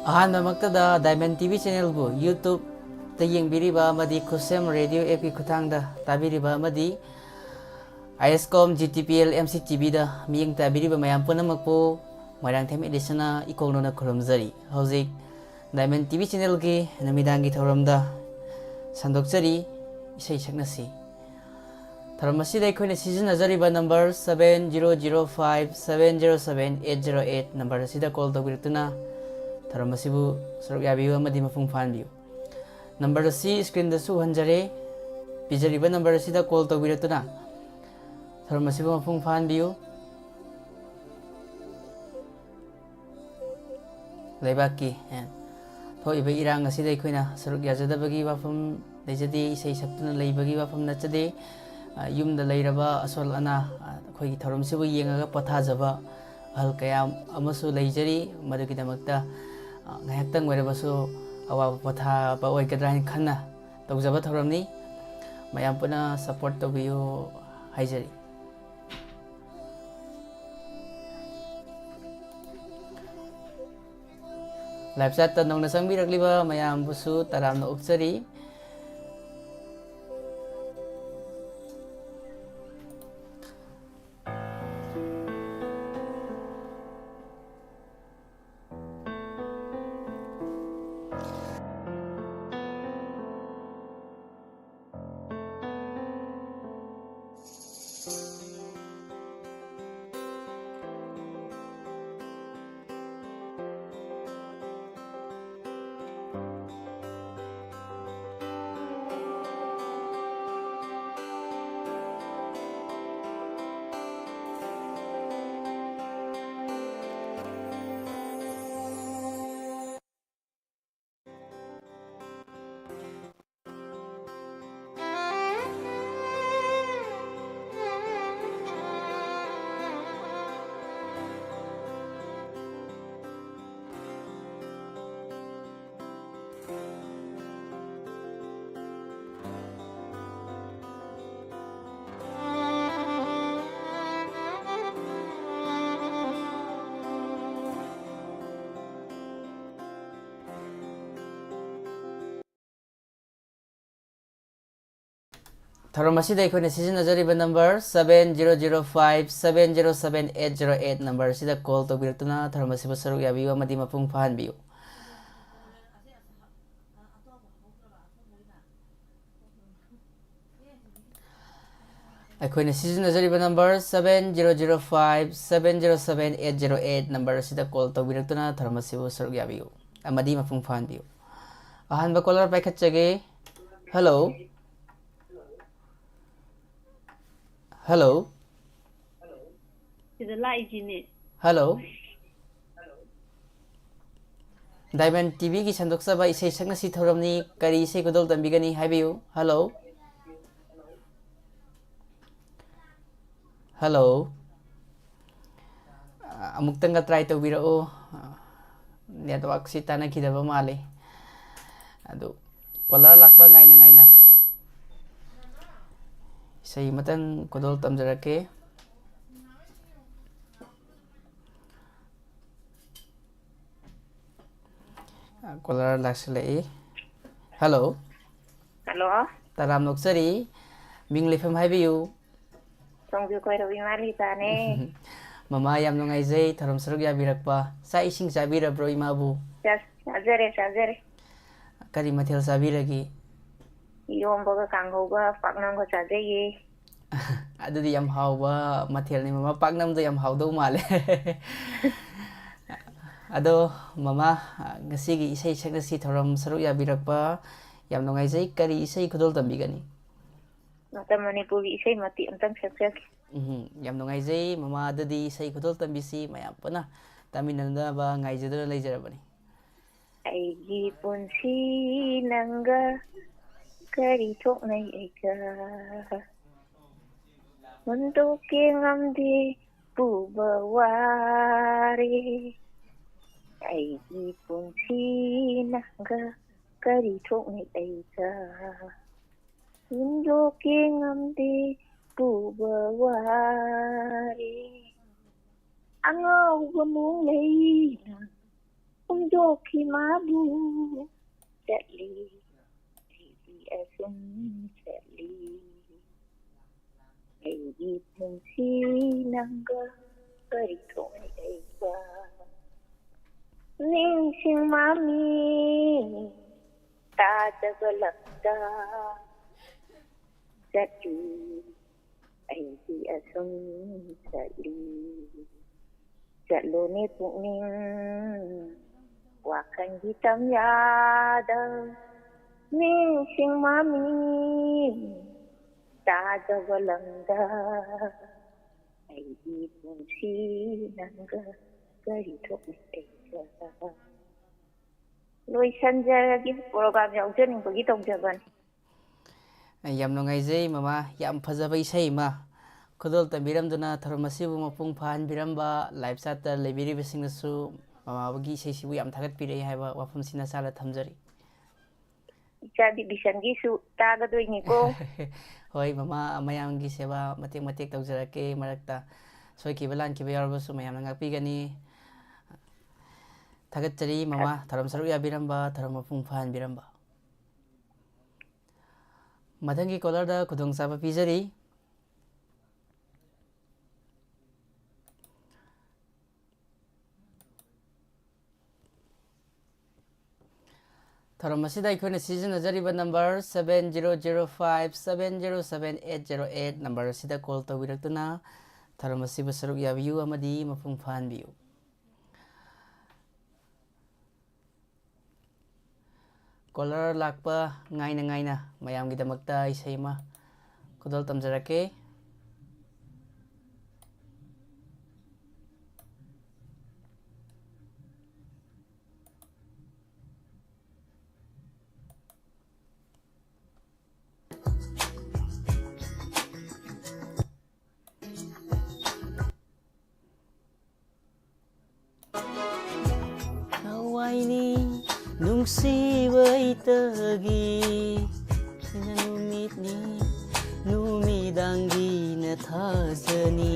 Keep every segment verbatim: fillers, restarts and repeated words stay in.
ꯑꯍꯥꯟꯕꯃꯛꯇꯗ Diamond T V channelꯕꯨ YouTubeꯇ ꯌꯦꯡꯕꯤꯔꯤꯕ ꯑꯃꯗꯤ ꯈꯨꯠꯁꯦꯝ Radio appꯀꯤ ꯈꯨꯠꯊꯥꯡꯗ ꯇꯥꯕꯤꯔꯤꯕ ꯑꯃꯗꯤ ISCOM GTPL MCTVꯗ ꯃꯤꯠꯌꯦꯡ ꯇꯥꯕꯤꯔꯤꯕ ꯃꯌꯥꯝ ꯄꯨꯝꯅꯃꯛꯄꯨ ꯃꯣꯏꯔꯥꯡꯊꯦꯝ ꯑꯦꯗꯤꯁꯟꯅ ꯏꯀꯣꯛꯅꯅ ꯈꯨꯔꯨꯝꯖꯔꯤ꯫ ꯍꯧꯖꯤꯛ Diamond T V channelꯒꯤ ꯅꯨꯃꯤꯗꯥꯡꯒꯤ ꯊꯧꯔꯝꯗ ꯁꯟꯗꯣꯛꯆꯔꯤ, ꯏꯁꯩ ꯁꯛꯅꯁꯤ꯫ ꯊꯧꯔꯝ ꯑꯁꯤꯗ ꯑꯩꯈꯣꯏꯅ ꯁꯤꯖꯤꯟꯅꯖꯔꯤꯕ number seven zero zero five seven zero seven eight zero eight number ꯑꯁꯤꯗ call ꯇꯧꯕꯤꯔꯛꯇꯨꯅ ꯊꯧꯔꯝ ꯑꯁꯤꯕꯨ ꯁꯔꯨꯛ ꯌꯥꯕꯤꯌꯨ ꯑꯃꯗꯤ ꯃꯄꯨꯡ ꯐꯥꯍꯟꯕꯤꯌꯨ꯫ Number ꯑꯁꯤ screenꯗꯁꯨ ꯎꯍꯟꯖꯔꯦ꯫ ꯄꯤꯖꯔꯤꯕ number ꯑꯁꯤꯗ call ꯇꯧꯕꯤꯔꯛꯇꯨꯅ ꯊꯧꯔꯝ ꯑꯁꯤꯕꯨ ꯃꯄꯨꯡ ꯐꯥꯍꯟꯕꯤꯌꯨ꯫ ꯂꯩꯕꯥꯛꯀꯤ, ꯑꯦ, ꯊꯣꯛꯏꯕ ꯏꯔꯥꯡ ꯑꯁꯤꯗ ꯑꯩꯈꯣꯏꯅ ꯁꯔꯨꯛ ꯌꯥꯖꯗꯕꯒꯤ ꯋꯥꯐꯝ ꯂꯩꯖꯗꯦ, ꯏꯁꯩ ꯁꯛꯇꯨꯅ ꯂꯩꯕꯒꯤ ꯋꯥꯐꯝ ꯅꯠꯆꯗꯦ꯫ ꯑ, ꯌꯨꯝꯗ ꯂꯩꯔꯕ ꯑꯁꯣꯜ ꯑꯅꯥ, ꯑ, ꯑꯩꯈꯣꯏꯒꯤ ꯊꯧꯔꯝꯁꯤꯕꯨ ꯌꯦꯡꯉꯒ ꯄꯣꯊꯥꯖꯕ ꯑꯍꯜ ꯀꯌꯥ ꯑꯃꯁꯨ ꯂꯩꯖꯔꯤ꯫ ꯃꯗꯨꯒꯤꯗꯃꯛꯇ, ꯑ, ꯉꯥꯏꯍꯥꯛꯇꯪ ꯑꯣꯏꯔꯕꯁꯨ ꯑꯋꯥꯕ ꯄꯣꯊꯥꯕ ꯑꯣꯏꯒꯗ꯭ꯔꯥ ꯍꯥꯏꯅ ꯈꯟꯅ ꯇꯧꯖꯕ ꯊꯧꯔꯝꯅꯤ꯫ ꯃꯌꯥꯝ ꯄꯨꯟꯅ support ꯇꯧꯕꯤꯌꯨ ꯍꯥꯏꯖꯔꯤ꯫ Live chatꯇ ꯅꯧꯅ ꯆꯪꯕꯤꯔꯛꯂꯤꯕ ꯃꯌꯥꯝꯕꯨꯁꯨ ꯇꯔꯥꯝꯅ ꯑꯣꯛꯆꯔꯤ꯫ ꯊꯧꯔꯝ ꯑꯁꯤꯗ ꯑꯩꯈꯣꯏꯅ ꯁꯤꯖꯤꯟꯅꯖꯔꯤꯕ number seven zero zero five seven zero seven eight zero eight number ꯑꯁꯤꯗ ꯀꯣꯜ ꯇꯧꯕꯤꯔꯛꯇꯨꯅ ꯊꯧꯔꯝ ꯑꯁꯤꯕꯨ ꯁꯔꯨꯛ ꯌꯥꯕꯤꯌꯨ ꯑꯃꯗꯤ ꯃꯄꯨꯡ ꯐꯥꯍꯟꯕꯤꯌꯨ꯫ ꯑꯩꯈꯣꯏꯅ ꯁꯤꯖꯤꯟꯅꯖꯔꯤꯕ number seven zero zero five seven zero seven eight zero eight number ꯑꯁꯤꯗ ꯀꯣꯜ ꯇꯧꯕꯤꯔꯛꯇꯨꯅ ꯊꯧꯔꯝ ꯑꯁꯤꯕꯨ ꯁꯔꯨꯛ ꯌꯥꯕꯤꯌꯨ ꯑꯃꯗꯤ ꯃꯄꯨꯡ ꯐꯥꯍꯟꯕꯤꯌꯨ꯫ ꯑꯍꯥꯟꯕ ꯀꯣꯂꯔ ꯄꯥꯏꯈꯠꯆꯒꯦ꯫ ꯍꯜꯂꯣ꯫ ꯍꯜꯂꯣ꯫ ꯁꯤꯗ ꯂꯥꯛꯏꯁꯤꯅꯦ꯫ ꯍꯜꯂꯣ꯫ ꯗꯥꯏꯃꯟ ꯇꯤꯚꯤꯒꯤ ꯁꯟꯗꯣꯛꯆꯕ ꯏꯁꯩ ꯁꯛꯅꯁꯤ ꯊꯧꯔꯝꯅꯤ꯫ ꯀꯔꯤ ꯏꯁꯩ ꯈꯨꯗꯣꯜ ꯇꯝꯕꯤꯒꯅꯤ ꯍꯥꯏꯕꯤꯌꯨ꯫ ꯍꯜꯂꯣ꯫ ꯍꯜꯂꯣ꯫ ꯑ, ꯑꯃꯨꯛꯇꯪꯒ ꯇ꯭ꯔꯥꯏ ꯇꯧꯕꯤꯔꯛꯎ꯫ ꯑ, ꯅꯦꯠꯋꯥꯛꯁꯤ ꯇꯥꯟꯅꯈꯤꯗꯕ ꯃꯥꯜꯂꯤ꯫ ꯑꯗꯨ ꯀꯣꯂꯔ ꯂꯥꯛꯄ ꯉꯥꯏꯅ ꯉꯥꯏꯅ ꯏꯁꯩ ꯑꯃꯇꯪ ꯈꯨꯗꯣꯜ ꯇꯝꯖꯔꯛꯀꯦ꯫ ꯀꯣꯂꯔ ꯂꯥꯛꯁꯤꯜꯂꯛꯏ꯫ ꯍꯜꯂꯣ꯫ ꯍꯜꯂꯣ꯫ ꯇꯔꯥꯝꯅ ꯑꯣꯛꯆꯔꯤ꯫ ꯃꯤꯡ ꯂꯩꯐꯝ ꯍꯥꯏꯕꯤꯌꯨ꯫ ꯁꯣꯡꯖꯨ ꯀꯣꯏꯔꯧ ꯏꯃꯥ ꯂꯤꯇꯥꯅꯦ꯫ ꯃꯃꯥ, ꯌꯥꯝ ꯅꯨꯡꯉꯥꯏꯖꯩ ꯊꯧꯔꯝ ꯁꯔꯨꯛ ꯌꯥꯕꯤꯔꯛꯄ꯫ ꯆꯥꯛ ꯏꯁꯤꯡ ꯆꯥꯕꯤꯔꯕ꯭ꯔꯣ ꯏꯃꯥꯕꯨ? ꯆꯥꯛ ꯆꯥꯖꯔꯦ, ꯆꯥꯖꯔꯦ꯫ ꯀꯔꯤ ꯃꯊꯦꯜ ꯆꯥꯕꯤꯔꯒꯦ? ꯏꯔꯣꯝꯕꯒ ꯀꯥꯡꯍꯧꯒ ꯄꯥꯛꯅꯝꯒ ꯆꯥꯖꯩꯌꯦ꯫ ꯑꯗꯨꯗꯤ ꯌꯥꯝ ꯍꯥꯎꯕ ꯃꯊꯦꯜꯅꯤ ꯃꯃꯥ, ꯄꯥꯛꯅꯝꯗꯣ ꯌꯥꯝ ꯍꯥꯎꯗꯧ ꯃꯥꯜꯂꯦ꯫ ꯑꯗꯣ ꯃꯃꯥ, ꯉꯁꯤꯒꯤ ꯏꯁꯩ ꯁꯛꯅꯁꯤ ꯊꯧꯔꯝ ꯁꯔꯨꯛ ꯌꯥꯕꯤꯔꯛꯄ ꯌꯥꯝ ꯅꯨꯡꯉꯥꯏꯖꯩ꯫ ꯀꯔꯤ ꯏꯁꯩ ꯈꯨꯗꯣꯜ ꯇꯝꯕꯤꯒꯅꯤ? ꯃꯇꯝ ꯃꯅꯤꯄꯨꯔꯒꯤ ꯏꯁꯩ ꯃꯇꯦꯛ ꯑꯝꯇꯪ ꯁꯛꯆꯒꯦ꯫ ꯎꯝ, ꯌꯥꯝ ꯅꯨꯡꯉꯥꯏꯖꯩ ꯃꯃꯥ꯫ ꯑꯗꯨꯗꯤ ꯏꯁꯩ ꯈꯨꯗꯣꯜ ꯇꯝꯕꯤꯁꯤ ꯃꯌꯥꯝ ꯄꯨꯟꯅ ꯇꯥꯃꯤꯟꯅꯅꯕ ꯉꯥꯏꯖꯗꯨꯅ ꯂꯩꯖꯔꯕꯅꯤ꯫ ꯑꯩꯒꯤ ꯄꯨꯟꯁꯤ ꯅꯪꯒ ꯀꯔꯤ ꯊꯣꯛꯅꯩ ꯑꯩꯒ ꯍꯨꯟꯗꯣꯛꯀꯦ ꯉꯝꯗꯦ ꯄꯨꯕ ꯋꯥꯔꯦ꯫ ꯑꯩꯒꯤ ꯄꯨꯟꯁꯤ ꯅꯪꯒ ꯀꯔꯤ ꯊꯣꯛꯅꯩ ꯑꯩꯒ ꯍꯨꯟꯗꯣꯛꯀꯦ ꯉꯝꯗꯦ ꯄꯨꯕ ꯋꯥꯔꯦ꯫ ꯑꯉꯥꯎꯕ ꯅꯣꯡꯂꯩꯅ ꯍꯨꯟꯗꯣꯛꯈꯤ ꯃꯥꯕꯨ ꯆꯠꯂꯤ꯫ ꯑꯩꯗꯤ ꯑꯁꯨꯝ ꯆꯠꯂꯤ꯫ ꯁꯤ ꯅꯪꯒ ꯀꯔꯤ ꯊꯣꯛꯅꯩ ꯑꯩꯒ? ꯅꯤꯡꯁꯤꯡ ꯃꯃꯤ ꯇꯥꯗꯕ ꯂꯝꯗ ꯆꯠꯂꯤ꯫ ꯑꯩꯗꯤ ꯑꯁꯨꯝ ꯆꯠꯂꯤ꯫ ꯆꯠꯂꯣꯅꯦ ꯄꯨꯛꯅꯤꯡ, ꯋꯥꯈꯜꯒꯤ ꯇꯝꯌꯥꯗ ꯅꯤꯡꯁꯤꯡ ꯃꯃꯤ ꯇꯥꯗꯕ ꯂꯝꯗ ꯑꯩꯒꯤ ꯄꯨꯟꯁꯤ ꯅꯪꯒ ꯀꯔꯤ ꯊꯣꯛꯅꯩ ꯑꯩꯒ? ꯂꯣꯏꯁꯟꯖꯔꯒꯦ, ꯄ꯭ꯔꯣꯒ꯭ꯔꯥꯝ ꯌꯥꯎꯖꯅꯤꯡꯕꯒꯤ ꯇꯧꯖꯕꯅꯤ꯫ ꯌꯥꯝ ꯅꯨꯡꯉꯥꯏꯖꯩ ꯃꯃꯥ, ꯌꯥꯝ ꯐꯖꯕ ꯏꯁꯩ ꯑꯃ ꯈꯨꯗꯣꯜ ꯇꯝꯕꯤꯔꯝꯗꯨꯅ ꯊꯧꯔꯝ ꯑꯁꯤꯕꯨ ꯃꯄꯨꯡ ꯐꯥꯍꯟꯕꯤꯔꯝꯕ live chat ꯇ ꯂꯩꯕꯤꯔꯤꯕꯁꯤꯡꯅꯁꯨ ꯃꯃꯥꯒꯤ ꯏꯁꯩꯁꯤꯕꯨ ꯌꯥꯝ ꯊꯥꯒꯠꯄꯤꯔꯛꯏ ꯍꯥꯏꯕ ꯋꯥꯐꯝꯁꯤ ꯅꯁꯥꯗ ꯊꯝꯖꯔꯤ꯫ ꯏꯆꯥ ꯗꯤꯕꯤꯁꯟꯒꯤꯁꯨ ꯇꯥꯒꯗꯣꯏꯅꯤꯀꯣ꯫ ꯍꯣꯏ ꯃꯃꯥ, ꯃꯌꯥꯝꯒꯤ ꯁꯦꯕꯥ ꯃꯇꯦꯛ ꯃꯇꯦꯛ ꯇꯧꯖꯔꯛꯀꯦ, ꯃꯔꯛꯇ ꯁꯣꯏꯈꯤꯕ ꯂꯥꯟꯈꯤꯕ ꯌꯥꯎꯔꯕꯁꯨ ꯃꯌꯥꯝꯅ ꯉꯥꯛꯄꯤꯒꯅꯤ꯫ ꯊꯥꯒꯠꯆꯔꯤ ꯃꯃꯥ, ꯊꯧꯔꯝ ꯁꯔꯨꯛ ꯌꯥꯕꯤꯔꯝꯕ, ꯊꯧꯔꯝ ꯃꯄꯨꯡ ꯐꯥꯍꯟꯕꯤꯔꯝꯕ꯫ ꯃꯊꯪꯒꯤ caller ꯗ ꯈꯨꯗꯣꯡꯆꯥꯕ ꯄꯤꯖꯔꯤ꯫ ꯊꯧꯔꯝ ꯑꯁꯤꯗ ꯑꯩꯈꯣꯏꯅ ꯁꯤꯖꯤꯟꯅꯖꯔꯤꯕ number seven zero zero five seven zero seven eight zero eight number ꯑꯁꯤꯗ call ꯇꯧꯕꯤꯔꯛꯇꯨꯅ ꯊꯧꯔꯝ ꯑꯁꯤꯕꯨ ꯁꯔꯨꯛ ꯌꯥꯕꯤꯌꯨ ꯑꯃꯗꯤ ꯃꯄꯨꯡ ꯐꯥꯍꯟꯕꯤꯌꯨ꯫ Caller ꯂꯥꯛꯄ ꯉꯥꯏꯅ ꯉꯥꯏꯅ ꯃꯌꯥꯝꯒꯤꯗꯃꯛꯇ ꯏꯁꯩ ꯑꯃ ꯈꯨꯗꯣꯜ ꯇꯝꯖꯔꯛꯀꯦ꯫ ꯊꯋꯥꯏꯅꯤ ꯅꯨꯡꯁꯤꯕ ꯑꯩꯇꯒꯤ ꯅꯨꯃꯤꯠꯅꯤ ꯅꯨꯃꯤꯗꯥꯡꯒꯤ ꯅꯊꯥꯖꯅꯤ꯫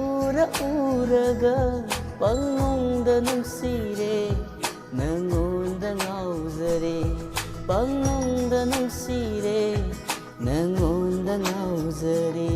ꯎꯔ ꯎꯔꯒ ꯄꯪꯅꯨꯡꯗ ꯅꯨꯡꯁꯤꯔꯦ ꯅꯪꯉꯣꯟꯗ ꯉꯥꯎꯖꯔꯦ ꯄꯪꯅꯨꯡꯗ ꯅꯨꯡꯁꯤꯔꯦ ꯅꯪꯉꯣꯟꯗ ꯉꯥꯎꯖꯔꯦ꯫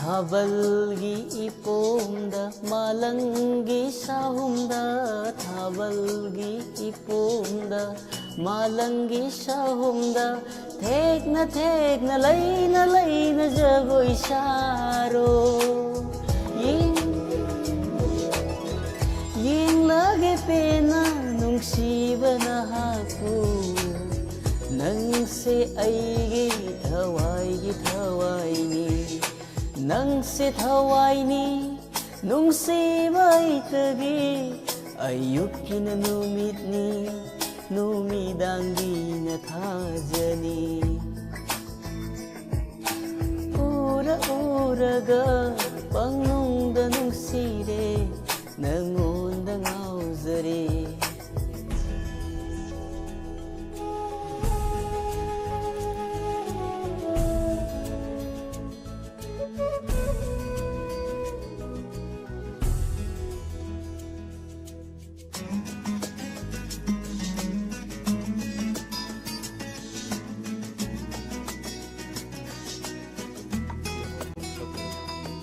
ꯊꯥꯕꯜꯒꯤ ꯏꯄꯣꯝꯗ, ꯃꯥꯂꯪꯒꯤ ꯁꯥꯍꯨꯝꯗ, ꯊꯥꯕꯜꯒꯤ ꯏꯄꯣꯝꯗ, ꯃꯥꯂꯪꯒꯤ ꯁꯥꯍꯨꯝꯗ, ꯊꯦꯛꯅ ꯊꯦꯛꯅ, ꯂꯩꯅ ꯂꯩꯅ ꯖꯒꯣꯏ ꯁꯥꯔꯣ꯫ ꯌꯦꯡ-, ꯌꯦꯡꯂꯒꯦ ꯄꯦꯟꯅ ꯅꯨꯡꯁꯤꯕ ꯅꯍꯥꯛꯄꯨ, ꯅꯪꯁꯦ ꯑꯩꯒꯤ ꯊꯋꯥꯏꯒꯤ ꯊꯋꯥꯏꯅꯤ, ꯅꯪꯁꯦ ꯊꯋꯥꯏꯅꯤ, ꯅꯨꯡꯁꯤꯕ ꯑꯩꯇꯒꯤ ꯑꯌꯨꯛꯀꯤꯅ ꯅꯨꯃꯤꯠꯅꯤ, ꯅꯨꯃꯤꯗꯥꯡꯒꯤꯅ ꯊꯥꯖꯅꯤ꯫ ꯎꯔ ꯎꯔꯒ ꯄꯪꯅꯨꯡꯗ ꯅꯨꯡꯁꯤꯔꯦ, ꯅꯪꯉꯣꯟꯗ ꯉꯥꯎꯖꯔꯦ꯫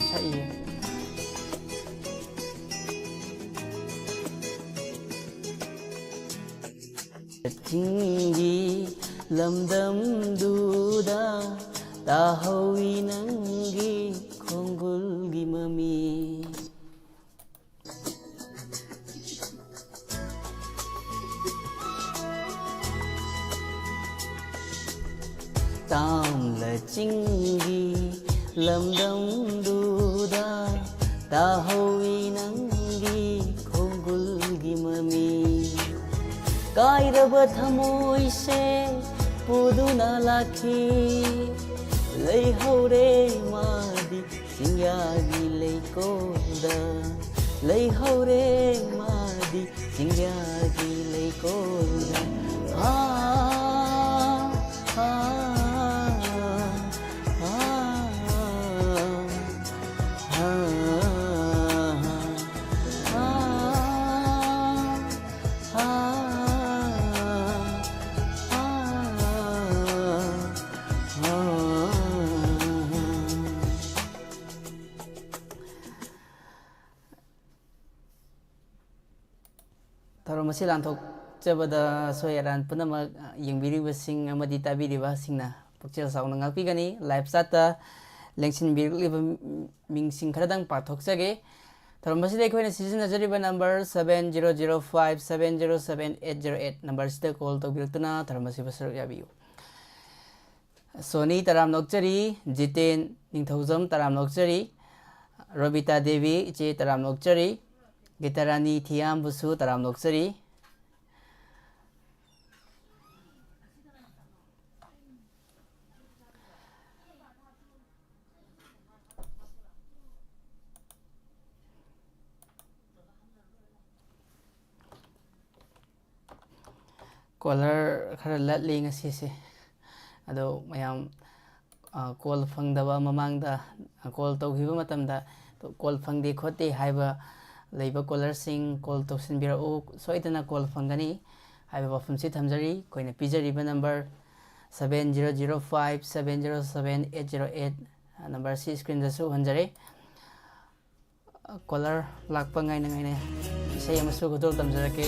ꯁꯛꯏꯌꯦ꯫ ꯆꯤꯡꯒꯤ ꯂꯝꯗꯝꯗꯨꯗ ꯇꯥꯍꯧꯏ ꯅꯪꯒꯤ ꯈꯣꯡꯒꯨꯜꯒꯤ ꯃꯃꯤ꯫ ꯆꯤꯡꯒꯤ ꯂꯝꯗꯝꯗꯨꯗ ꯇꯥꯍꯧꯏ ꯅꯪꯒꯤ ꯈꯣꯡꯒꯨꯜꯒꯤ ꯃꯃꯤ꯫ ꯀꯥꯏꯔꯕ ꯊꯃꯣꯏꯁꯦ ꯄꯨꯗꯨꯅ ꯂꯥꯛꯈꯤ꯫ ꯂꯩꯍꯧꯔꯦ ꯃꯥꯗꯤ ꯆꯤꯡꯌꯥꯒꯤ ꯂꯩꯀꯣꯜꯗ꯫ ꯂꯩꯍꯧꯔꯦ ꯃꯥꯗꯤ ꯆꯤꯡꯌꯥꯒꯤ ꯂꯩꯀꯣꯜꯗ꯫ ꯍꯥ, ꯍꯥ, ꯍꯥ, ꯍꯥ, ꯍꯥ, ꯍꯥ, ꯍꯥ, ꯍꯥ꯫ ꯊꯧꯔꯝ ꯑꯁꯤ ꯂꯥꯟꯊꯣꯛꯆꯕꯗ ꯑꯁꯣꯏ ꯑꯔꯥꯟ ꯄꯨꯝꯅꯃꯛ ꯌꯦꯡꯕꯤꯔꯤꯕꯁꯤꯡ ꯑꯃꯗꯤ ꯇꯥꯕꯤꯔꯤꯕꯁꯤꯡꯅ ꯄꯨꯛꯆꯦꯜ ꯆꯥꯎꯅ ꯉꯥꯛꯄꯤꯒꯅꯤ꯫ Live chat ꯇ ꯂꯦꯡꯁꯤꯟꯕꯤꯔꯛꯂꯤꯕ ꯃꯤꯡꯁꯤꯡ ꯈꯔꯗꯪ ꯄꯥꯊꯣꯛꯆꯒꯦ꯫ ꯊꯧꯔꯝ ꯑꯁꯤꯗ ꯑꯩꯈꯣꯏꯅ ꯁꯤꯖꯤꯟꯅꯖꯔꯤꯕ number seven zero zero five seven zero seven eight zero eight number ꯑꯁꯤꯗ call ꯇꯧꯕꯤꯔꯛꯇꯨꯅ ꯊꯧꯔꯝ ꯑꯁꯤꯕꯨ ꯁꯔꯨꯛ ꯌꯥꯕꯤꯌꯨ꯫ ꯁꯣꯅꯤ ꯇꯔꯥꯝꯅ ꯑꯣꯛꯆꯔꯤ, ꯖꯤꯇꯦꯟ ꯅꯤꯡꯊꯧꯖꯝ ꯇꯔꯥꯝꯅ ꯑꯣꯛꯆꯔꯤ, ꯔꯣꯕꯤꯇꯥ ꯗꯦꯕꯤ ꯏꯆꯦ ꯇꯔꯥꯝꯅ ꯑꯣꯛꯆꯔꯤ, ꯒꯤꯇꯥꯔꯥꯅꯤ ꯊꯤꯌꯥꯝꯕꯨꯁꯨ ꯇꯔꯥꯝꯅ ꯑꯣꯛꯆꯔꯤ꯫ Caller ꯈꯔ ꯂꯠꯂꯤ ꯉꯁꯤꯁꯦ꯫ ꯑꯗꯣ ꯃꯌꯥꯝ, ꯑ, call ꯐꯪꯗꯕ, ꯃꯃꯥꯡꯗ call ꯇꯧꯈꯤꯕ ꯃꯇꯝꯗ call ꯐꯪꯗꯦ ꯈꯣꯠꯇꯦ ꯍꯥꯏꯕ ꯂꯩꯕ callerꯁꯤꯡ call ꯇꯧꯁꯤꯟꯕꯤꯔꯛꯎ, ꯁꯣꯏꯗꯅ call ꯐꯪꯒꯅꯤ ꯍꯥꯏꯕ ꯋꯥꯐꯝꯁꯤ ꯊꯝꯖꯔꯤ꯫ ꯑꯩꯈꯣꯏꯅ ꯄꯤꯖꯔꯤꯕ number seven zero zero five seven zero seven eight zero eight number ꯑꯁꯤ screen ꯗꯁꯨ ꯎꯍꯟꯖꯔꯤ꯫ Caller ꯂꯥꯛꯄ ꯉꯥꯏꯅ ꯉꯥꯏꯅ ꯏꯁꯩ ꯑꯃꯁꯨ ꯈꯨꯗꯣꯜ ꯇꯝꯖꯔꯛꯀꯦ꯫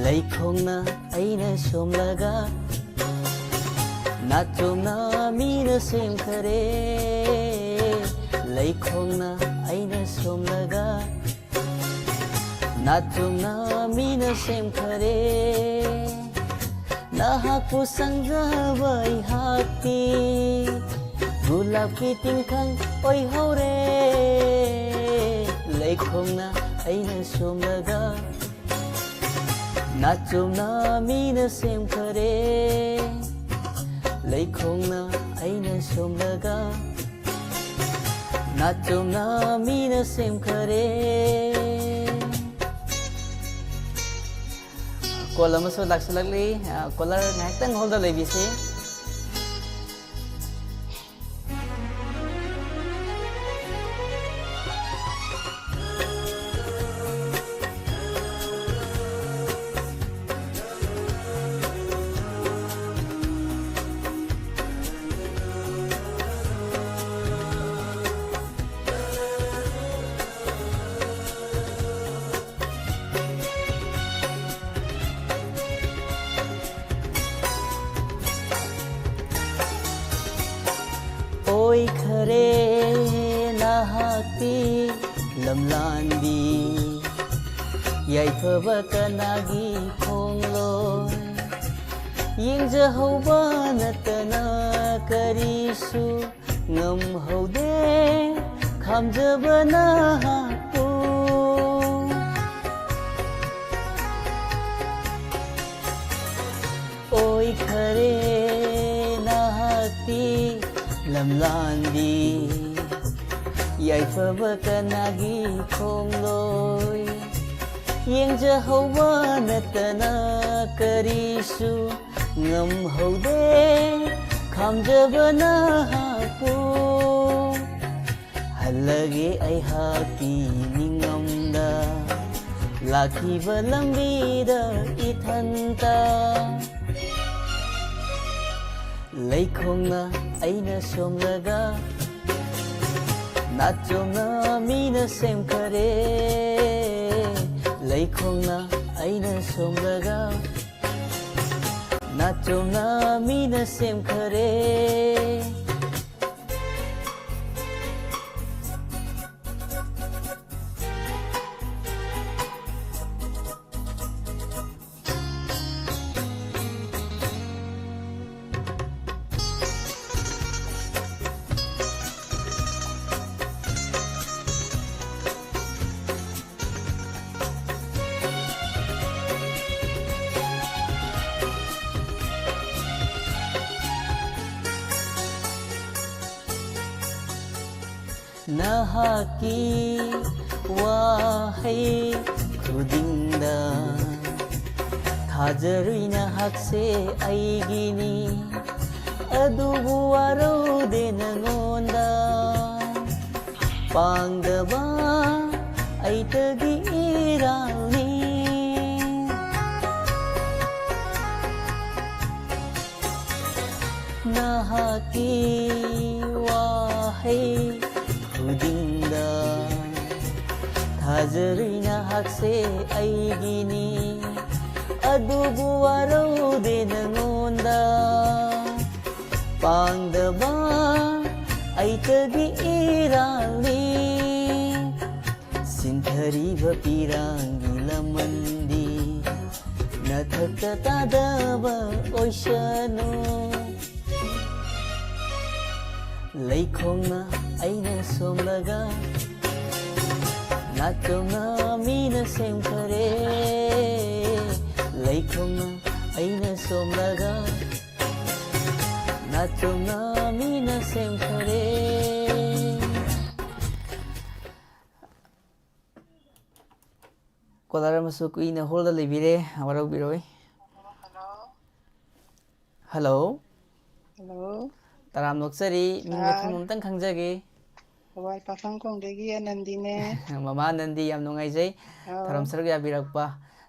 ꯂꯩꯈꯣꯡꯅ ꯑꯩꯅ ꯁꯣꯝꯂꯒ, ꯅꯥꯆꯣꯝꯅ ꯃꯤꯅ ꯁꯦꯝꯈꯔꯦ. ꯂꯩꯈꯣꯡꯅ ꯑꯩꯅ ꯁꯣꯝꯂꯒ, ꯅꯥꯆꯣꯝꯅ ꯃꯤꯅ ꯁꯦꯝꯈꯔꯦ. ꯅꯍꯥꯛꯄꯨ ꯁꯪꯖꯕ ꯑꯩꯍꯥꯛꯇꯤ ꯒꯨꯂꯥꯞꯀꯤ ꯇꯤꯡꯈꯪ ꯑꯣꯏꯍꯧꯔꯦ. ꯂꯩꯈꯣꯡꯅ ꯑꯩꯅ ꯁꯣꯝꯂꯒ, ꯅꯥꯆꯣꯝꯅ ꯃꯤꯅ ꯁꯦꯝꯈꯔꯦ. ꯂꯩꯈꯣꯡꯅ ꯑꯩꯅ ꯁꯣꯝꯂꯒ, ꯅꯥꯆꯣꯝꯅ ꯃꯤꯅ ꯁꯦꯝꯈꯔꯦ. ꯀꯣꯜ ꯑꯃꯁꯨ ꯂꯥꯛꯁꯤꯜꯂꯛꯂꯤ꯫ ꯑ, ꯀꯣꯂꯔ ꯉꯥꯏꯍꯥꯛꯇꯪ ꯍꯣꯜꯗ ꯂꯩꯕꯤꯁꯤ꯫ ꯑꯣꯏꯈꯔꯦ ꯅꯍꯥꯛꯇꯤ ꯂꯝꯂꯥꯟꯕꯤ, ꯌꯥꯏꯐꯕ ꯀꯅꯥꯒꯤ ꯈꯣꯡꯂꯣꯏ? ꯌꯦꯡꯖꯍꯧꯕ ꯅꯠꯇꯅ ꯀꯔꯤꯁꯨ ꯉꯝꯍꯧꯗꯦ, ꯈꯥꯝꯖꯕ ꯅꯍꯥꯛꯄꯨ꯫ ꯑꯣꯏꯈꯔꯦ ꯅꯍꯥꯛꯇꯤ ꯂꯝꯂꯥꯟꯕꯤ, ꯌꯥꯏꯐꯕ ꯀꯅꯥꯒꯤ ꯈꯣꯡꯂꯣꯏ? ꯌꯦꯡꯖꯍꯧꯕ ꯅꯠꯇꯅ ꯀꯔꯤꯁꯨ ꯉꯝꯍꯧꯗꯦ, ꯈꯥꯝꯖꯕ ꯅꯍꯥꯛꯄꯨ꯫ ꯍꯜꯂꯒꯦ ꯑꯩꯍꯥꯛꯀꯤ ꯅꯤꯡꯉꯝꯗ, ꯂꯥꯛꯈꯤꯕ ꯂꯝꯕꯤꯗ ꯏꯊꯟꯇ꯫ ꯂꯩꯈꯣꯡꯅ ꯑꯩꯅ ꯁꯣꯝꯂꯒ, ꯅꯥꯆꯣꯝꯅ ꯃꯤꯅ ꯁꯦꯝꯈꯔꯦ꯫ ꯂꯩꯈꯣꯡꯅ ꯑꯩꯅ ꯁꯣꯝꯂꯒ ꯅꯥꯆꯣꯝꯅ ꯃꯤꯅ ꯁꯦꯝꯈꯔꯦ꯫ ꯅꯍꯥꯛꯀꯤ ꯋꯥꯍꯩ ꯈꯨꯗꯤꯡꯗ ꯊꯥꯖꯔꯨꯏ ꯅꯍꯥꯛꯁꯦ ꯑꯩꯒꯤꯅꯤ꯫ ꯑꯗꯨꯕꯨ ꯋꯥꯔꯧꯗꯦ ꯅꯉꯣꯟꯗ ꯄꯥꯡꯗꯕ ꯑꯩꯇꯒꯤ ꯏꯔꯥꯜꯅꯤ꯫ ꯅꯍꯥꯛꯀꯤ ꯋꯥꯍꯩ ꯈꯨꯗꯤꯡꯗ ꯊꯥꯖꯔꯤ ꯅꯍꯥꯛꯁꯦ ꯑꯩꯒꯤꯅꯤ꯫ ꯑꯗꯨꯕꯨ ꯋꯥꯔꯧꯗꯦ ꯅꯉꯣꯟꯗ ꯄꯥꯡꯗꯕ ꯑꯩꯇꯒꯤ ꯏꯔꯥꯜꯅꯤ꯫ ꯁꯤꯟꯊꯔꯤꯕ ꯄꯤꯔꯥꯡꯒꯤ ꯂꯃꯟꯗꯤ ꯅꯊꯛꯇ ꯇꯥꯗꯕ ꯑꯣꯏꯁꯅꯨ꯫ ꯂꯩꯈꯣꯡꯅ ꯑꯩꯅ ꯁꯣꯝꯂꯒ ꯅꯥꯆꯣꯝꯅ ꯃꯤꯅ ꯁꯦꯝꯈꯔꯦ꯫ ꯂꯩꯈꯣꯡꯅ ꯑꯩꯅ ꯁꯣꯝꯂꯒ ꯅꯥꯆꯣꯝꯅ ꯃꯤꯅ ꯁꯦꯝꯈꯔꯦ꯫ ꯀꯣꯂꯔ ꯑꯃꯁꯨ ꯀꯨꯏꯅ ꯍꯣꯜꯗ ꯂꯩꯕꯤꯔꯦ, ꯋꯥꯔꯧꯕꯤꯔꯣꯏ꯫ ꯍꯜꯂꯣ꯫ ꯍꯜꯂꯣ꯫ ꯇꯔꯥꯝꯅ ꯑꯣꯛꯆꯔꯤ, ꯃꯤꯡ ꯃꯊꯨꯝ ꯁꯥꯔ꯫ ꯑꯝꯇꯪ ꯈꯪꯖꯒꯦ꯫ ꯊꯧꯕꯥꯜ ꯄꯥꯈꯪꯈꯣꯡꯗꯒꯤ ꯑꯅꯟꯗꯤꯅꯦ꯫ ꯃꯃꯥ ꯑꯅꯟꯗꯤ, ꯌꯥꯝ ꯅꯨꯡꯉꯥꯏꯖꯩ ꯑꯧ꯫ ꯊꯧꯔꯝ ꯁꯔꯨꯛ ꯌꯥꯕꯤꯔꯛꯄ꯫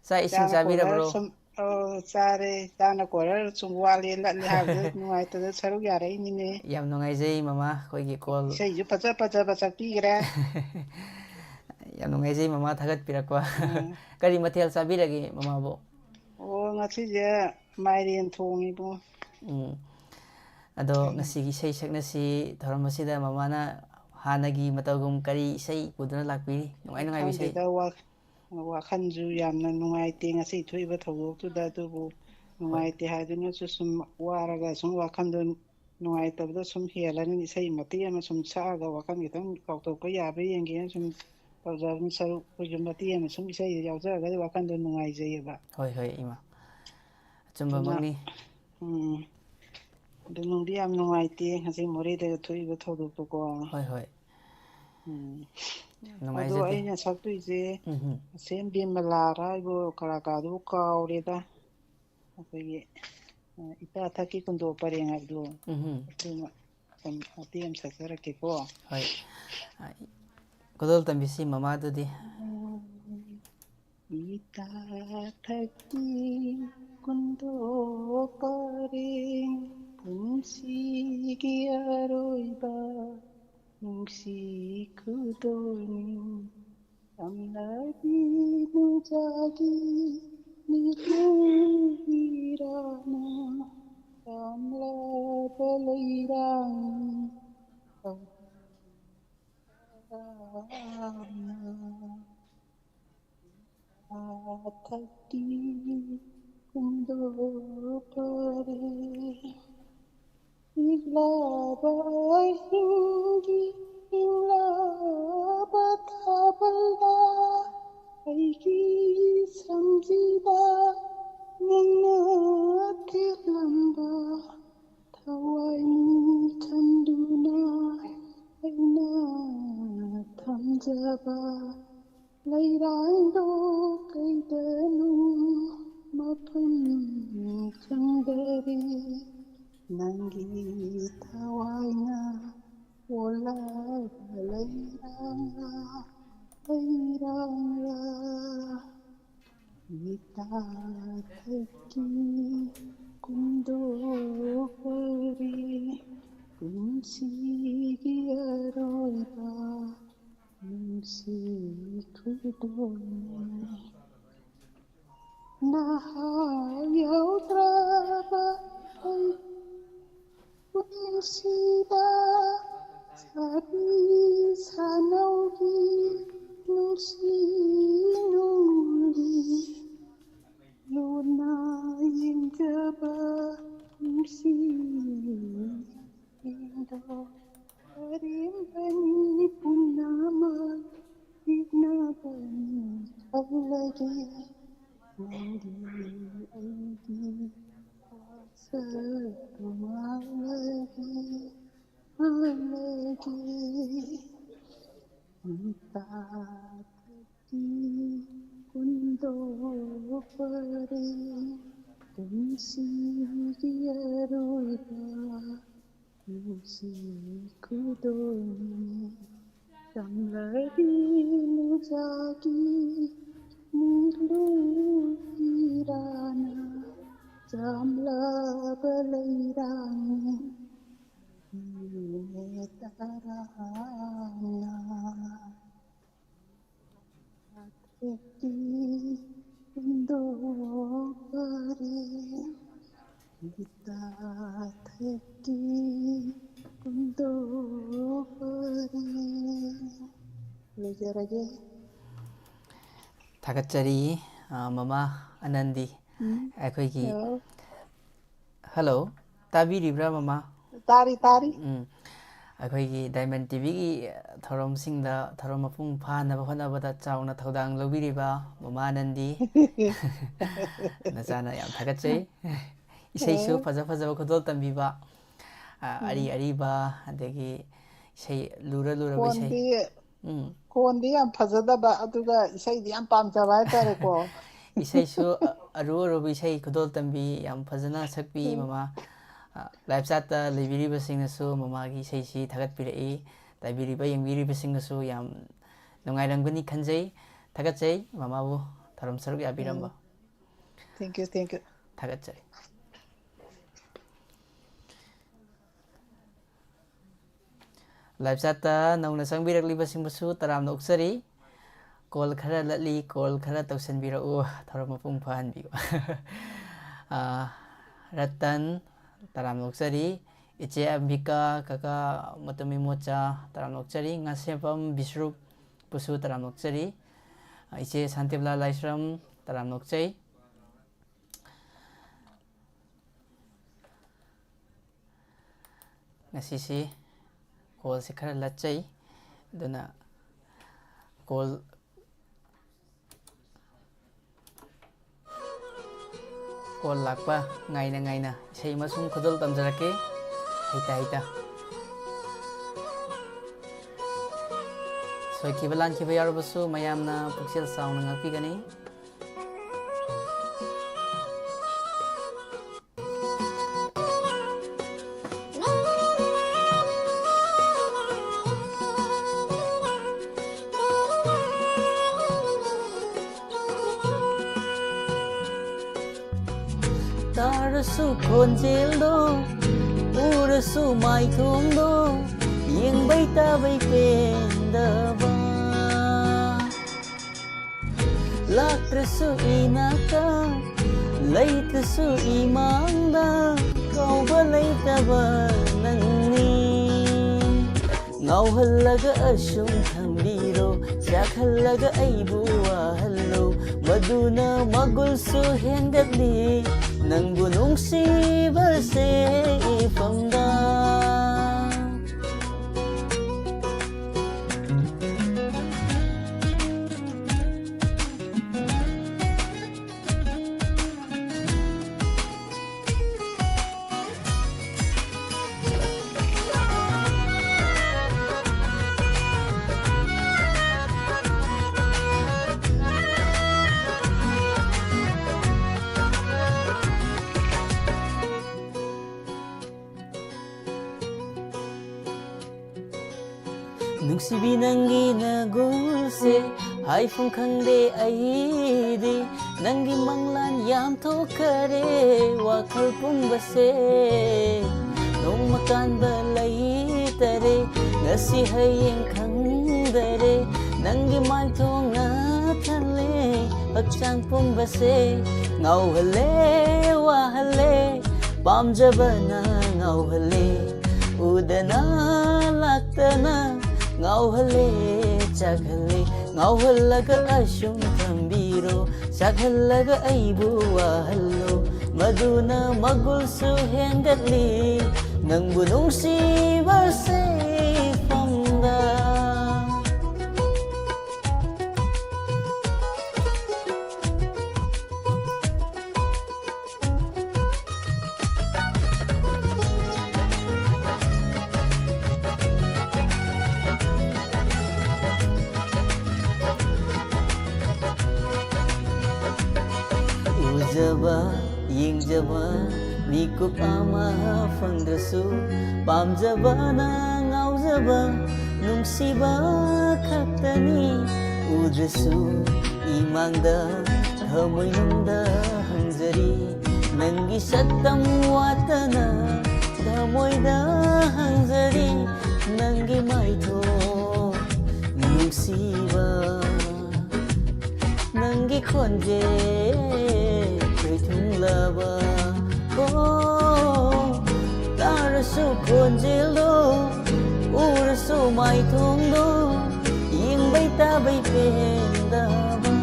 ꯆꯥꯛ ꯏꯁꯤꯡ ꯏꯆꯥꯅ ꯀꯣꯂꯔ ꯆꯥꯕꯤꯔꯕ꯭ꯔꯣ? ꯁꯨꯝ, ꯑꯧ, ꯆꯥꯔꯦ꯫ ꯏꯆꯥꯅ ꯀꯣꯂꯔ ꯁꯨꯝ ꯋꯥꯠꯂꯦ, ꯂꯠꯂꯦ ꯍꯥꯏꯕꯗꯨꯗ ꯅꯨꯡꯉꯥꯏꯇꯗꯅ ꯁꯔꯨꯛ ꯌꯥꯔꯛꯏꯅꯤꯅꯦ꯫ ꯌꯥꯝ ꯅꯨꯡꯉꯥꯏꯖꯩ ꯃꯃꯥ, ꯑꯩꯈꯣꯏꯒꯤ ꯀꯣꯜ ꯏꯁꯩꯁꯨ ꯐꯖ ꯐꯖꯕ ꯁꯛꯄꯤꯈ꯭ꯔꯦ꯫ ꯌꯥꯝ ꯅꯨꯡꯉꯥꯏꯖꯩ ꯃꯃꯥ ꯊꯥꯒꯠꯄꯤꯔꯛꯄ꯫ ꯎꯝ꯫ ꯀꯔꯤ ꯃꯊꯦꯜ ꯆꯥꯕꯤꯔꯒꯦ ꯃꯃꯥꯕꯨ? ꯑꯣ, ꯉꯁꯤꯁꯦ ꯃꯥꯏꯔꯦꯟ ꯊꯣꯡꯉꯤꯕꯣ꯫ ꯎꯝ꯫ ꯑꯗꯣ ꯎꯝ꯫ ꯉꯁꯤꯒꯤ ꯏꯁꯩ ꯁꯛꯅꯁꯤ ꯊꯧꯔꯝ ꯑꯁꯤꯗ ꯃꯃꯥꯅ ꯍꯥꯟꯅꯒꯤ ꯃꯇꯧꯒꯨꯝ ꯀꯔꯤ ꯏꯁꯩ ꯄꯨꯗꯨꯅ ꯂꯥꯛꯄꯤꯔꯤ? ꯅꯨꯡꯉꯥꯏ ꯅꯨꯡꯉꯥꯏꯕ ꯏꯁꯩ꯫ ꯈꯪꯗꯦꯗ, ꯋꯥ-, ꯋꯥꯈꯜꯁꯨ ꯌꯥꯝꯅ ꯅꯨꯡꯉꯥꯏꯇꯦ ꯉꯁꯤ ꯊꯣꯛꯏꯕ ꯊꯧꯗꯣꯛꯇꯨꯗ, ꯑꯗꯨꯕꯨ ꯍꯣꯏ꯫ ꯅꯨꯡꯉꯥꯏꯇꯦ ꯍꯥꯏꯗꯨꯅꯁꯨ ꯁꯨꯝ ꯋꯥꯔꯒ ꯁꯨꯝ ꯋꯥꯈꯜꯗꯣ ꯅꯨꯡꯉꯥꯏꯇꯕꯗꯣ ꯁꯨꯝ ꯍꯦꯜꯂꯅꯤ꯫ ꯏꯁꯩ ꯃꯇꯦꯛ ꯑꯃ ꯁꯨꯝ ꯁꯛꯑꯒ ꯋꯥꯈꯜ ꯈꯤꯇꯪ ꯆꯥꯎꯊꯣꯛꯄ ꯌꯥꯕ꯭ꯔꯥ ꯌꯦꯡꯒꯦꯅ ꯁꯨꯝ ꯇꯧꯖꯕꯅꯤ꯫ ꯁꯔꯨꯛ ꯑꯩꯈꯣꯏꯁꯨ ꯃꯇꯦꯛ ꯑꯃ ꯁꯨꯝ ꯏꯁꯩꯗ ꯌꯥꯎꯖꯔꯒꯗꯤ ꯋꯥꯈꯜꯗꯣ ꯅꯨꯡꯉꯥꯏꯖꯩꯌꯦꯕ꯫ ꯍꯣꯏ, ꯍꯣꯏ, ꯏꯃꯥ꯫ ꯑꯗꯨꯅ, ꯑꯆꯨꯝꯕꯃꯛꯅꯤ꯫ ꯎꯝ, ꯑꯗꯨ ꯅꯨꯡꯗꯤ ꯌꯥꯝ ꯅꯨꯡꯉꯥꯏꯇꯦ ꯉꯁꯤ ꯃꯣꯔꯦꯗ ꯊꯣꯛꯏꯕ ꯊꯧꯗꯣꯛꯇꯨꯀꯣ꯫ ꯍꯣꯏ, ꯍꯣꯏ꯫ ꯎꯝ꯫ ꯌꯥꯝ ꯑꯗꯣ ꯅꯨꯡꯉꯥꯏꯖꯗꯦ꯫ ꯑꯩꯅ ꯁꯛꯇꯣꯏꯁꯦ ꯎꯝ ꯍꯨꯝ꯫ ꯑꯁꯦꯝꯕꯤ ꯃꯂꯥꯔ ꯍꯥꯏꯕꯨ ꯀꯂꯥꯀꯥꯔꯗꯨꯕꯨ ꯀꯥꯎꯔꯦꯗ꯫ ꯑꯩꯈꯣꯏꯒꯤ, ꯑ, ꯏꯇꯥ ꯊꯛꯀꯤ ꯀꯨꯟꯗꯣ ꯄꯔꯦꯡ ꯍꯥꯏꯕꯗꯣ, ꯎꯝ ꯍꯨꯝ꯫ ꯑꯗꯨꯃ ꯁꯨꯝ ꯃꯇꯦꯛ ꯑꯃ ꯁꯛꯆꯔꯛꯀꯦꯀꯣ꯫ ꯍꯣꯏ꯫ ꯑ, ꯈꯨꯗꯣꯜ ꯇꯝꯕꯤꯁꯤ ꯃꯃꯥꯗꯨꯗꯤ꯫ ꯏꯇꯥ ꯊꯛꯀꯤ ꯀꯨꯟꯗꯣ ꯄꯔꯦꯡ, ꯄꯨꯟꯁꯤꯒꯤ ꯑꯔꯣꯏꯕ ꯅꯨꯡꯁꯤ ꯈꯨꯗꯣꯜꯅꯤ꯫ ꯇꯝꯂꯕꯤ ꯅꯨꯡꯖꯥꯒꯤ ꯃꯤꯠꯂꯨꯕꯤꯔꯥꯅ ꯇꯝꯂꯕ ꯂꯩꯔꯥꯡꯅꯤ꯫ ꯊꯛꯇꯤ ꯍꯨꯟꯗꯣꯛꯈꯔꯦ꯫ ꯏꯪꯂꯕ ꯑꯍꯤꯡꯒꯤ ꯏꯪꯂꯕ ꯊꯥꯕꯜꯗ ꯑꯩꯒꯤ ꯁꯝꯖꯤꯗ ꯅꯪꯅ ꯊꯦꯠꯂꯝꯕ ꯊꯋꯥꯏꯅꯤ ꯈꯟꯗꯨꯅ ꯑꯩꯅ ꯊꯝꯖꯕ ꯂꯩꯔꯥꯡꯗꯣ ꯀꯩꯗꯅꯣ ꯃꯐꯝ ꯈꯪꯗꯔꯦ꯫ ꯅꯪꯒꯤ ꯊꯋꯥꯏꯅ ꯑꯣꯜꯂꯕ ꯂꯩꯔꯥꯡꯂꯥ, ꯂꯩꯔꯥꯡꯂꯥ꯫ ꯏꯇꯥ ꯊꯛꯀꯤ ꯀꯨꯟꯗꯣ ꯄꯔꯦꯡ, ꯄꯨꯟꯁꯤꯒꯤ ꯑꯔꯣꯏꯕ ꯅꯨꯡꯁꯤ ꯇꯣꯡꯂꯦ꯫ ꯅꯍꯥ ꯌꯥꯎꯗ꯭ꯔꯕ ꯑꯩ ꯄꯨꯟꯁꯤꯗ ꯁꯥꯕꯤ ꯁꯥꯅꯧꯒꯤ ꯅꯨꯡꯁꯤ ꯅꯨꯡꯒꯤ ꯂꯨꯅ ꯌꯦꯡꯖꯕ ꯅꯨꯡꯁꯤ ꯏꯗꯣ ꯑꯔꯦꯝꯕꯅꯤ ꯄꯨꯝꯅꯃꯛ ꯏꯛꯅꯕꯅꯤ ꯈꯜꯂꯒꯦ ꯅꯪꯒꯤ ꯑꯩꯒꯤ ꯋꯥꯁꯛꯇꯣ ꯃꯥꯡꯂꯒꯦ ꯃꯥꯡꯂꯒꯦ ꯇꯥ ꯀꯨꯟꯗꯣ ꯄꯔꯦ ꯄꯨꯟꯁꯤꯒꯤ ꯑꯔꯣꯏꯕ ꯅꯨꯡꯁꯤ ꯈꯨꯗꯣꯜꯅꯤ ꯇꯝꯂꯕꯤ ꯅꯨꯡꯖꯥꯒꯤ ꯃꯤꯂꯨ ꯄꯤꯔꯥꯅ ꯆꯝꯂꯕ ꯂꯩꯔꯥꯡꯅꯤ ꯅꯤꯅꯦ ꯇꯔꯥꯅ ꯊꯛꯀꯤ ꯍꯨꯟꯗꯣꯛꯄꯔꯦ ꯒꯤꯇꯥ ꯊꯛꯀꯤ ꯍꯨꯟꯗꯣꯛꯄꯔꯦ꯫ ꯂꯣꯏꯖꯔꯒꯦ꯫ ꯊꯥꯒꯠꯆꯔꯤ, ꯑ, ꯃꯃꯥ ꯑꯅꯟꯗꯤ꯫ ꯎꯝ꯫ ꯑꯩꯈꯣꯏꯒꯤ ꯍꯜꯂꯣ꯫ ꯍꯜꯂꯣ, ꯇꯥꯕꯤꯔꯤꯕ꯭ꯔꯥ ꯃꯃꯥ? ꯇꯥꯔꯤ, ꯇꯥꯔꯤ꯫ ꯎꯝ꯫ ꯑꯩꯈꯣꯏꯒꯤ ꯗꯥꯏꯃꯟ ꯇꯤꯚꯤꯒꯤ ꯊꯧꯔꯝꯁꯤꯡꯗ ꯊꯧꯔꯝ ꯃꯄꯨꯡ ꯐꯥꯅꯕ ꯍꯣꯠꯅꯕꯗ ꯆꯥꯎꯅ ꯊꯧꯗꯥꯡ ꯂꯧꯕꯤꯔꯤꯕ ꯃꯃꯥ ꯑꯅꯟꯗꯤ ꯅꯆꯥꯅ ꯌꯥꯝ ꯊꯥꯒꯠꯆꯩ꯫ ꯏꯁꯩꯁꯨ ꯑꯦ꯫ ꯐꯖ ꯐꯖꯕ ꯈꯨꯗꯣꯜ ꯇꯝꯕꯤꯕ, ꯑ, ꯎꯝ꯫ ꯑꯔꯤ ꯑꯔꯤꯕ, ꯑꯗꯒꯤ ꯏꯁꯩ ꯂꯨꯔ ꯂꯨꯔꯕ ꯏꯁꯩ꯫ ꯈꯣꯟꯗꯤ, ꯎꯝ꯫ ꯈꯣꯟꯗꯤ ꯌꯥꯝ ꯐꯖꯗꯕ, ꯑꯗꯨꯒ ꯏꯁꯩꯗꯤ ꯌꯥꯝ ꯄꯥꯝꯖꯕ ꯍꯥꯏꯇꯥꯔꯦꯀꯣ꯫ ꯏꯁꯩꯁꯨ ꯑ-, ꯑꯔꯨ ꯑꯔꯨꯕ ꯏꯁꯩ ꯈꯨꯗꯣꯜ ꯇꯝꯕꯤ, ꯌꯥꯝ ꯐꯖꯅ ꯁꯛꯄꯤ ꯎꯝ꯫ ꯃꯃꯥ꯫ ꯑ, ꯂꯥꯏꯞ ꯆꯥꯠꯇ ꯂꯩꯕꯤꯔꯤꯕꯁꯤꯡꯅꯁꯨ ꯃꯃꯥꯒꯤ ꯏꯁꯩꯁꯤ ꯊꯥꯒꯠꯄꯤꯔꯛꯏ꯫ ꯇꯥꯕꯤꯔꯤꯕ, ꯌꯦꯡꯕꯤꯔꯤꯕꯁꯤꯡꯅꯁꯨ ꯌꯥꯝ ꯅꯨꯡꯉꯥꯏꯔꯝꯒꯅꯤ ꯈꯟꯖꯩ꯫ ꯊꯥꯒꯠꯆꯩ ꯃꯃꯥꯕꯨ ꯊꯧꯔꯝ ꯁꯔꯨꯛ ꯌꯥꯕꯤꯔꯝꯕ꯫ ꯎꯝ꯫ Thank you, thank you꯫ ꯊꯥꯒꯠꯆꯔꯤ꯫ ꯂꯥꯏꯞ ꯆꯥꯠꯇ ꯅꯧꯅ ꯆꯪꯕꯤꯔꯛꯂꯤꯕꯁꯤꯡꯕꯨꯁꯨ ꯇꯔꯥꯝꯅ ꯑꯣꯛꯆꯔꯤ꯫ ꯀꯣꯜ ꯈꯔ ꯂꯠꯂꯤ, ꯀꯣꯜ ꯈꯔ ꯇꯧꯁꯟꯕꯤꯔꯛꯎ, ꯊꯧꯔꯝ ꯃꯄꯨꯡ ꯐꯥꯍꯟꯕꯤꯌꯨ꯫ ꯑꯥ, ꯔꯇꯟ, ꯇꯔꯥꯝꯅ ꯑꯣꯛꯆꯔꯤ꯫ ꯏꯆꯦ ꯑꯝꯕꯤꯀꯥ, ꯀꯀꯥ ꯃꯇꯨꯝ ꯏꯃꯣꯆꯥ, ꯇꯔꯥꯝꯅ ꯑꯣꯛꯆꯔꯤ꯫ ꯉꯥꯁꯦꯝꯕꯝ ꯕꯤꯁ꯭ꯔꯨꯞ ꯄꯨꯁꯨ ꯇꯔꯥꯝꯅ ꯑꯣꯛꯆꯔꯤ꯫ ꯏꯆꯦ ꯁꯥꯟꯇꯤꯕꯂꯥ ꯂꯥꯏꯁ꯭ꯔꯝ, ꯇꯔꯥꯝꯅ ꯑꯣꯛꯆꯩ꯫ ꯉꯁꯤꯁꯤ ꯀꯣꯜꯁꯦ ꯈꯔ ꯂꯠꯆꯩ, ꯑꯗꯨꯅ ꯀꯣꯜ, ꯀꯣꯜ ꯂꯥꯛꯄ ꯉꯥꯏꯅ ꯉꯥꯏꯅ ꯏꯁꯩ ꯑꯃꯁꯨꯡ ꯈꯨꯗꯣꯜ ꯇꯝꯖꯔꯛꯀꯦ꯫ ꯍꯩꯇ ꯍꯩꯇ꯫ ꯁꯣꯏꯈꯤꯕ ꯂꯥꯟꯈꯤꯕ ꯌꯥꯎꯔꯕꯁꯨ ꯃꯌꯥꯝꯅ ꯄꯨꯛꯆꯦꯜ ꯆꯥꯎꯅ ꯉꯥꯛꯄꯤꯒꯅꯤ꯫ ꯇꯥꯔꯁꯨ ꯈꯣꯟꯖꯦꯜꯗꯣ, ꯎꯔꯁꯨ ꯃꯥꯏꯊꯣꯡꯗꯣ, ꯌꯦꯡꯕꯩ ꯇꯥꯕꯩ ꯄꯦꯟꯗꯕ꯫ ꯂꯥꯛꯇ꯭ꯔꯁꯨ ꯏꯅꯥꯛꯇ, ꯂꯩꯇ꯭ꯔꯁꯨ ꯏꯃꯥꯡꯗ, ꯀꯧꯕ ꯂꯩꯇꯕ ꯅꯪꯅꯤ꯫ ꯉꯥꯎꯍꯜꯂꯒ ꯑꯁꯨꯝ ꯊꯝꯕꯤꯔꯣ, ꯆꯥꯛꯍꯜꯂꯒ ꯑꯩꯕꯨ ꯋꯥꯍꯜꯂꯣ, ꯃꯗꯨꯅ ꯃꯒꯨꯜꯁꯨ ꯍꯦꯟꯒꯠꯂꯤ, ꯅꯪꯕꯨ ꯅꯨꯡꯁꯤꯕꯁꯦ ꯏꯐꯝꯗ꯫ ꯅꯨꯡꯁꯤꯕꯤ, ꯅꯪꯒꯤ ꯅꯒꯨꯜꯁꯦ ꯍꯥꯏꯐꯝ ꯈꯪꯗꯦ ꯑꯩꯗꯤ꯫ ꯅꯪꯒꯤ ꯃꯪꯂꯥꯟ ꯌꯥꯝꯊꯣꯛꯈꯔꯦ ꯋꯥꯈꯜ ꯄꯨꯝꯕꯁꯦ꯫ ꯅꯣꯡꯃ ꯀꯥꯟꯕ ꯂꯩꯇꯔꯦ, ꯉꯁꯤ ꯍꯌꯦꯡ ꯈꯪꯗꯔꯦ꯫ ꯅꯪꯒꯤ ꯃꯥꯏꯊꯣꯡꯅ ꯍꯛꯆꯥꯡ ꯄꯨꯝꯕꯁꯦ ꯉꯥꯎꯍꯜꯂꯦ, ꯋꯥꯍꯜꯂꯦ, ꯄꯥꯝꯖꯕꯅ ꯉꯥꯎꯍꯜꯂꯦ, ꯎꯗꯅ ꯂꯥꯛꯇꯅ ꯉꯥꯎꯍꯜꯂꯦ, ꯆꯥꯛꯍꯜꯂꯦ, ꯉꯥꯎꯍꯜꯂꯒ ꯑꯁꯨꯝ ꯊꯝꯕꯤꯔꯣ, ꯆꯥꯛꯍꯜꯂꯒ ꯑꯩꯕꯨ ꯋꯥꯍꯜꯂꯣ, ꯃꯗꯨꯅ ꯃꯒꯨꯜꯁꯨ ꯍꯦꯟꯒꯠꯂꯤ, ꯅꯪꯕꯨ ꯅꯨꯡꯁꯤꯕꯁꯦ ꯐꯝꯗ꯫ ꯎꯖꯕ, ꯌꯦꯡꯖꯕ, ꯃꯤꯀꯨꯞ ꯑꯃ ꯐꯪꯗ꯭ꯔꯁꯨ, ꯄꯥꯝꯖꯕꯅ ꯉꯥꯎꯖꯕ, ꯅꯨꯡꯁꯤꯕ ꯈꯛꯇꯅꯤ꯫ ꯎꯗ꯭ꯔꯁꯨ ꯏꯃꯥꯡꯗ, ꯊꯃꯣꯏꯅꯨꯡꯗ ꯍꯪꯖꯔꯤ, ꯅꯪꯒꯤ ꯁꯛꯇꯝ ꯋꯥꯠꯇꯅ ꯊꯃꯣꯏꯗ ꯍꯪꯖꯔꯤ, ꯅꯪꯒꯤ ꯃꯥꯏꯊꯣꯡ ꯅꯨꯡꯁꯤꯕ, ꯅꯪꯒꯤ ꯈꯣꯟꯖꯦꯜ ꯈꯣꯏꯊꯨꯡꯂꯕ꯫ ꯑꯣ, ꯇꯥꯔꯁꯨ ꯈꯣꯟꯖꯦꯜꯗꯣ, ꯎꯔꯁꯨ ꯃꯥꯏꯊꯣꯡꯗꯣ, ꯌꯦꯡꯕꯩ ꯇꯥꯕꯩ ꯄꯦꯟꯗꯕ꯫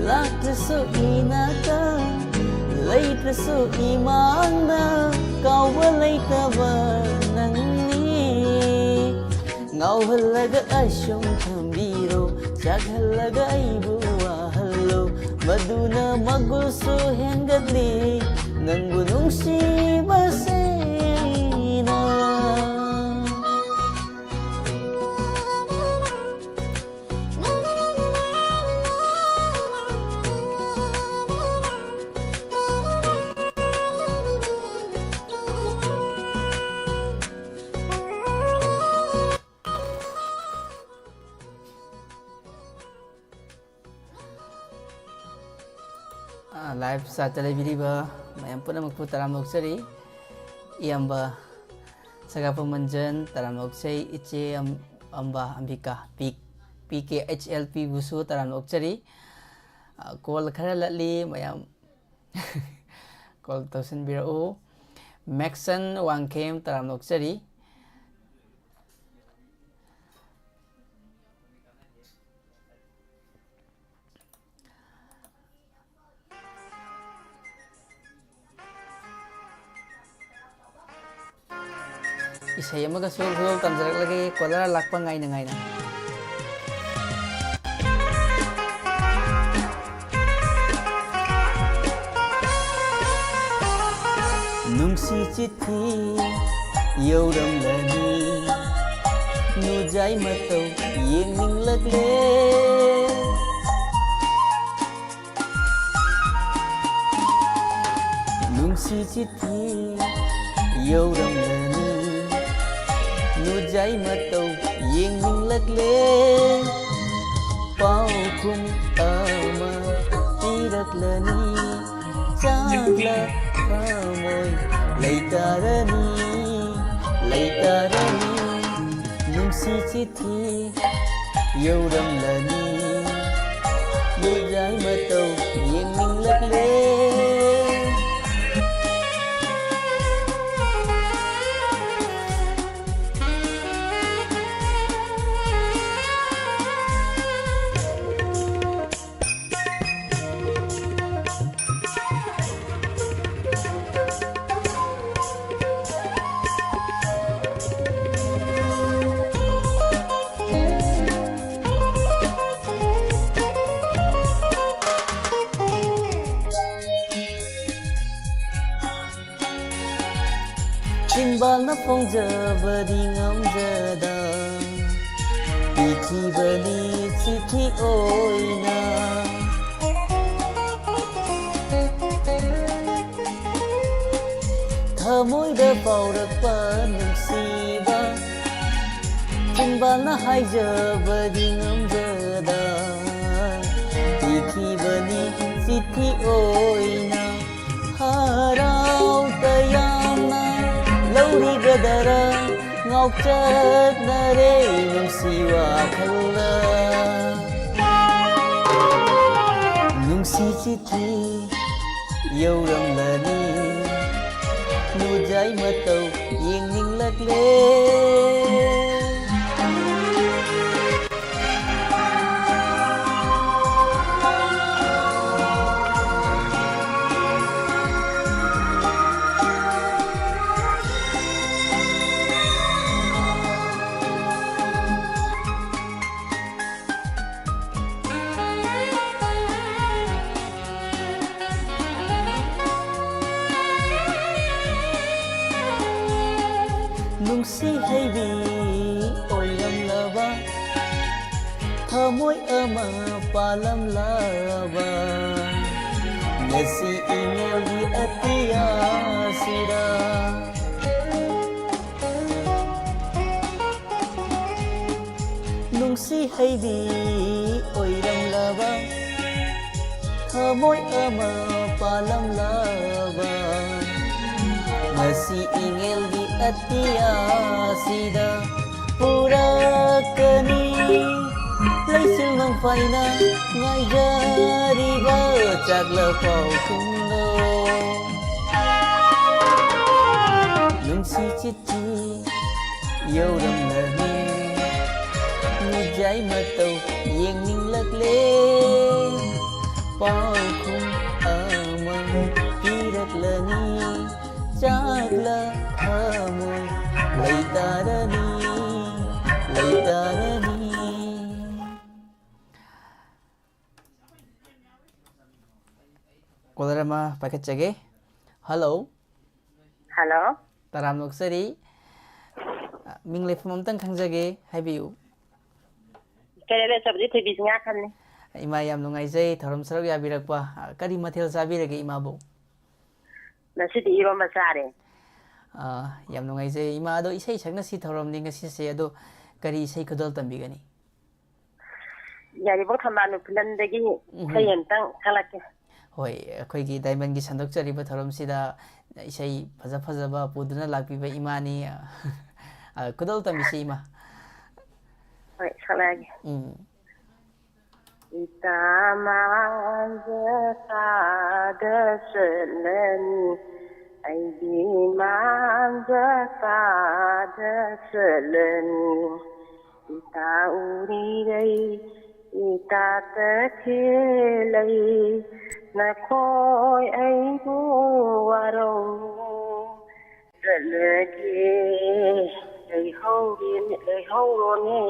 ꯂꯥꯛꯇ꯭ꯔꯁꯨ ꯏꯅꯥꯛꯇ, ꯂꯩꯇ꯭ꯔꯁꯨ ꯏꯃꯥꯡꯗ, ꯀꯥꯎꯕ ꯂꯩꯇꯕ ꯅꯪꯅꯤ꯫ ꯉꯥꯎꯍꯜꯂꯒ ꯑꯁꯨꯝ ꯊꯝꯕꯤꯔꯣ, ꯆꯥꯛꯍꯜꯂꯒ ꯑꯩꯕꯨ ꯋꯥꯍꯜꯂꯣ, ꯃꯗꯨꯅ ꯃꯒꯨꯜꯁꯨ ꯍꯦꯟꯒꯠꯂꯤ, ꯅꯪꯕꯨ ꯅꯨꯡꯁꯤꯕꯁꯦ ꯑꯩꯅ꯫ ꯂꯥꯏꯚ ꯆꯥꯠꯇ ꯂꯩꯕꯤꯔꯤꯕ ꯃꯌꯥꯝ ꯄꯨꯝꯅꯃꯛꯄꯨ ꯇꯔꯥꯝꯅ ꯑꯣꯛꯆꯔꯤ꯫ ꯏꯌꯥꯝꯕ ꯁꯒꯥꯄꯝ ꯃꯟꯖꯟ, ꯇꯔꯥꯝꯅ ꯑꯣꯛꯆꯩ꯫ ꯏꯆꯦ ꯑꯝ-, ꯑꯝꯕ ꯑꯝꯕꯤꯀꯥ, ꯄꯤꯛ꯫ ꯄꯤ ꯀꯦ ꯑꯩꯆ ꯑꯦꯜ ꯄꯤꯕꯨꯁꯨ ꯇꯔꯥꯝꯅ ꯑꯣꯛꯆꯔꯤ꯫ ꯑ, ꯀꯣꯜ ꯈꯔ ꯂꯠꯂꯤ, ꯃꯌꯥꯝ ꯀꯣꯜ ꯇꯧꯁꯤꯟꯕꯤꯔꯛꯎ꯫ ꯃꯦꯛꯁꯟ ꯋꯥꯡꯈꯦꯝ ꯇꯔꯥꯝꯅ ꯑꯣꯛꯆꯔꯤ꯫ ꯏꯁꯩ ꯑꯃꯒꯁꯨ ꯈꯨꯗꯣꯜ ꯇꯝꯖꯔꯛꯂꯒꯦ, ꯀꯣꯂꯔ ꯂꯥꯛꯄ ꯉꯥꯏꯅ ꯉꯥꯏꯅ꯫ ꯅꯨꯡꯁꯤ ꯆꯤꯊꯤ ꯌꯧꯔꯝꯂꯅꯤ, ꯅꯨꯖꯥꯏ ꯃꯇꯧ ꯌꯦꯡꯅꯤꯡꯂꯛꯂꯦ꯫ ꯅꯨꯡꯁꯤ ꯆꯤꯊꯤ ꯌꯧꯔꯝꯂꯅꯤ, ꯅꯨꯖꯥꯏ ꯃꯇꯧ ꯌꯦꯡꯅꯤꯡꯂꯛꯂꯦ꯫ ꯄꯥꯎꯈꯨꯝ ꯑꯃ ꯄꯤꯔꯛꯂꯅꯤ, ꯆꯥꯛꯂ ꯊꯃꯣꯏ ꯂꯩꯇꯥꯔꯅꯤ, ꯂꯩꯇꯥꯔꯅꯤ꯫ ꯅꯨꯡꯁꯤ ꯆꯤꯊꯤ ꯌꯧꯔꯝꯂꯅꯤ, ꯅꯨꯖꯥꯏ ꯃꯇꯧ ꯌꯦꯡꯅꯤꯡꯂꯛꯂꯦ꯫ ꯆꯤꯟꯕꯥꯜꯅ ꯐꯣꯡꯖꯕꯗꯤ ꯉꯝꯖꯗ, ꯄꯤꯈꯤꯕꯅꯤ ꯆꯤꯊꯤ ꯑꯣꯏꯅ꯫ ꯊꯃꯣꯏꯗ ꯐꯥꯎꯔꯛꯄ ꯅꯨꯡꯁꯤꯕ, ꯆꯤꯟꯕꯥꯜꯅ ꯍꯥꯏꯖꯕꯗꯤ ꯉꯝꯖꯗ, ꯄꯤꯈꯤꯕꯅꯤ ꯆꯤꯊꯤ ꯑꯣꯏꯅ꯫ ꯍꯔꯥꯎ ꯇꯌꯥꯝꯅ ꯂꯧꯔꯤꯒꯗꯔ, ꯉꯥꯎ ꯆꯠꯅꯔꯦ ꯅꯨꯡꯁꯤ ꯋꯥꯈꯜꯅ꯫ ꯅꯨꯡꯁꯤ ꯆꯤꯊꯤ ꯌꯧꯔꯝꯂꯅꯤ꯫ ꯅꯨꯖꯥꯏ ꯃꯇꯧ ꯌꯦꯡꯅꯤꯡꯂꯛꯂꯦ꯫ ꯅꯨꯡꯁꯤ ꯍꯩꯕꯤ ꯑꯣꯏꯔꯝꯂꯕ ꯊꯃꯣꯏ ꯑꯃ ꯄꯥꯜꯂꯝꯂꯕ ꯉꯁꯤ ꯏꯃꯦꯜꯒꯤ ꯑꯇꯤꯌꯥꯁꯤꯗ꯫ ꯅꯨꯡꯁꯤ ꯍꯩꯕꯤ ꯑꯣꯏꯔꯝꯂꯕ ꯊꯃꯣꯏ ꯑꯃ ꯄꯥꯜꯂꯝꯂꯕ ꯉꯁꯤ ꯏꯉꯦꯜꯒꯤ ꯑꯇꯤꯌꯥꯁꯤꯗ ꯄꯨꯔꯛꯀꯅꯤ꯫ ꯂꯩꯆꯤꯜ ꯃꯪꯐꯥꯏꯅ ꯉꯥꯏꯖꯔꯤꯕ ꯆꯥꯛꯂ ꯄꯥꯎꯈꯨꯝꯗꯣ꯫ ꯅꯨꯡꯁꯤ ꯆꯤꯊꯤ ꯌꯧꯔꯝꯂꯅꯤ꯫ ꯃꯤꯖꯥꯏ ꯃꯇꯧ ꯌꯦꯡꯅꯤꯡꯂꯛꯂꯦ꯫ ꯄꯥꯎꯈꯨꯝ ꯑꯃ ꯄꯤꯔꯛꯂꯅꯤ꯫ ꯆꯥꯛꯂ ꯊꯃꯣꯏ ꯂꯩꯇꯥꯔꯅꯤ, ꯂꯩꯇꯥꯔꯅꯤ꯫ ꯀꯣꯂꯔ ꯑꯃ ꯄꯥꯏꯈꯠꯆꯒꯦ꯫ ꯍꯜꯂꯣ꯫ ꯍꯜꯂꯣ꯫ ꯇꯔꯥꯝꯅ ꯑꯣꯛꯆꯔꯤ꯫ ꯃꯤꯡ ꯂꯩꯐꯝ ꯑꯝꯇꯪ ꯈꯪꯖꯒꯦ, ꯍꯥꯏꯕꯤꯌꯨ꯫ ꯀꯩꯔꯣꯜ ꯂꯩꯆꯧꯕꯤ ꯊꯣꯏꯕꯤ ꯆꯤꯡꯉꯥꯈꯝꯅꯤ꯫ ꯏꯃꯥ, ꯌꯥꯝ ꯅꯨꯡꯉꯥꯏꯖꯩ ꯊꯧꯔꯝ ꯁꯔꯨꯛ ꯌꯥꯕꯤꯔꯛꯄ꯫ ꯀꯔꯤ ꯃꯊꯦꯜ ꯆꯥꯕꯤꯔꯒꯦ ꯏꯃꯥꯕꯨ? ꯉꯁꯤꯗꯤ ꯏꯔꯣꯝꯕ ꯆꯥꯔꯦ꯫ ꯑꯥ, ꯌꯥꯝ ꯅꯨꯡꯉꯥꯏꯖꯩ ꯏꯃꯥ꯫ ꯑꯗꯣ ꯏꯁꯩ ꯁꯛꯅꯁꯤ ꯊꯧꯔꯝꯅꯤ ꯉꯁꯤꯁꯦ, ꯑꯗꯣ ꯀꯔꯤ ꯏꯁꯩ ꯈꯨꯗꯣꯜ ꯇꯝꯕꯤꯒꯅꯤ? ꯌꯥꯏꯔꯤꯄꯣꯛ ꯊꯝꯕꯥꯜꯅꯨ ꯐꯤꯂꯝꯗꯒꯤ ꯎꯝ꯫ ꯏꯁꯩ ꯑꯝꯇꯪ ꯁꯛꯂꯛꯀꯦ꯫ ꯍꯣꯏ, ꯑꯩꯈꯣꯏꯒꯤ ꯗꯥꯏꯃꯟꯒꯤ ꯁꯟꯗꯣꯛꯆꯔꯤꯕ ꯊꯧꯔꯝꯁꯤꯗ ꯏꯁꯩ ꯐꯖ ꯐꯖꯕ ꯄꯨꯗꯨꯅ ꯂꯥꯛꯄꯤꯕ ꯏꯃꯥꯅꯤ꯫ ꯑ, ꯈꯨꯗꯣꯜ ꯇꯝꯕꯤꯁꯤ, ꯏꯃꯥ꯫ ꯍꯣꯏ, ꯁꯛꯂꯛꯑꯒꯦ꯫ ꯎꯝ꯫ ꯏꯇꯥ ꯃꯥꯡꯖ ꯀꯥꯗ ꯆꯠꯂꯅꯤ, ꯑꯩꯗꯤ ꯃꯥꯡꯖ ꯀꯥꯗ ꯆꯠꯂꯅꯤ꯫ ꯏꯇꯥ ꯎꯔꯤꯔꯩ, ꯏꯇꯥ ꯇꯈꯦꯜꯂꯩ, ꯅꯈꯣꯏ ꯑꯩꯕꯨ ꯋꯥꯔꯧꯅꯨ꯫ ꯆꯠꯂꯒꯦ, ꯂꯩꯍꯧꯔꯦꯅꯦ, ꯂꯩꯍꯧꯔꯣꯅꯦ,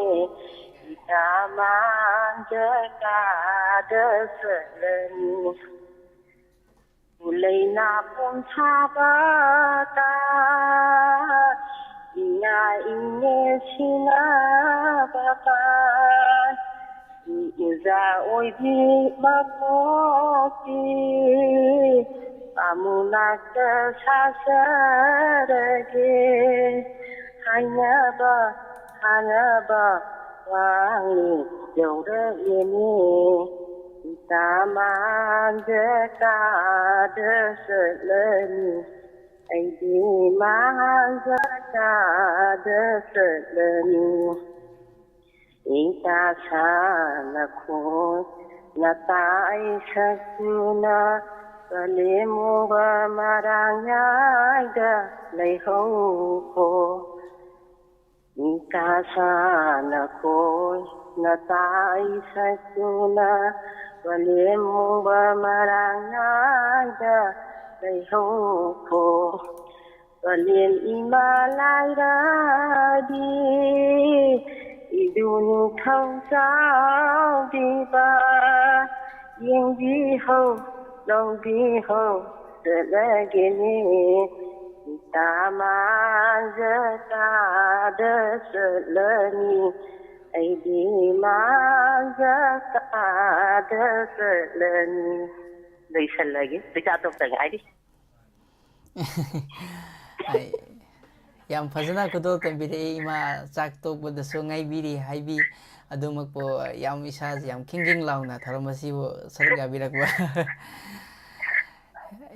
ꯏꯇꯥ ꯃꯥꯡꯖ ꯀꯥꯗ ꯆꯠꯂꯅꯤ꯫ ꯎꯂꯩ ꯅꯥꯄꯣꯝ ꯁꯥꯕ ꯀꯥ, ꯏꯉꯥ ꯏꯉꯦꯟ ꯁꯤꯟꯅꯕ ꯀꯥ, ꯏ ꯎꯖꯥ ꯑꯣꯏꯕꯤ ꯃꯀꯣꯛꯇꯤ, ꯄꯥꯃꯨ ꯅꯥꯛꯇ ꯁꯥꯖꯔꯒꯦ ꯍꯥꯏꯅꯕ ꯍꯥꯏꯅꯕ ꯋꯥꯡꯂꯦꯟ ꯌꯧꯔꯛꯂꯦꯅꯦ꯫ ꯏꯇꯥ ꯃꯥꯡꯖ ꯀꯥꯗ ꯆꯠꯂꯅꯤ, ꯑꯩꯗꯤ ꯃꯥꯡꯖ ꯀꯥꯗ ꯆꯠꯂꯅꯤ꯫ ꯏꯇꯥ ꯁꯥꯅꯈꯣꯏ ꯅꯇꯥ ꯏꯁꯛꯇꯨꯅ, ꯄꯂꯦꯝ ꯃꯣꯡꯕ ꯃꯔꯥꯡꯌꯥꯏꯗ ꯂꯩꯍꯧꯈꯣ꯫ ꯏꯇꯥ ꯁꯥꯅꯈꯣꯏ ꯅꯇꯥ ꯏꯁꯛꯇꯨꯅ, ꯄꯂꯦꯝ ꯃꯣꯡꯕ ꯃꯔꯥꯡꯌꯥꯏꯗ ꯂꯩꯍꯧꯈꯣ꯫ ꯄꯂꯦꯝ ꯏꯃꯥ ꯂꯥꯏꯔꯥꯗꯤ, ꯏꯗꯨ ꯅꯤꯡꯊꯧ ꯆꯥꯎꯕꯤꯕ, ꯌꯦꯡꯕꯤꯍꯧ ꯂꯧꯕꯤꯍꯧ ꯆꯠꯂꯒꯦꯅꯦ꯫ ꯏꯇꯥ ꯃꯥꯡꯖ ꯀꯥꯗ ꯆꯠꯂꯅꯤ, ꯑꯩꯗꯤ ꯃꯥꯡꯖ ꯀꯥꯗ ꯆꯠꯂꯅꯤ꯫ ꯂꯣꯏꯁꯜꯂꯒꯦ, ꯄꯩꯁꯥ ꯇꯣꯛꯇ ꯉꯥꯏꯔꯤ꯫ ꯑꯩ ꯌꯥꯝ ꯐꯖꯅ ꯈꯨꯗꯣꯜ ꯇꯝꯕꯤꯔꯛꯏ ꯏꯃꯥ꯫ ꯆꯥꯛ ꯇꯣꯛꯄꯗꯁꯨ ꯉꯥꯏꯕꯤꯔꯤ ꯍꯥꯏꯕꯤ꯫ ꯑꯗꯨꯃꯛꯄꯨ ꯌꯥꯝ ꯏꯁꯥꯁꯦ ꯌꯥꯝ ꯈꯤꯡ ꯈꯤꯡ ꯂꯥꯎꯅ ꯊꯧꯔꯝ ꯑꯁꯤꯕꯨ ꯁꯔꯨꯛ ꯌꯥꯕꯤꯔꯛꯄ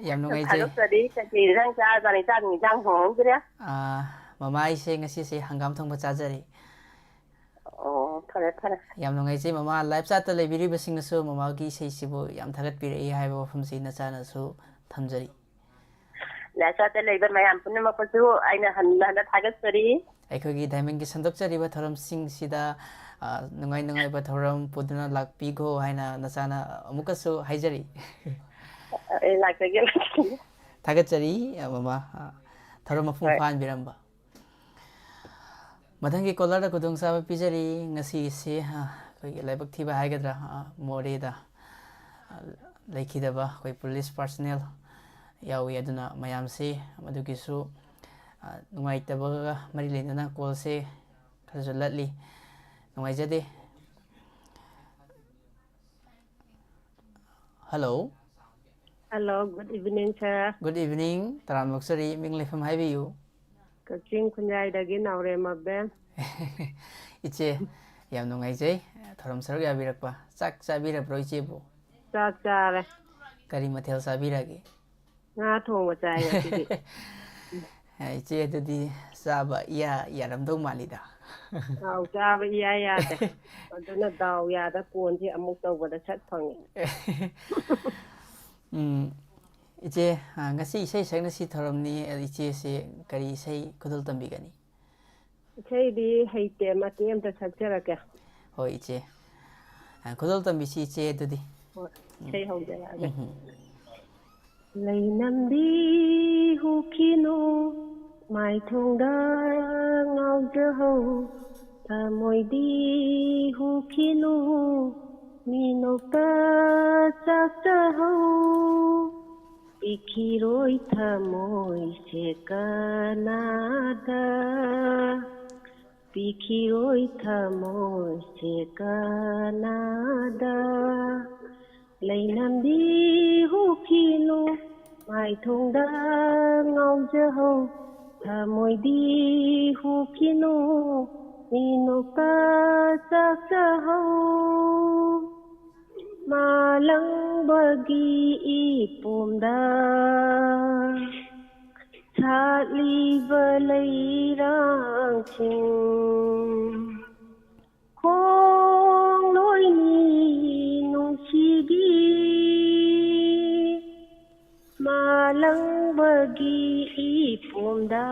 ꯌꯥꯝ ꯅꯨꯡꯉꯥꯏꯖꯩ꯫ ꯊꯥꯗꯣꯛꯆꯔꯤ꯫ ꯀꯩꯀꯩ ꯏꯟꯖꯥꯡ ꯆꯥꯔꯖꯥꯠꯅꯣ? ꯏꯆꯥꯁꯤꯡ ꯏꯟꯖꯥꯡ ꯊꯣꯡꯍꯧꯗ꯭ꯔꯦ꯫ ꯑꯥ, ꯃꯃꯥ, ꯑꯩꯁꯦ ꯉꯁꯤꯁꯦ ꯍꯪꯒꯥꯝ ꯊꯣꯡꯕ ꯆꯥꯖꯔꯦ꯫ ꯑꯣ, ꯐꯔꯦ ꯐꯔꯦ꯫ ꯌꯥꯝ ꯅꯨꯡꯉꯥꯏꯖꯩ ꯃꯃꯥ꯫ ꯂꯥꯏꯚ ꯆꯥꯠꯇ ꯂꯩꯕꯤꯔꯤꯕꯁꯤꯡꯅꯁꯨ ꯃꯃꯥꯒꯤ ꯏꯁꯩꯁꯤꯕꯨ ꯌꯥꯝ ꯊꯥꯒꯠꯄꯤꯔꯛꯏ ꯍꯥꯏꯕ ꯋꯥꯐꯝꯁꯤ ꯅꯆꯥꯅꯁꯨ ꯊꯝꯖꯔꯤ꯫ ꯂꯥꯏꯚ ꯆꯥꯠꯇ ꯂꯩꯕ ꯃꯌꯥꯝ ꯄꯨꯝꯅꯃꯛꯄꯨꯁꯨ ꯑꯩꯅ ꯍꯟꯅ ꯍꯟꯅ ꯊꯥꯒꯠꯆꯔꯤ꯫ ꯑꯩꯈꯣꯏꯒꯤ ꯗꯥꯏꯃꯟꯒꯤ ꯁꯟꯗꯣꯛꯆꯔꯤꯕ ꯊꯧꯔꯝꯁꯤꯡꯁꯤꯗ, ꯑ, ꯅꯨꯡꯉꯥꯏ ꯅꯨꯡꯉꯥꯏꯕ ꯊꯧꯔꯝ ꯄꯨꯗꯨꯅ ꯂꯥꯛꯄꯤꯈꯣ ꯍꯥꯏꯅ ꯅꯆꯥꯅ ꯑꯃꯨꯛꯀꯁꯨ ꯍꯥꯏꯖꯔꯤ꯫ ꯑꯩ ꯂꯥꯛꯆꯒꯦ, ꯂꯥꯛꯆꯒꯦ꯫ ꯊꯥꯒꯠꯆꯔꯤ, ꯑ, ꯃꯃꯥ꯫ ꯑ, ꯊꯧꯔꯝ ꯃꯄꯨꯡ ꯍꯣꯏ꯫ ꯐꯥꯍꯟꯕꯤꯔꯝꯕ꯫ ꯃꯊꯪꯒꯤ ꯀꯣꯂꯔꯗ ꯈꯨꯗꯣꯡꯆꯥꯕ ꯄꯤꯖꯔꯤ꯫ ꯉꯁꯤꯁꯤ, ꯑ, ꯑꯩꯈꯣꯏꯒꯤ ꯂꯥꯏꯕꯛ ꯊꯤꯕ ꯍꯥꯏꯒꯗ꯭ꯔꯥ, ꯑ, ꯃꯣꯔꯦꯗ, ꯑ, ꯂꯩꯈꯤꯗꯕ ꯑꯩꯈꯣꯏ ꯄꯨꯂꯤꯁ ꯄꯥꯔꯁꯅꯦꯜ ꯌꯥꯎꯏ꯫ ꯑꯗꯨꯅ ꯃꯌꯥꯝꯁꯤ ꯃꯗꯨꯒꯤꯁꯨ, ꯑ, ꯅꯨꯡꯉꯥꯏꯇꯕꯒ ꯃꯔꯤ ꯂꯩꯅꯅ ꯀꯣꯜꯁꯦ ꯈꯔꯁꯨ ꯂꯠꯂꯤ꯫ ꯅꯨꯡꯉꯥꯏꯖꯗꯦ꯫ Hello. Hello, good evening, sir. Good evening. ꯇꯔꯥꯝꯅ ꯑꯣꯛꯆꯔꯤ꯫ ꯃꯤꯡ ꯂꯩꯐꯝ ꯍꯥꯏꯕꯤꯌꯨ꯫ ꯀꯛꯆꯤꯡ ꯈꯨꯟꯌꯥꯏꯗꯒꯤ ꯅꯥꯎꯔꯦꯝ ꯑꯕꯦꯝ꯫ ꯏꯆꯦ, ꯌꯥꯝ ꯅꯨꯡꯉꯥꯏꯖꯩ ꯊꯧꯔꯝ ꯁꯔꯨꯛ ꯌꯥꯕꯤꯔꯛꯄ꯫ ꯆꯥꯛ ꯆꯥꯕꯤꯔꯕ꯭ꯔꯣ ꯏꯆꯦꯕꯨ? ꯆꯥꯛ ꯆꯥꯔꯦ꯫ ꯀꯔꯤ ꯃꯊꯦꯜ ꯆꯥꯕꯤꯔꯒꯦ? ꯉꯥ ꯊꯣꯡꯕ ꯆꯥꯏ ꯉꯁꯤꯗꯤ꯫ ꯏꯆꯦ, ꯑꯗꯨꯗꯤ ꯆꯥꯕ ꯏꯌꯥ ꯌꯥꯔꯝꯗꯧ ꯃꯥꯜꯂꯤꯗ꯫ ꯑꯥꯎ, ꯆꯥꯕ ꯏꯌꯥ ꯌꯥꯗꯦ꯫ ꯑꯗꯨꯅ ꯗꯥꯎ ꯌꯥꯗ ꯀꯣꯟꯁꯦ ꯑꯃꯨꯛ ꯇꯧꯕꯗ ꯁꯠ ꯐꯪꯉꯦ꯫ ꯎꯝ, ꯏꯆꯦ, ꯑ, ꯉꯁꯤ ꯏꯁꯩ ꯁꯛꯅꯁꯤ ꯊꯧꯔꯝꯅꯤ꯫ ꯑ, ꯏꯆꯦꯁꯤ ꯀꯔꯤ ꯏꯁꯩ ꯈꯨꯗꯣꯜ ꯇꯝꯕꯤꯒꯅꯤ? ꯏꯁꯩꯗꯤ ꯍꯩꯇꯦ, ꯃꯇꯦꯛ ꯑꯃꯇ ꯁꯛꯆꯔꯛꯀꯦ꯫ ꯍꯣꯏ, ꯏꯆꯦ꯫ ꯑ, ꯈꯨꯗꯣꯜ ꯇꯝꯕꯤꯁꯤ ꯏꯆꯦ ꯑꯗꯨꯗꯤ꯫ ꯍꯣꯏ, ꯏꯁꯩ ꯍꯧꯖꯔꯛꯑꯒꯦ꯫ ꯎꯝ꯫ ꯂꯩꯅꯝꯗꯤ ꯍꯨꯈꯤꯅꯨ, ꯃꯥꯏꯊꯣꯡꯗ ꯉꯥꯎꯖꯍꯧ, ꯊꯃꯣꯏꯗꯤ ꯍꯨꯈꯤꯅꯨ, ꯃꯤꯅꯣꯛꯇ ꯆꯥꯛꯆꯍꯧ꯫ ꯄꯤꯈꯤꯔꯣꯏ ꯊꯃꯣꯏꯁꯦ ꯀꯅꯥꯗ, ꯄꯤꯈꯤꯔꯣꯏ ꯊꯃꯣꯏꯁꯦ ꯀꯅꯥꯗ꯫ ꯂꯩꯅꯝꯗꯤ ꯍꯨꯈꯤꯅꯨ, ꯃꯥꯏꯊꯣꯡꯗ ꯉꯥꯎꯖꯍꯧ, ꯊꯃꯣꯏꯗꯤ ꯍꯨꯈꯤꯅꯨ, ꯃꯤꯅꯣꯛꯇ ꯆꯥꯛꯆꯍꯧ꯫ ꯃꯥꯂꯪꯕꯒꯤ ꯏꯄꯣꯝꯗ ꯁꯥꯠꯂꯤꯕ ꯂꯩꯔꯥꯡꯁꯤꯡ ꯈꯣꯡꯂꯣꯏꯅꯤ ꯅꯨꯡꯁꯤꯕꯤ ꯃꯥꯂꯪꯕꯒꯤ ꯏꯄꯣꯝꯗ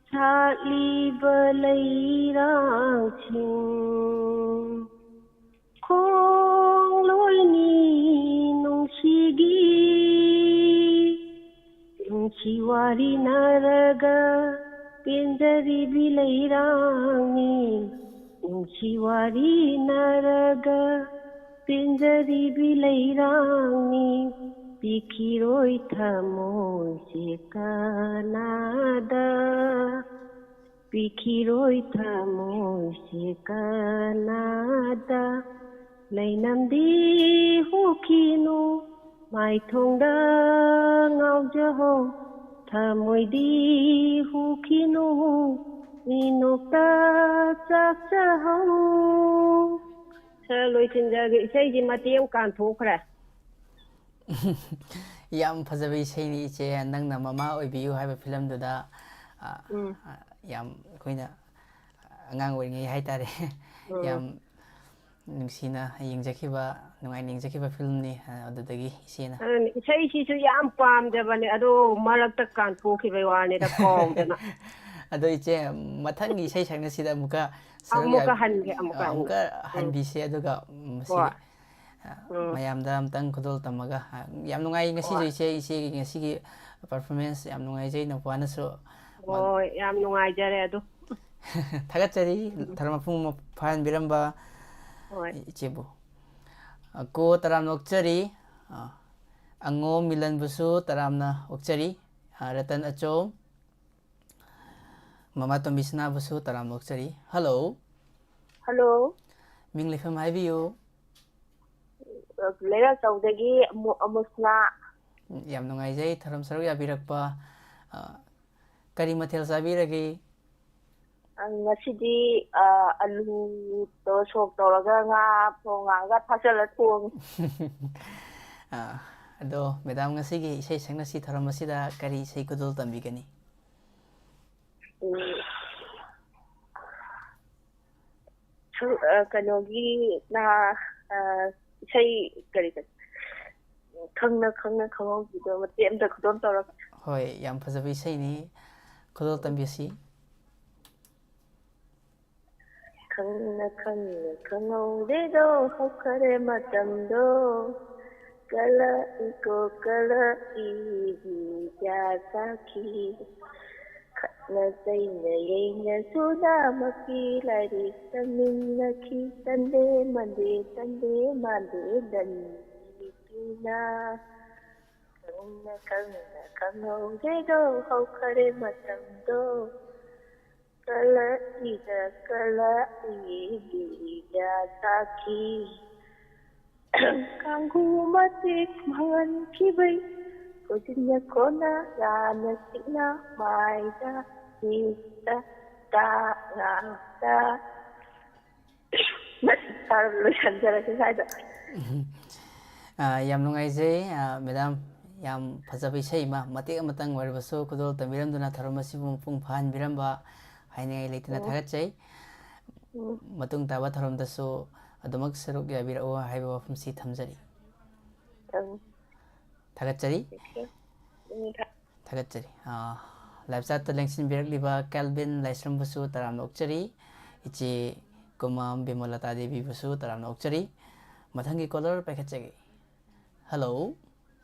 ꯁꯥꯠꯂꯤꯕ ꯂꯩꯔꯥꯡꯁꯤꯡ ꯈꯣꯡꯂꯣꯏꯅꯤ ꯅꯨꯡꯁꯤꯒꯤ ꯅꯨꯡꯁꯤ ꯋꯥꯔꯤꯅꯔꯒ ꯄꯦꯟꯖꯔꯤꯕꯤ ꯂꯩꯔꯥꯡꯅꯤ ꯅꯨꯡꯁꯤ ꯋꯥꯔꯤꯅꯔꯒ ꯄꯦꯟꯖꯔꯤꯕꯤ ꯂꯩꯔꯥꯡꯅꯤ ꯄꯤꯈꯤꯔꯣꯏ ꯊꯃꯣꯏꯁꯦ ꯀꯅꯥꯗ ꯄꯤꯈꯤꯔꯣꯏ ꯊꯃꯣꯏꯁꯦ ꯀꯅꯥꯗ ꯂꯩꯅꯝꯗꯤ ꯍꯨꯈꯤꯅꯨ ꯃꯥꯏꯊꯣꯡꯗ ꯉꯥꯎꯖꯍꯧ ꯊꯃꯣꯏꯗꯤ ꯍꯨꯈꯤꯅꯨ ꯃꯤꯅꯣꯛꯇ ꯆꯥꯛꯆꯍꯧ꯫ ꯁꯥꯔ ꯂꯣꯏꯁꯤꯟꯖꯔꯒꯦ, ꯏꯁꯩꯁꯤ ꯃꯇꯦꯛ ꯑꯃ ꯀꯥꯟꯊꯣꯛꯈ꯭ꯔꯦ꯫ ꯌꯥꯝ ꯐꯖꯕ ꯏꯁꯩꯅꯤ ꯏꯆꯦ꯫ ꯅꯪꯅ ꯃꯃꯥ ꯑꯣꯏꯕꯤꯌꯨ ꯍꯥꯏꯕ ꯐꯤꯂꯝꯗꯨꯗ, ꯑ, ꯎꯝ꯫ ꯑ, ꯌꯥꯝ ꯑꯩꯈꯣꯏꯅ ꯑꯉꯥꯡ ꯑꯣꯏꯔꯤꯉꯩ ꯍꯥꯏꯇꯥꯔꯦ꯫ ꯎꯝ꯫ ꯌꯥꯝ ꯅꯨꯡꯁꯤꯅ ꯌꯦꯡꯖꯈꯤꯕ, ꯅꯨꯡꯉꯥꯏꯅ ꯌꯦꯡꯖꯈꯤꯕ ꯐꯤꯂꯝꯅꯤ꯫ ꯑ, ꯑꯗꯨꯗꯒꯤ ꯏꯆꯦꯅ ꯑꯗꯨꯅ ꯏꯁꯩꯁꯤꯁꯨ ꯌꯥꯝ ꯄꯥꯝꯖꯕꯅꯦ, ꯑꯗꯣ ꯃꯔꯛꯇ ꯀꯥꯟꯊꯣꯛꯈꯤꯕꯩ ꯋꯥꯅꯤꯗ, ꯀꯥꯎꯗꯅ꯫ ꯑꯗꯣ ꯏꯆꯦ, ꯃꯊꯪꯒꯤ ꯏꯁꯩ ꯁꯛꯅꯁꯤꯗ ꯑꯃꯨꯛꯀ ꯁꯔꯨꯛ ꯑꯃꯨꯛꯀ ꯌꯥ-, ꯍꯟꯒꯦ, ꯑꯃꯨꯛꯀ ꯑ, ꯍꯟꯒꯦ꯫ ꯑꯃꯨꯛꯀ ꯎꯝ꯫ ꯍꯟꯕꯤꯁꯦ, ꯑꯗꯨꯒ, ꯎꯝ, ꯃꯁꯤꯒꯤ, ꯍꯣꯏ꯫ ꯑ, ꯎꯝ꯫ ꯃꯌꯥꯝꯗ ꯑꯝꯇꯪ ꯈꯨꯗꯣꯜ ꯇꯝꯃꯒ, ꯑ, ꯌꯥꯝ ꯅꯨꯡꯉꯥꯏ ꯉꯁꯤꯁꯨ ꯍꯣꯏ꯫ ꯏꯆꯦ, ꯏꯆꯦꯒꯤ ꯉꯁꯤꯒꯤ performance ꯌꯥꯝ ꯅꯨꯡꯉꯥꯏꯖꯩ, ꯅꯧꯄꯥꯅꯁꯨ ꯃ-, ꯍꯣꯏ, ꯌꯥꯝ ꯅꯨꯡꯉꯥꯏꯖꯔꯦ ꯑꯗꯣ꯫ ꯊꯥꯒꯠꯆꯔꯤ꯫ ꯊꯧꯔꯝ ꯃꯄꯨꯡ ꯐꯥꯍꯟꯕꯤꯔꯝꯕ ꯍꯣꯏ꯫ ꯏꯆꯦꯕꯨ꯫ ꯑ, ꯀꯣ ꯇꯔꯥꯝꯅ ꯑꯣꯛꯆꯔꯤ꯫ ꯑ, ꯑꯉꯣꯝ ꯃꯤꯂꯟꯕꯨꯁꯨ ꯇꯔꯥꯝꯅ ꯑꯣꯛꯆꯔꯤ꯫ ꯑ, ꯔꯇꯟ ꯑꯆꯧ, ꯃꯃꯥ ꯇꯣꯝꯕꯤ ꯁꯅꯥꯕꯨꯁꯨ ꯇꯔꯥꯝꯅ ꯑꯣꯛꯆꯔꯤ꯫ Hello꯫ Hello꯫ ꯃꯤꯡ ꯂꯩꯐꯝ ꯍꯥꯏꯕꯤꯌꯨ꯫ ꯂꯩꯔꯛꯆꯧꯗꯒꯤ ꯑꯃꯨ-, ꯑꯃꯨꯁꯅꯥ꯫ ꯌꯥꯝ ꯅꯨꯡꯉꯥꯏꯖꯩ ꯊꯧꯔꯝ ꯁꯔꯨꯛ ꯌꯥꯕꯤꯔꯛꯄ꯫ ꯑ, ꯀꯔꯤ ꯃꯊꯦꯜ ꯆꯥꯕꯤꯔꯒꯦ? ꯑ, ꯉꯁꯤꯗꯤ, ꯑ, ꯑꯂꯨꯗꯣ ꯁꯣꯛ ꯇꯧꯔꯒ ꯉꯥ ꯐꯣꯡ ꯉꯥꯒ ꯊꯥꯛꯆꯜꯂ ꯊꯣꯡꯉꯤ꯫ ꯑ, ꯑꯗꯣ ꯃꯦꯗꯥꯝ, ꯉꯁꯤꯒꯤ ꯏꯁꯩ ꯁꯛꯅꯁꯤ ꯊꯧꯔꯝ ꯑꯁꯤꯗ ꯀꯔꯤ ꯏꯁꯩ ꯈꯨꯗꯣꯜ ꯇꯝꯕꯤꯒꯅꯤ? ꯎꯝ, ꯁꯨ- ꯑ, ꯀꯩꯅꯣꯒꯤ ꯅꯍꯥ ꯑ, ꯏꯁꯩ ꯀꯔꯤ ꯀꯔꯤ ꯈꯪꯅ ꯈꯪꯅ ꯈꯪꯍꯧꯕꯤꯗꯣ ꯃꯇꯦꯛ ꯑꯝꯇ ꯈꯨꯗꯣꯜ ꯇꯧꯔꯛꯀꯦ꯫ ꯍꯣꯏ, ꯌꯥꯝ ꯐꯖꯕ ꯏꯁꯩꯅꯤ, ꯈꯨꯗꯣꯜ ꯇꯝꯕꯤꯁꯤ꯫ ꯈꯪꯅ ꯈꯪꯅ ꯈꯪꯍꯧꯗꯦꯗꯣ ꯍꯧꯈꯔꯦ ꯃꯇꯝꯗꯣ, ꯀꯂꯛꯏꯀꯣ ꯀꯂꯛꯏ ꯕꯤꯗ꯭ꯌꯥ ꯁꯥꯈꯤ꯫ ꯈꯠꯅ ꯆꯩꯅ ꯌꯩꯅ ꯁꯨꯅ ꯃꯄꯤ ꯂꯥꯏꯔꯤꯛ ꯇꯝꯃꯤꯟꯅꯈꯤ꯫ ꯁꯟꯗꯦ ꯃꯟꯗꯦ ꯁꯟꯗꯦ ꯃꯟꯗꯦ ꯗꯟꯗꯤꯅ ꯈꯪꯅ ꯈꯪꯅ ꯈꯪꯍꯧꯗꯦꯗꯣ ꯍꯧꯈꯔꯦ ꯃꯇꯝꯗꯣ꯫ ꯀꯂꯛꯏꯗ ꯀꯂꯛꯏ ꯕꯤꯗ꯭ꯌꯥ ꯁꯥꯈꯤ꯫ ꯀꯥꯡꯒꯨ ꯃꯇꯤꯛ ꯃꯥꯡꯍꯟꯈꯤꯕꯩ ꯈꯨꯖꯤꯟꯅ ꯈꯣꯟꯅ ꯌꯥꯅ ꯁꯤꯛꯅ ꯃꯥꯏꯗ ꯃꯤꯠꯇ ꯇꯥ ꯉꯥꯛꯇ꯫ ꯃꯁꯤ ꯇꯥꯔ ꯂꯣꯏꯁꯟꯖꯔꯒꯦ ꯁ꯭ꯋꯥꯏꯗ꯫ ꯑꯥ, ꯌꯥꯝ ꯅꯨꯡꯉꯥꯏꯖꯩ, ꯑꯥ, ꯃꯦꯗꯥꯝ꯫ ꯌꯥꯝ ꯐꯖꯕ ꯏꯁꯩ ꯑꯃ, ꯃꯇꯦꯛ ꯑꯃꯇꯪ ꯑꯣꯏꯔꯕꯁꯨ ꯈꯨꯗꯣꯜ ꯇꯝꯕꯤꯔꯝꯗꯨꯅ ꯊꯧꯔꯝ ꯑꯁꯤꯕꯨ ꯃꯄꯨꯡ ꯐꯥꯍꯟꯕꯤꯔꯝꯕ ꯍꯥꯏꯅꯤꯡꯉꯥꯏ ꯂꯩꯇꯅ ꯎꯝ꯫ ꯊꯥꯒꯠꯆꯩ꯫ ꯎꯝ꯫ ꯃꯇꯨꯡ ꯇꯥꯕ ꯊꯧꯔꯝꯗꯁꯨ ꯑꯗꯨꯃꯛ ꯁꯔꯨꯛ ꯌꯥꯕꯤꯔꯛꯎ ꯍꯥꯏꯕ ꯋꯥꯐꯝꯁꯤ ꯊꯝꯖꯔꯤ꯫ ꯎꯝ꯫ ꯊꯥꯒꯠꯆꯔꯤ꯫ ꯎꯝ, ꯊꯥ- ꯊꯥꯒꯠꯆꯔꯤ꯫ ꯑꯥ, live chat ꯇ ꯂꯦꯡꯁꯤꯟꯕꯤꯔꯛꯂꯤꯕ ꯀꯦꯜꯚꯤꯟ ꯂꯥꯏꯁ꯭ꯔꯝꯕꯨꯁꯨ ꯇꯔꯥꯝꯅ ꯑꯣꯛꯆꯔꯤ꯫ ꯏꯆꯦ ꯀꯨꯃꯥꯝ ꯕꯤꯃꯣꯂꯇꯥ ꯗꯦꯕꯤꯕꯨꯁꯨ ꯇꯔꯥꯝꯅ ꯑꯣꯛꯆꯔꯤ꯫ ꯃꯊꯪꯒꯤ caller ꯄꯥꯏꯈꯠꯆꯒꯦ꯫ Hello꯫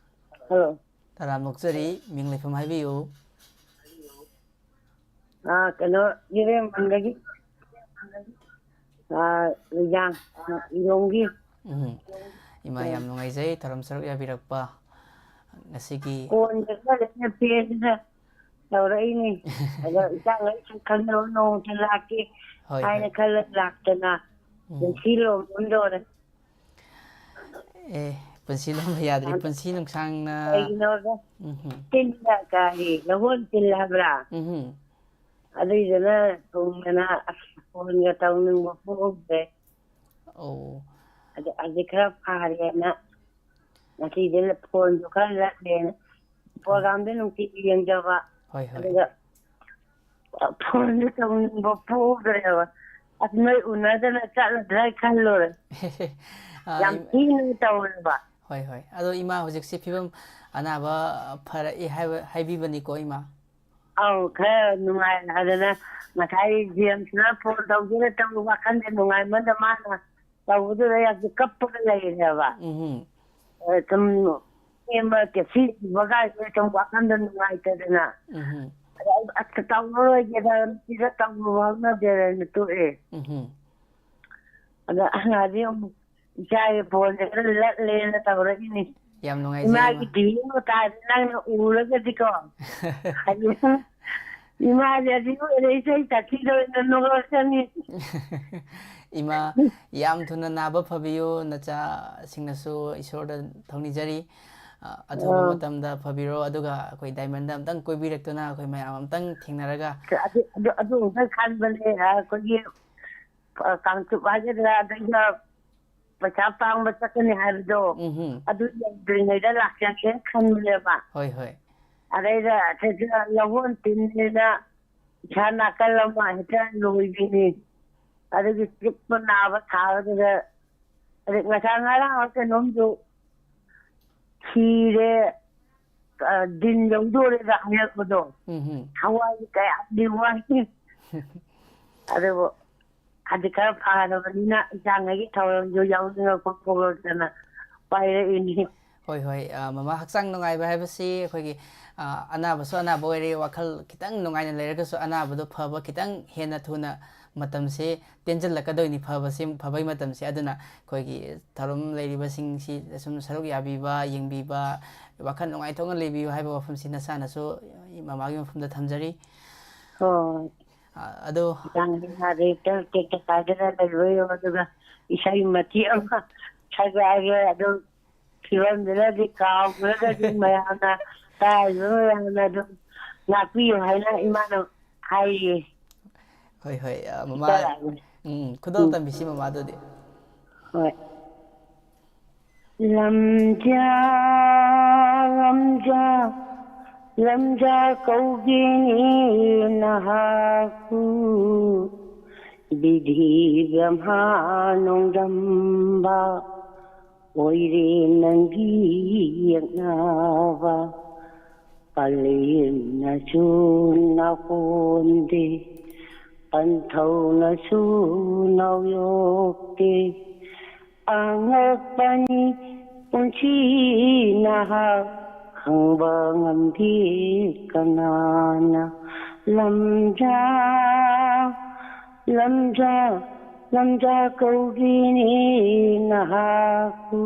Hello. ꯇꯔꯥꯝꯅ ꯑꯣꯛꯆꯔꯤ, ꯃꯤꯡ ꯂꯩꯐꯝ ꯍꯥꯏꯕꯤꯌꯨ꯫ ꯑꯥ, ꯀꯩꯅꯣ, ꯏꯔꯦꯡꯕꯝꯗꯒꯤ, ꯑꯥ, ꯂꯨꯏꯖꯥꯡ, ꯑꯥ, ꯏꯔꯣꯝꯒꯤ꯫ ꯎꯝ꯫ ꯏꯃꯥ, ꯌꯥꯝ ꯅꯨꯡꯉꯥꯏꯖꯩ ꯊꯧꯔꯝ ꯁꯔꯨꯛ ꯌꯥꯕꯤꯔꯛꯄ꯫ ꯉꯁꯤꯒꯤ ꯀꯣꯟꯒ ꯈꯔ ꯂꯩꯅ ꯄꯦꯟꯗꯅ ꯇꯧꯔꯛꯏꯅꯤ꯫ ꯑꯗꯣ ꯏꯆꯥꯈꯩ ꯁꯛ ꯈꯪꯅꯕ ꯅꯣꯡꯃꯇ ꯂꯥꯛꯀꯦ ꯍꯣꯏ, ꯍꯥꯏꯅ ꯍꯣꯏ꯫ ꯈꯜꯂ ꯂꯥꯛꯇꯅ ꯎꯝ꯫ ꯄꯨꯟꯁꯤ ꯂꯣꯝꯗꯣꯔꯦ꯫ ꯑꯦ, ꯄꯨꯟꯁꯤ ꯂꯣꯝꯕ ꯌꯥꯗ꯭ꯔꯤ꯫ ꯄꯨꯟꯁꯤ ꯅꯨꯡꯁꯥꯡꯅ ꯀꯩꯒꯤꯅꯣꯗ ꯎꯝ꯫ ꯇꯤꯟꯗ ꯀꯔꯤ ꯂꯧꯍꯣꯟ ꯇꯤꯜ ꯍꯥꯏꯕ꯭ꯔꯥ? ꯎꯝ꯫ ꯑꯗꯨꯏꯗꯨꯅ ꯊꯨꯡꯗꯅ ꯑꯁ ꯐꯣꯟꯒ ꯇꯧꯅꯤꯡꯕ ꯄꯣꯛꯍꯧꯗ꯭ꯔꯦ꯫ ꯑꯣ꯫ ꯑꯗꯨ ꯍꯧꯖꯤꯛ ꯈꯔ ꯐꯔꯦꯅ꯫ ꯉꯁꯤꯗꯤ ꯐꯣꯟꯁꯨ ꯈꯔ ꯂꯠꯂꯦꯅ ꯄ꯭ꯔꯣꯒꯥꯝꯗ ꯅꯨꯡꯇꯤꯒꯤ ꯌꯦꯡꯖꯕ꯫ ꯍꯣꯏ, ꯍꯣꯏ꯫ ꯑꯗꯨꯒ ꯐꯣꯟꯁꯨ ꯇꯧꯅꯤꯡꯕ ꯄꯣꯛꯗ꯭ꯔꯦꯕ꯫ ꯑꯁ, ꯅꯣꯏ ꯎꯅꯗꯅ ꯆꯠꯂꯗ꯭ꯔꯥ ꯈꯜꯂꯨꯔꯦ꯫ ꯑ, ꯌꯥꯝ ꯏꯝ- ꯊꯤꯅ ꯇꯧꯔꯦꯕ꯫ ꯍꯣꯏ, ꯍꯣꯏ꯫ ꯑꯗꯣ ꯏꯃꯥ ꯍꯧꯖꯤꯛꯁꯦ ꯐꯤꯕꯝ ꯑꯅꯥꯕ ꯐꯔꯛꯏ ꯍꯥꯏꯕ, ꯍꯥꯏꯕꯤꯕꯅꯤꯀꯣ ꯏꯃꯥ? ꯑꯧ, ꯈꯔ ꯅꯨꯡꯉꯥꯏ꯫ ꯑꯗꯨꯅ ꯉꯁꯥꯏ ꯖꯦꯝꯁꯅ ꯐꯣꯟ ꯇꯧꯒꯦꯅ ꯇꯧꯕ, ꯋꯥꯈꯜꯁꯦ ꯅꯨꯡꯉꯥꯏꯃꯟꯗ ꯃꯥꯅ ꯇꯧꯕꯗꯨꯗ ꯌꯥꯝꯁꯨ ꯀꯞꯄꯒ ꯂꯩꯔꯦꯕ꯫ ꯎꯝ꯫ ꯑ, ꯁꯨꯝ ꯏꯃ ꯀꯦꯁꯤ ꯁꯤꯕꯒꯥꯏꯁꯦ ꯁꯨꯝ ꯋꯥꯈꯜꯗ ꯅꯨꯡꯉꯥꯏꯇꯗꯅ꯫ ꯎꯝ꯫ ꯑꯗ ꯑꯩ ꯑꯁ ꯇꯧꯔꯔꯣꯏꯒꯦꯗ, ꯁꯤꯗ ꯇꯧꯔꯨꯕ ꯍꯧꯅꯗꯦꯗꯅ ꯇꯣꯛꯑꯦ꯫ ꯎꯝ꯫ ꯑꯗ ꯉꯥꯗꯤ ꯑꯃꯨꯛ ꯏꯆꯥꯒꯤ ꯐꯣꯟꯁꯦ ꯈꯔ ꯂꯠꯂꯦꯅ ꯇꯧꯔꯛꯏꯅꯤ꯫ ꯌꯥꯝ ꯅꯨꯡꯉꯥꯏꯖꯩ ꯏꯃꯥ꯫ ꯏꯃꯥꯒꯤ ꯚꯤꯗꯤꯑꯣ ꯇꯥꯔꯗꯤ ꯅꯪꯅ ꯎꯔꯒꯗꯤꯀꯣ꯫ ꯍꯌꯦꯡ ꯏꯃꯥꯁꯦ ꯑꯁꯤ ꯑꯣꯏꯔꯦ, ꯏꯁꯩ ꯇꯥꯛꯁꯤꯗ ꯑꯣꯏꯅ ꯅꯣꯛꯂꯛꯀꯅꯤ꯫ ꯏꯃꯥ, ꯌꯥꯝ ꯊꯨꯅ ꯅꯥꯕ ꯐꯕꯤꯌꯨ, ꯅꯆꯥꯁꯤꯡꯅꯁꯨ ꯏꯁꯣꯔꯗ ꯊꯧꯅꯤꯖꯔꯤ꯫ ꯑ, ꯑꯊꯨꯕ ꯑꯥ꯫ ꯃꯇꯝꯗ ꯐꯕꯤꯔꯣ, ꯑꯗꯨꯒ ꯑꯩꯈꯣꯏ ꯗꯥꯏꯃꯟꯗ ꯑꯝꯇꯪ ꯀꯣꯏꯕꯤꯔꯛꯇꯨꯅ ꯑꯩꯈꯣꯏ ꯃꯌꯥꯝ ꯑꯝꯇꯪ ꯊꯦꯡꯅꯔꯒ꯫ ꯑꯗꯨ, ꯑꯗꯨ, ꯑꯗꯨ ꯑꯝꯇ ꯈꯟꯕꯅꯦ, ꯑꯩꯈꯣꯏꯒꯤ, ꯑ, ꯀꯥꯡꯆꯨꯞ ꯍꯥꯏꯒꯗ꯭ꯔꯥ, ꯑꯗꯩꯗ ꯄꯩꯁꯥ ꯄꯥꯡꯕ ꯆꯠꯀꯅꯤ ꯍꯥꯏꯕꯗꯣ, ꯎꯝꯍꯨꯝ꯫ ꯑꯗꯨ ꯌꯧꯗ꯭ꯔꯤꯉꯩꯗ ꯂꯥꯛꯆꯒꯦꯅ ꯈꯟꯕꯅꯦꯕ꯫ ꯍꯣꯏ, ꯍꯣꯏ꯫ ꯑꯗꯩꯗ ꯁꯤꯗ ꯂꯧꯍꯣꯟ ꯇꯤꯟꯅꯦꯅ ꯏꯁꯥ ꯅꯥꯀꯜ ꯑꯃ ꯍꯦꯛꯇ ꯂꯣꯏꯕꯤꯅꯤ꯫ ꯑꯗꯨꯒꯤ ꯆꯤꯛꯄ ꯅꯥꯕ ꯁꯥꯕꯗꯨꯗ, ꯑꯗꯩ ꯉꯁꯥꯏ ꯉꯔꯥꯡ ꯀꯩꯅꯣꯝꯁꯨ ꯁꯤꯔꯦ, ꯑ, ꯗꯤꯟ ꯌꯧꯗꯣꯔꯦꯒ ꯍꯥꯏꯔꯛꯄꯗꯣ꯫ ꯎꯝꯍꯨꯝ꯫ ꯊꯋꯥꯏ ꯀꯌꯥꯗꯤ ꯋꯥꯏ꯫ ꯑꯗꯨꯕꯨ ꯍꯧꯖꯤꯛ ꯈꯔ ꯐꯔꯕꯅꯤꯅ ꯏꯆꯥꯉꯩꯒꯤ ꯊꯧꯔꯝꯁꯨ ꯌꯥꯎꯅꯤꯡꯉꯛꯄ ꯄꯣꯛꯂꯛꯇꯅ ꯄꯥꯏꯔꯛꯏꯅꯤ꯫ ꯍꯣꯏ, ꯍꯣꯏ꯫ ꯑ, ꯃꯃꯥ, ꯍꯛꯆꯥꯡ ꯅꯨꯡꯉꯥꯏꯕ ꯍꯥꯏꯕꯁꯤ ꯑꯩꯈꯣꯏꯒꯤ, ꯑ, ꯑꯅꯥꯕꯁꯨ ꯑꯅꯥꯕ ꯑꯣꯏꯔꯦ, ꯋꯥꯈꯜ ꯈꯤꯇꯪ ꯅꯨꯡꯉꯥꯏꯅ ꯂꯩꯔꯒꯁꯨ ꯑꯅꯥꯕꯗꯣ ꯐꯕ ꯈꯤꯇꯪ ꯍꯦꯟꯅ ꯊꯨꯅ ꯃꯇꯝꯁꯦ ꯇꯦꯟꯖꯜꯂꯛꯀꯗꯣꯏꯅꯤ, ꯐꯕꯁꯤ, ꯐꯕꯒꯤ ꯃꯇꯝꯁꯤ꯫ ꯑꯗꯨꯅ ꯑꯩꯈꯣꯏꯒꯤ ꯊꯧꯔꯝ ꯂꯩꯔꯤꯕꯁꯤꯡꯁꯤ ꯁꯨꯝ ꯁꯔꯨꯛ ꯌꯥꯕꯤꯕ, ꯌꯦꯡꯕꯤꯕ, ꯋꯥꯈꯜ ꯅꯨꯡꯉꯥꯏꯊꯣꯛꯅ ꯂꯩꯕꯤꯌꯨ ꯍꯥꯏꯕ ꯋꯥꯐꯝꯁꯤ ꯅꯁꯥꯅꯁꯨ ꯃꯃꯥꯒꯤ ꯃꯐꯝꯗ ꯊꯝꯖꯔꯤ꯫ ꯍꯣꯏ꯫ ꯑ, ꯑꯗꯣ ꯏꯆꯥꯉꯩ ꯍꯥꯏꯔꯦ, ꯇꯦꯛ ꯇꯦꯛ ꯀꯥꯏꯗꯅ ꯂꯩꯕ ꯌꯧ, ꯑꯗꯨꯒ ꯏꯁꯩ ꯃꯇꯦꯛ ꯑꯃ ꯁꯛꯂꯛꯑꯒꯦ꯫ ꯑꯗꯨꯝ ꯐꯤꯕꯝꯗꯨꯅꯗꯤ ꯀꯥꯎꯈ꯭ꯔꯒꯗꯤ ꯃꯌꯥꯝꯅ, ꯇꯥꯔꯤꯕ ꯃꯌꯥꯝꯅ ꯑꯗꯨꯝ ꯉꯥꯛꯄꯤꯌꯨ ꯍꯥꯏꯅ ꯏꯃꯥꯅ ꯍꯥꯏꯔꯤꯌꯦ꯫ ꯍꯣꯏ, ꯍꯣꯏ, ꯑ, ꯃꯃꯥ꯫ ꯏꯆꯥ ꯂꯥꯛꯑꯒꯦ꯫ ꯎꯝ, ꯈꯨꯗꯣꯜ ꯎꯝ꯫ ꯇꯝꯕꯤꯁꯤ ꯃꯃꯥꯗꯨꯗꯤ꯫ ꯍꯣꯏ꯫ ꯂꯝꯖꯥ, ꯂꯝꯖꯥ, ꯂꯝꯖꯥ ꯀꯧꯒꯦꯅꯦ ꯅꯍꯥꯛꯄꯨ꯫ ꯕꯤꯙꯤ ꯕ꯭ꯔꯍ꯭ꯃꯥ ꯅꯣꯡꯗꯝꯕ ꯑꯣꯏꯔꯦ ꯅꯪꯒꯤ ꯌꯦꯛꯅꯕ꯫ ꯄꯂꯦꯝꯅꯁꯨ ꯅꯥꯀꯣꯟꯗꯦ, ꯄꯟꯊꯧꯅꯁꯨ ꯅꯥꯎꯌꯣꯛꯇꯦ꯫ ꯑꯉꯛꯄꯅꯤ ꯄꯨꯟꯁꯤ ꯅꯍꯥꯛ ꯈꯪꯕ ꯉꯝꯗꯦ ꯀꯅꯥꯅ꯫ ꯂꯝꯖꯥ, ꯂꯝꯖꯥ, ꯂꯝꯖꯥ ꯀꯧꯒꯦꯅꯦ ꯅꯍꯥꯛꯄꯨ꯫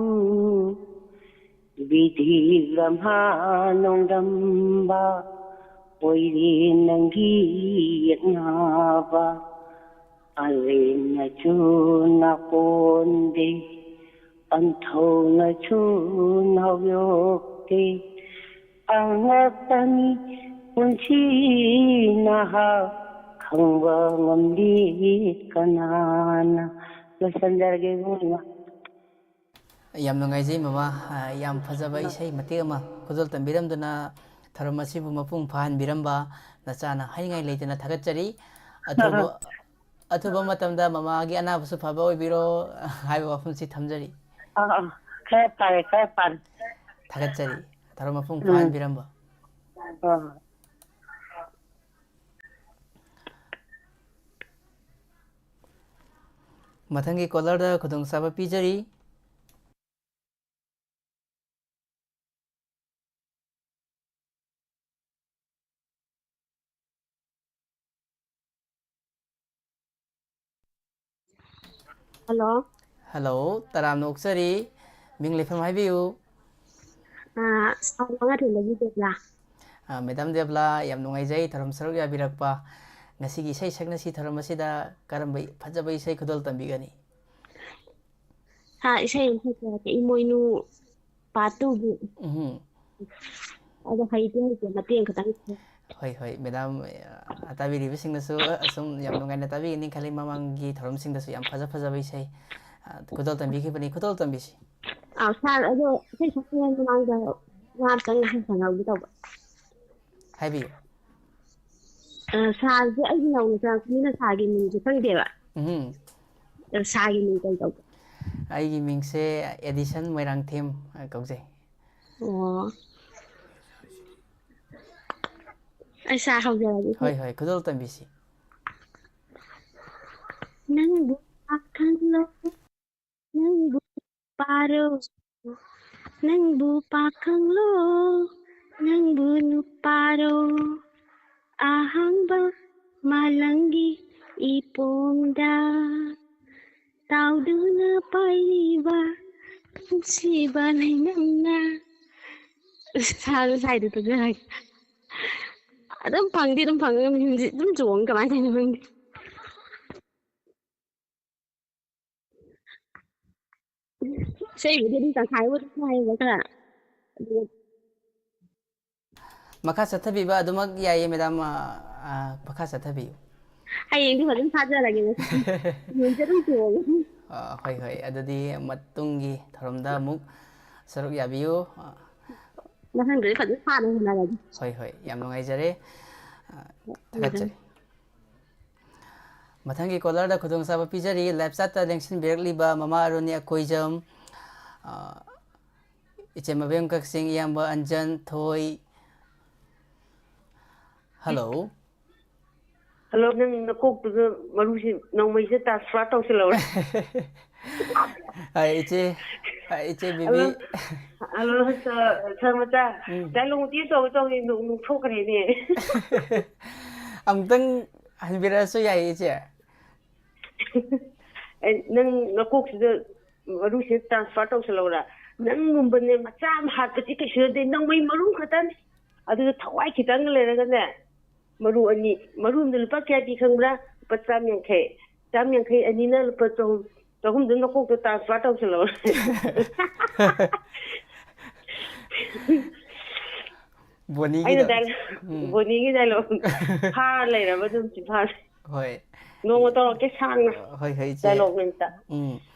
ꯕꯤꯙꯤ ꯕ꯭ꯔꯍ꯭ꯃꯥ ꯅꯣꯡꯗꯝꯕ ꯑꯣꯏꯔꯦ ꯅꯪꯒꯤ ꯌꯦꯛꯅꯕ꯫ ꯑꯂꯦꯝꯅꯁꯨ ꯅꯥꯀꯣꯟꯗꯦ, ꯄꯟꯊꯧꯅꯁꯨ ꯅꯥꯎꯌꯣꯛꯇꯦ꯫ ꯑꯉꯛꯄꯅꯤ ꯄꯨꯟꯁꯤ ꯅꯍꯥꯛ ꯈꯪꯕ ꯉꯝꯗꯦ ꯀꯅꯥꯅ꯫ ꯂꯣꯏꯁꯤꯟꯖꯔꯒꯦ ꯏꯕꯨꯡꯉꯣ꯫ ꯌꯥꯝ ꯅꯨꯡꯉꯥꯏꯖꯩ ꯃꯃꯥ꯫ ꯑ, ꯌꯥꯝ ꯐꯖꯕ ꯏꯁꯩ ꯃꯇꯦꯛ ꯑꯃ ꯈꯨꯗꯣꯜ ꯇꯝꯕꯤꯔꯝꯗꯨꯅ ꯊꯧꯔꯝ ꯑꯁꯤꯕꯨ ꯃꯄꯨꯡ ꯐꯥꯍꯟꯕꯤꯔꯝꯕ ꯅꯆꯥꯅ ꯍꯥꯏꯅꯤꯡꯉꯥꯏ ꯂꯩꯇꯅ ꯊꯥꯒꯠꯆꯔꯤ꯫ ꯑꯊꯨꯕ, ꯑꯊꯨꯕ ꯃꯇꯝꯗ ꯃꯃꯥꯒꯤ ꯑꯅꯥꯕꯁꯨ ꯐꯕ ꯑꯣꯏꯕꯤꯔꯣ ꯍꯥꯏꯕ ꯋꯥꯐꯝꯁꯤ ꯊꯝꯖꯔꯤ꯫ ꯑꯥ, ꯑꯥ, ꯈꯔ ꯐꯔꯦ, ꯈꯔ ꯐꯔꯦ꯫ ꯊꯥꯒꯠꯆꯔꯤ, ꯊꯧꯔꯝ ꯃꯄꯨꯡ ꯎꯝ꯫ ꯐꯥꯍꯟꯕꯤꯔꯝꯕ꯫ ꯍꯣꯏ, ꯍꯣꯏ꯫ ꯃꯊꯪꯒꯤ ꯀꯣꯂꯔꯗ ꯈꯨꯗꯣꯡꯆꯥꯕ ꯄꯤꯖꯔꯤ꯫ ꯍꯜꯂꯣ꯫ ꯍꯜꯂꯣ, ꯇꯔꯥꯝꯅ ꯑꯣꯛꯆꯔꯤ꯫ ꯃꯤꯡ ꯂꯩꯐꯝ ꯍꯥꯏꯕꯤꯌꯨ꯫ ꯑꯥ, ꯁꯥꯎ ꯃꯉꯥꯊꯦꯜꯗꯒꯤ ꯗꯦꯕꯂꯥ꯫ ꯑꯥ, ꯃꯦꯗꯥꯝ ꯗꯦꯕꯂꯥ, ꯌꯥꯝ ꯅꯨꯡꯉꯥꯏꯖꯩ ꯊꯧꯔꯝ ꯁꯔꯨꯛ ꯌꯥꯕꯤꯔꯛꯄ꯫ ꯉꯁꯤꯒꯤ ꯏꯁꯩ ꯁꯛꯅꯁꯤ ꯊꯧꯔꯝ ꯑꯁꯤꯗ ꯀꯔꯝꯕ ꯐꯖꯕ ꯏꯁꯩ ꯈꯨꯗꯣꯜ ꯇꯝꯕꯤꯒꯅꯤ? ꯍꯥ, ꯏꯁꯩ ꯑꯃ ꯁꯛꯀꯦ ꯍꯥꯏꯕ, ꯏꯃꯣꯏꯅꯨ part two ꯒꯤ꯫ ꯎꯝ꯫ ꯑꯗꯣ ꯍꯩꯇꯦ, ꯍꯩꯇꯦ, ꯃꯇꯦꯛ ꯑꯃꯈꯛꯇꯪ꯫ ꯍꯣꯏ, ꯍꯣꯏ, ꯃꯦꯗꯥꯝ, ꯑ, ꯇꯥꯕꯤꯔꯤꯕꯁꯤꯡꯅꯁꯨ, ꯑ, ꯑꯁꯨꯝ ꯌꯥꯝ ꯅꯨꯡꯉꯥꯏꯅ ꯇꯥꯕꯤꯒꯅꯤ ꯈꯜꯂꯤ꯫ ꯃꯃꯥꯡꯒꯤ ꯊꯧꯔꯝꯁꯤꯡꯗꯁꯨ ꯌꯥꯝ ꯐꯖ ꯐꯖꯕ ꯏꯁꯩ, ꯑ, ꯈꯨꯗꯣꯜ ꯇꯝꯕꯤꯈꯤꯕꯅꯤ, ꯈꯨꯗꯣꯜ ꯇꯝꯕꯤꯁꯤ꯫ ꯑꯥ, ꯁꯥꯔ, ꯑꯗꯣ ꯏꯁꯩ ꯁꯛꯇ꯭ꯔꯤꯉꯩ ꯃꯃꯥꯡꯗ ꯋꯥ ꯑꯝꯇꯪ ꯍꯪꯍꯧꯒꯦ ꯇꯧꯕ꯫ ꯍꯥꯏꯕꯤꯌꯨ꯫ ꯑ, ꯁꯥꯔꯁꯦ ꯑꯩꯒꯤ ꯅꯧꯅ ꯆꯪꯉꯛꯄꯅꯤꯅ ꯁꯥꯔꯒꯤ ꯃꯤꯡꯁꯦ ꯈꯪꯗꯦꯕ꯫ ꯎꯝ꯫ ꯑ, ꯁꯥꯔꯒꯤ ꯃꯤꯡ ꯀꯩ ꯀꯧꯒꯦ? ꯑꯩꯒꯤ ꯃꯤꯡꯁꯦ ꯑꯦꯗꯤꯁꯟ ꯃꯣꯏꯔꯥꯡꯊꯦꯝ ꯀꯧꯖꯩ꯫ ꯑꯣ꯫ ꯑꯩ ꯁꯥꯔ ꯍꯧꯖꯔꯒꯦ꯫ ꯍꯣꯏ, ꯍꯣꯏ, ꯈꯨꯗꯣꯜ ꯇꯝꯕꯤꯁꯤ꯫ ꯅꯪꯕꯨ ꯄꯥꯈꯪꯂꯣ, ꯅꯪꯕꯨ ꯅꯨꯄꯥꯔꯣ, ꯅꯪꯕꯨ ꯄꯥꯈꯪꯂꯣ, ꯅꯪꯕꯨ ꯅꯨꯄꯥꯔꯣ, ꯑꯍꯥꯡꯕ ꯃꯥꯂꯪꯒꯤ ꯏꯄꯣꯝꯗ ꯇꯥꯎꯗꯨꯅ ꯄꯥꯏꯔꯤꯕ ꯅꯨꯡꯁꯤꯕ ꯂꯩꯅꯝꯅ꯫ ꯁꯥꯔ, ꯁꯥꯏꯗ ꯇꯨꯖꯔꯒꯦ꯫ ꯑꯗꯨꯝ ꯐꯪꯗꯤ ꯑꯗꯨꯝ ꯐꯪꯉꯒ ꯃꯤꯍꯨꯟꯁꯦ ꯑꯗꯨꯝ ꯆꯣꯡꯉꯤ, ꯀꯃꯥꯏꯅ ꯇꯧꯔꯤꯅꯣ ꯈꯪꯗꯦ꯫ ꯏꯁꯩꯕꯨꯗꯤ ꯑꯗꯨꯝ ꯇꯪꯈꯥꯏꯕꯨꯗꯤ ꯁꯥꯏꯌꯦꯕ ꯈꯔ꯫ ꯑꯗꯨꯒ ꯃꯈꯥ ꯆꯠꯊꯕꯤꯕ ꯑꯗꯨꯃꯛ ꯌꯥꯏꯌꯦ, ꯃꯦꯗꯥꯝ꯫ ꯑ, ꯑ, ꯃꯈꯥ ꯆꯠꯊꯕꯤꯌꯨ꯫ ꯍꯌꯦꯡꯗꯤ ꯐꯖꯅ ꯊꯥꯖꯔꯒꯦ ꯉꯁꯤꯗꯤ꯫ ꯃꯤꯍꯨꯟꯁꯦ ꯑꯗꯨꯝ ꯆꯣꯡꯉꯤ꯫ ꯑ, ꯍꯣꯏ, ꯍꯣꯏ, ꯑꯗꯨꯗꯤ ꯃꯇꯨꯡꯒꯤ ꯊꯧꯔꯝꯗ ꯑꯃꯨꯛ ꯁꯔꯨꯛ ꯌꯥꯕꯤꯌꯨ꯫ ꯑ, ꯃꯊꯪꯗꯗꯤ ꯐꯖꯅ ꯐꯥꯅ ꯍꯣꯠꯅꯔꯒꯦ꯫ ꯍꯣꯏ, ꯍꯣꯏ, ꯌꯥꯝ ꯅꯨꯡꯉꯥꯏꯖꯔꯦ꯫ ꯑ, ꯊꯥꯒꯠꯆꯔꯤ꯫ ꯃꯊꯪꯒꯤ ꯀꯣꯂꯔꯗ ꯈꯨꯗꯣꯡꯆꯥꯕ ꯄꯤꯖꯔꯤ꯫ ꯂꯥꯏꯞ ꯆꯥꯠꯇ ꯂꯦꯡꯁꯤꯟꯕꯤꯔꯛꯂꯤꯕ ꯃꯃꯥ ꯑꯔꯨꯅꯤ ꯑꯀꯣꯏꯖꯝ, ꯑ, ꯏꯆꯦ ꯃꯕꯦꯝ ꯀꯛꯆꯤꯡ, ꯏꯌꯥꯝꯕ ꯑꯟꯖꯟ, ꯊꯣꯏ꯫ ꯍꯜꯂꯣ꯫ ꯍꯜꯂꯣ, ꯅꯪ ꯅꯀꯣꯛꯇꯨꯗ ꯃꯔꯨꯁꯤ ꯅꯣꯡꯃꯩꯁꯦ ꯇ꯭ꯔꯥꯟꯁꯐꯔ ꯇꯧꯁꯤꯜꯍꯧꯔꯦ꯫ ꯑ, ꯏꯆꯦ, ꯑ, ꯏꯆꯦ ꯕꯤꯕꯤ꯫ ꯍꯜꯂꯣ, ꯍꯜꯂꯣ, ꯁꯥꯔ, ꯁꯥꯔ ꯃꯆꯥ꯫ ꯎꯝ꯫ ꯗꯥꯏꯂꯣꯛꯇꯤ ꯇꯧꯒꯦ ꯇꯧꯅꯤ, ꯅꯣꯛ-, ꯅꯣꯛꯊꯣꯛꯈ꯭ꯔꯦꯅꯦ꯫ ꯑꯃꯨꯛꯇꯪ ꯍꯟꯕꯤꯔꯛꯑꯁꯨ ꯌꯥꯏꯌꯦ, ꯏꯆꯦ꯫ ꯑꯦ, ꯅꯪ ꯅꯀꯣꯛꯁꯤꯗ ꯃꯔꯨꯁꯦ ꯇ꯭ꯔꯥꯟꯁꯐꯔ ꯇꯧꯁꯜꯍꯧꯔ꯫ ꯅꯪꯒꯨꯝꯕꯅꯦ, ꯃꯆꯥ ꯑꯃ ꯍꯥꯠꯄꯁꯤ ꯀꯩꯁꯨ ꯅꯠꯇꯦ, ꯅꯣꯡꯃꯩ ꯃꯔꯨ ꯈꯛꯇꯅꯤ꯫ ꯑꯗꯨꯗ ꯊꯋꯥꯏ ꯈꯤꯇꯪ ꯂꯩꯔꯒꯅꯦ, ꯃꯔꯨ ꯑꯅꯤ, ꯃꯔꯨ ꯑꯃꯗ ꯂꯨꯄꯥ ꯀꯌꯥ ꯄꯤ ꯈꯪꯕ꯭ꯔꯥ? ꯂꯨꯄꯥ ꯆꯥꯝ ꯌꯥꯡꯈꯩ꯫ ꯆꯥꯝ ꯌꯥꯡꯈꯩ ꯑꯅꯤꯅ ꯂꯨꯄꯥ ꯆꯍꯨꯝ, ꯆꯍꯨꯝꯗꯨ ꯅꯀꯣꯛꯇ ꯇ꯭ꯔꯥꯟꯁꯐꯔ ꯇꯧꯁꯜꯍꯧꯔ꯫ ꯕꯣꯅꯤꯒꯤꯗꯣ꯫ ꯑꯩꯅ ꯗꯥꯏꯂꯣꯛ, ꯎꯝ꯫ ꯕꯣꯅꯤꯒꯤ ꯗꯥꯏꯂꯣꯛ ꯐꯥꯔ ꯂꯩꯔꯕ ꯑꯗꯨꯝ ꯆꯤꯟꯐꯥ꯫ ꯍꯣꯏ꯫ ꯅꯣꯡꯃ ꯇꯧꯔꯛꯀꯦ ꯁꯥꯡꯅ꯫ ꯍꯣꯏ, ꯍꯣꯏ, ꯏꯆꯦ꯫ ꯗꯥꯏꯂꯣꯛ ꯅꯨꯃꯤꯠꯇ꯫ ꯎꯝ꯫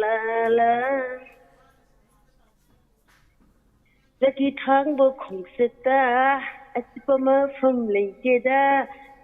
ꯂꯥ ꯂꯥ꯫ ꯆꯀꯤ ꯊꯥꯡꯕ ꯈꯣꯡꯆꯠꯇ ꯑꯆꯤꯛꯄ ꯃꯐꯝ ꯂꯩꯇꯦꯗ꯫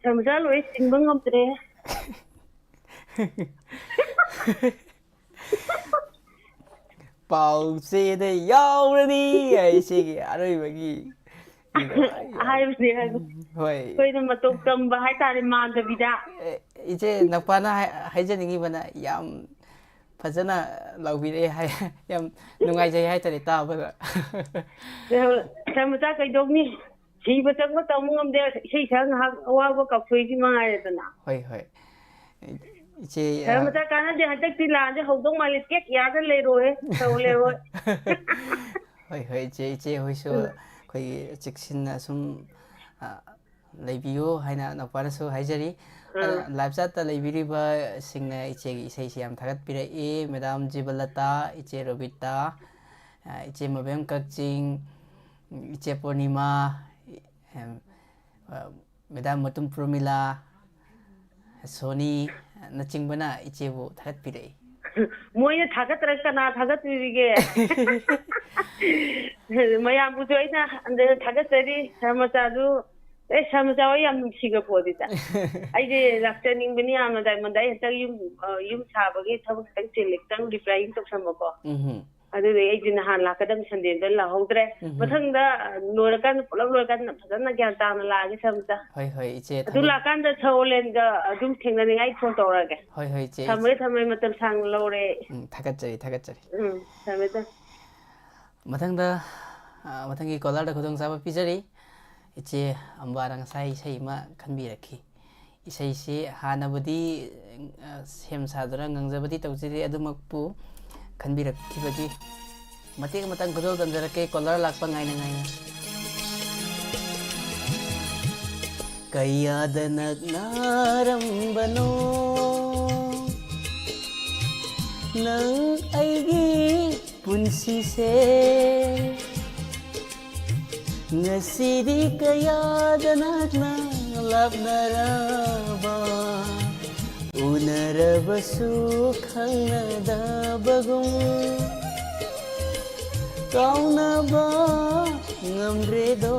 ꯁꯔꯃꯆꯥ ꯂꯣꯏ ꯆꯤꯡꯕ ꯉꯝꯗ꯭ꯔꯦ꯫ ꯄꯥꯎꯆꯦꯗ ꯌꯥꯎꯔꯅꯤ ꯍꯥꯏ ꯏꯆꯦꯒꯤ ꯑꯔꯣꯏꯕꯒꯤ ꯀꯩꯅꯣ, ꯍꯥꯏꯕꯅꯦ, ꯍꯥꯏꯕꯅꯦ꯫ ꯍꯣꯏ꯫ ꯑꯩꯈꯣꯏꯅ ꯃꯇꯧ ꯇꯝꯕ ꯍꯥꯏꯇꯥꯔꯦ, ꯃꯥꯟꯗꯕꯤꯗ꯫ ꯑꯦ, ꯏꯆꯦ, ꯅꯧꯄꯥꯅ ꯍꯥꯏ-, ꯍꯥꯏꯖꯅꯤꯡꯉꯤꯕꯅ ꯌꯥꯝ ꯐꯖꯅ ꯂꯥꯎꯕꯤꯔꯛꯑꯦ ꯍꯥꯏ, ꯌꯥꯝ ꯅꯨꯡꯉꯥꯏꯖꯩ ꯍꯥꯏꯇꯥꯔꯦ ꯇꯥꯕꯗ꯫ ꯁꯔꯃꯆꯥ ꯀꯩꯗꯧꯅꯤ? ꯁꯤꯕ ꯆꯪꯕ ꯇꯝꯕ ꯉꯝꯗꯦ, ꯏꯁꯩ ꯁꯛꯑ ꯉꯥꯏꯍꯥꯛ ꯑꯋꯥꯕ ꯀꯥꯎꯊꯣꯛꯏꯁꯤ ꯃꯉꯥꯏꯔꯦꯗꯅ꯫ ꯍꯣꯏ, ꯍꯣꯏ꯫ ꯏꯆꯦ, ꯑ, ꯁꯔꯃꯆꯥ ꯀꯥꯟꯅꯗꯦ, ꯍꯟꯗꯛꯇꯤ ꯂꯥꯟꯁꯦ ꯍꯧꯗꯧ ꯃꯥꯜꯂꯦ, ꯇꯦꯛ ꯌꯥꯗ ꯂꯩꯔꯣꯍꯦ, ꯇꯧ ꯂꯩꯔꯣꯏ꯫ ꯍꯣꯏ, ꯍꯣꯏ, ꯏꯆꯦ, ꯏꯆꯦ ꯍꯣꯏꯁꯨ ꯎꯝ꯫ ꯑꯩꯈꯣꯏꯒꯤ ꯆꯦꯛꯁꯤꯟꯅ ꯁꯨꯝ, ꯑ, ꯂꯩꯕꯤꯌꯨ ꯍꯥꯏꯅ ꯅꯧꯄꯥꯅꯁꯨ ꯍꯥꯏꯖꯔꯤ꯫ ꯑꯥ꯫ ꯑꯗꯨꯅ live chat ꯇ ꯂꯩꯕꯤꯔꯤꯕꯁꯤꯡꯅ ꯏꯆꯦꯒꯤ ꯏꯁꯩꯁꯤ ꯌꯥꯝ ꯊꯥꯒꯠꯄꯤꯔꯛꯏ꯫ Madam ꯖꯤꯕꯂꯇꯥ, ꯏꯆꯦ ꯔꯣꯕꯤꯇꯥ, ꯑ, ꯏꯆꯦ ꯃꯕꯦꯝ ꯀꯛꯆꯤꯡ, ꯏꯆꯦ ꯄꯨꯔꯅꯤꯃꯥ, ꯏ-, ꯑꯦꯝ, ꯑ, Madam ꯃꯇꯨꯝ ꯄ꯭ꯔꯣꯃꯤꯂꯥ, ꯁꯣꯅꯤ, ꯅꯆꯤꯡꯕꯅ ꯏꯆꯦꯕꯨ ꯊꯥꯒꯠꯄꯤꯔꯛꯏ꯫ ꯃꯣꯏꯅ ꯊꯥꯒꯠꯇ꯭ꯔꯒ ꯀꯅꯥ ꯊꯥꯒꯠꯄꯤꯔꯤꯒꯦ? ꯃꯌꯥꯝꯕꯨꯁꯨ ꯑꯩꯅ ꯍꯟꯗꯅ ꯊꯥꯒꯠꯆꯔꯤ꯫ ꯁꯔꯃꯆꯥꯁꯨ, ꯑꯦ, ꯁꯔꯃꯆꯥ ꯍꯣꯏ ꯌꯥꯝ ꯅꯨꯡꯁꯤꯈ꯭ꯔ ꯄꯣꯠꯅꯤꯗ꯫ ꯑꯩꯁꯦ ꯂꯥꯛꯆꯅꯤꯡꯕꯅꯤ ꯌꯥꯝꯅ, ꯗꯥꯏꯃꯟꯗ꯫ ꯑꯩ ꯍꯟꯗꯛ ꯌꯨꯝ, ꯑ, ꯌꯨꯝ ꯁꯥꯕꯒꯤ ꯊꯕꯛ ꯈꯤꯇꯪ ꯆꯤꯜꯂꯤ, ꯈꯤꯇꯪ repairing ꯇꯧꯁꯟꯕꯀꯣ꯫ ꯎꯝꯍꯨꯝ꯫ ꯑꯗꯨꯗꯤ ꯑꯩꯁꯦ ꯅꯍꯥꯟ ꯂꯥꯛꯀꯗꯕ Sunday ꯗ ꯂꯥꯛꯍꯧꯗ꯭ꯔꯦ꯫ ꯎꯝꯍꯨꯝ꯫ ꯃꯊꯪꯗ, ꯑ, ꯂꯣꯏꯔꯀꯥꯟꯗ, ꯄꯨꯂꯞ ꯂꯣꯏꯔꯀꯥꯟꯗ ꯐꯖꯅ ꯒ꯭ꯌꯥꯟ ꯇꯥꯅ ꯂꯥꯛꯑꯒꯦ, ꯁꯔꯃꯆꯥ꯫ ꯍꯣꯏ, ꯍꯣꯏ, ꯏꯆꯦ, ꯑꯗꯨ ꯊꯥꯒꯠ- ꯂꯥꯛꯀꯥꯟꯗ ꯁꯔ ꯑꯣꯂꯦꯟꯒ ꯑꯗꯨꯝ ꯊꯦꯡꯅꯅꯤꯡꯉꯥꯏ phone ꯇꯧꯔꯛꯑꯒꯦ꯫ ꯍꯣꯏ, ꯍꯣꯏ, ꯏꯆꯦ, ꯊꯝꯃꯒꯦ, ꯏꯆꯦ꯫ ꯊꯝꯃꯒꯦ, ꯃꯇꯝ ꯁꯥꯡꯅ ꯂꯧꯔꯦ꯫ ꯎꯝ, ꯊꯥꯒꯠꯆꯔꯤ, ꯊꯥꯒꯠꯆꯔꯤ꯫ ꯎꯝ, ꯊꯝꯃꯦ, ꯊꯝꯃꯦ꯫ ꯃꯊꯪꯗ, ꯑ, ꯃꯊꯪꯒꯤ caller ꯗ ꯈꯨꯗꯣꯡꯆꯥꯕ ꯄꯤꯖꯔꯤ꯫ ꯏꯆꯦ ꯑꯝꯕꯥꯅ ꯉꯁꯥꯏ ꯏꯁꯩ ꯑꯃ ꯈꯟꯕꯤꯔꯛꯈꯤ꯫ ꯏꯁꯩꯁꯤ ꯍꯥꯟꯅꯕꯨꯗꯤ, ꯑ, ꯁꯦꯝ ꯁꯥꯗꯨꯅ ꯉꯪꯖꯕꯗꯤ ꯇꯧꯖꯗꯦ, ꯑꯗꯨꯃꯛꯄꯨ ꯈꯟꯕꯤꯔꯛꯈꯤꯕꯒꯤ ꯃꯇꯦꯛ ꯑꯃꯇꯪ ꯈꯨꯗꯣꯜ ꯇꯝꯖꯔꯛꯀꯦ, caller ꯂꯥꯛꯄ ꯉꯥꯏꯅ ꯉꯥꯏꯅ꯫ ꯀꯌꯥꯗ ꯅꯛꯅꯔꯝꯕꯅꯣ ꯅꯪ ꯑꯩꯒꯤ ꯄꯨꯟꯁꯤꯁꯦ ꯉꯁꯤꯗꯤ ꯀꯌꯥꯗ ꯅꯛꯅ ꯂꯥꯞꯅꯔꯕ, ꯎꯅꯔꯕꯁꯨ ꯈꯪꯅꯗꯕꯒꯨꯝ, ꯀꯥꯎꯅꯕ ꯉꯝꯗ꯭ꯔꯦꯗꯣ꯫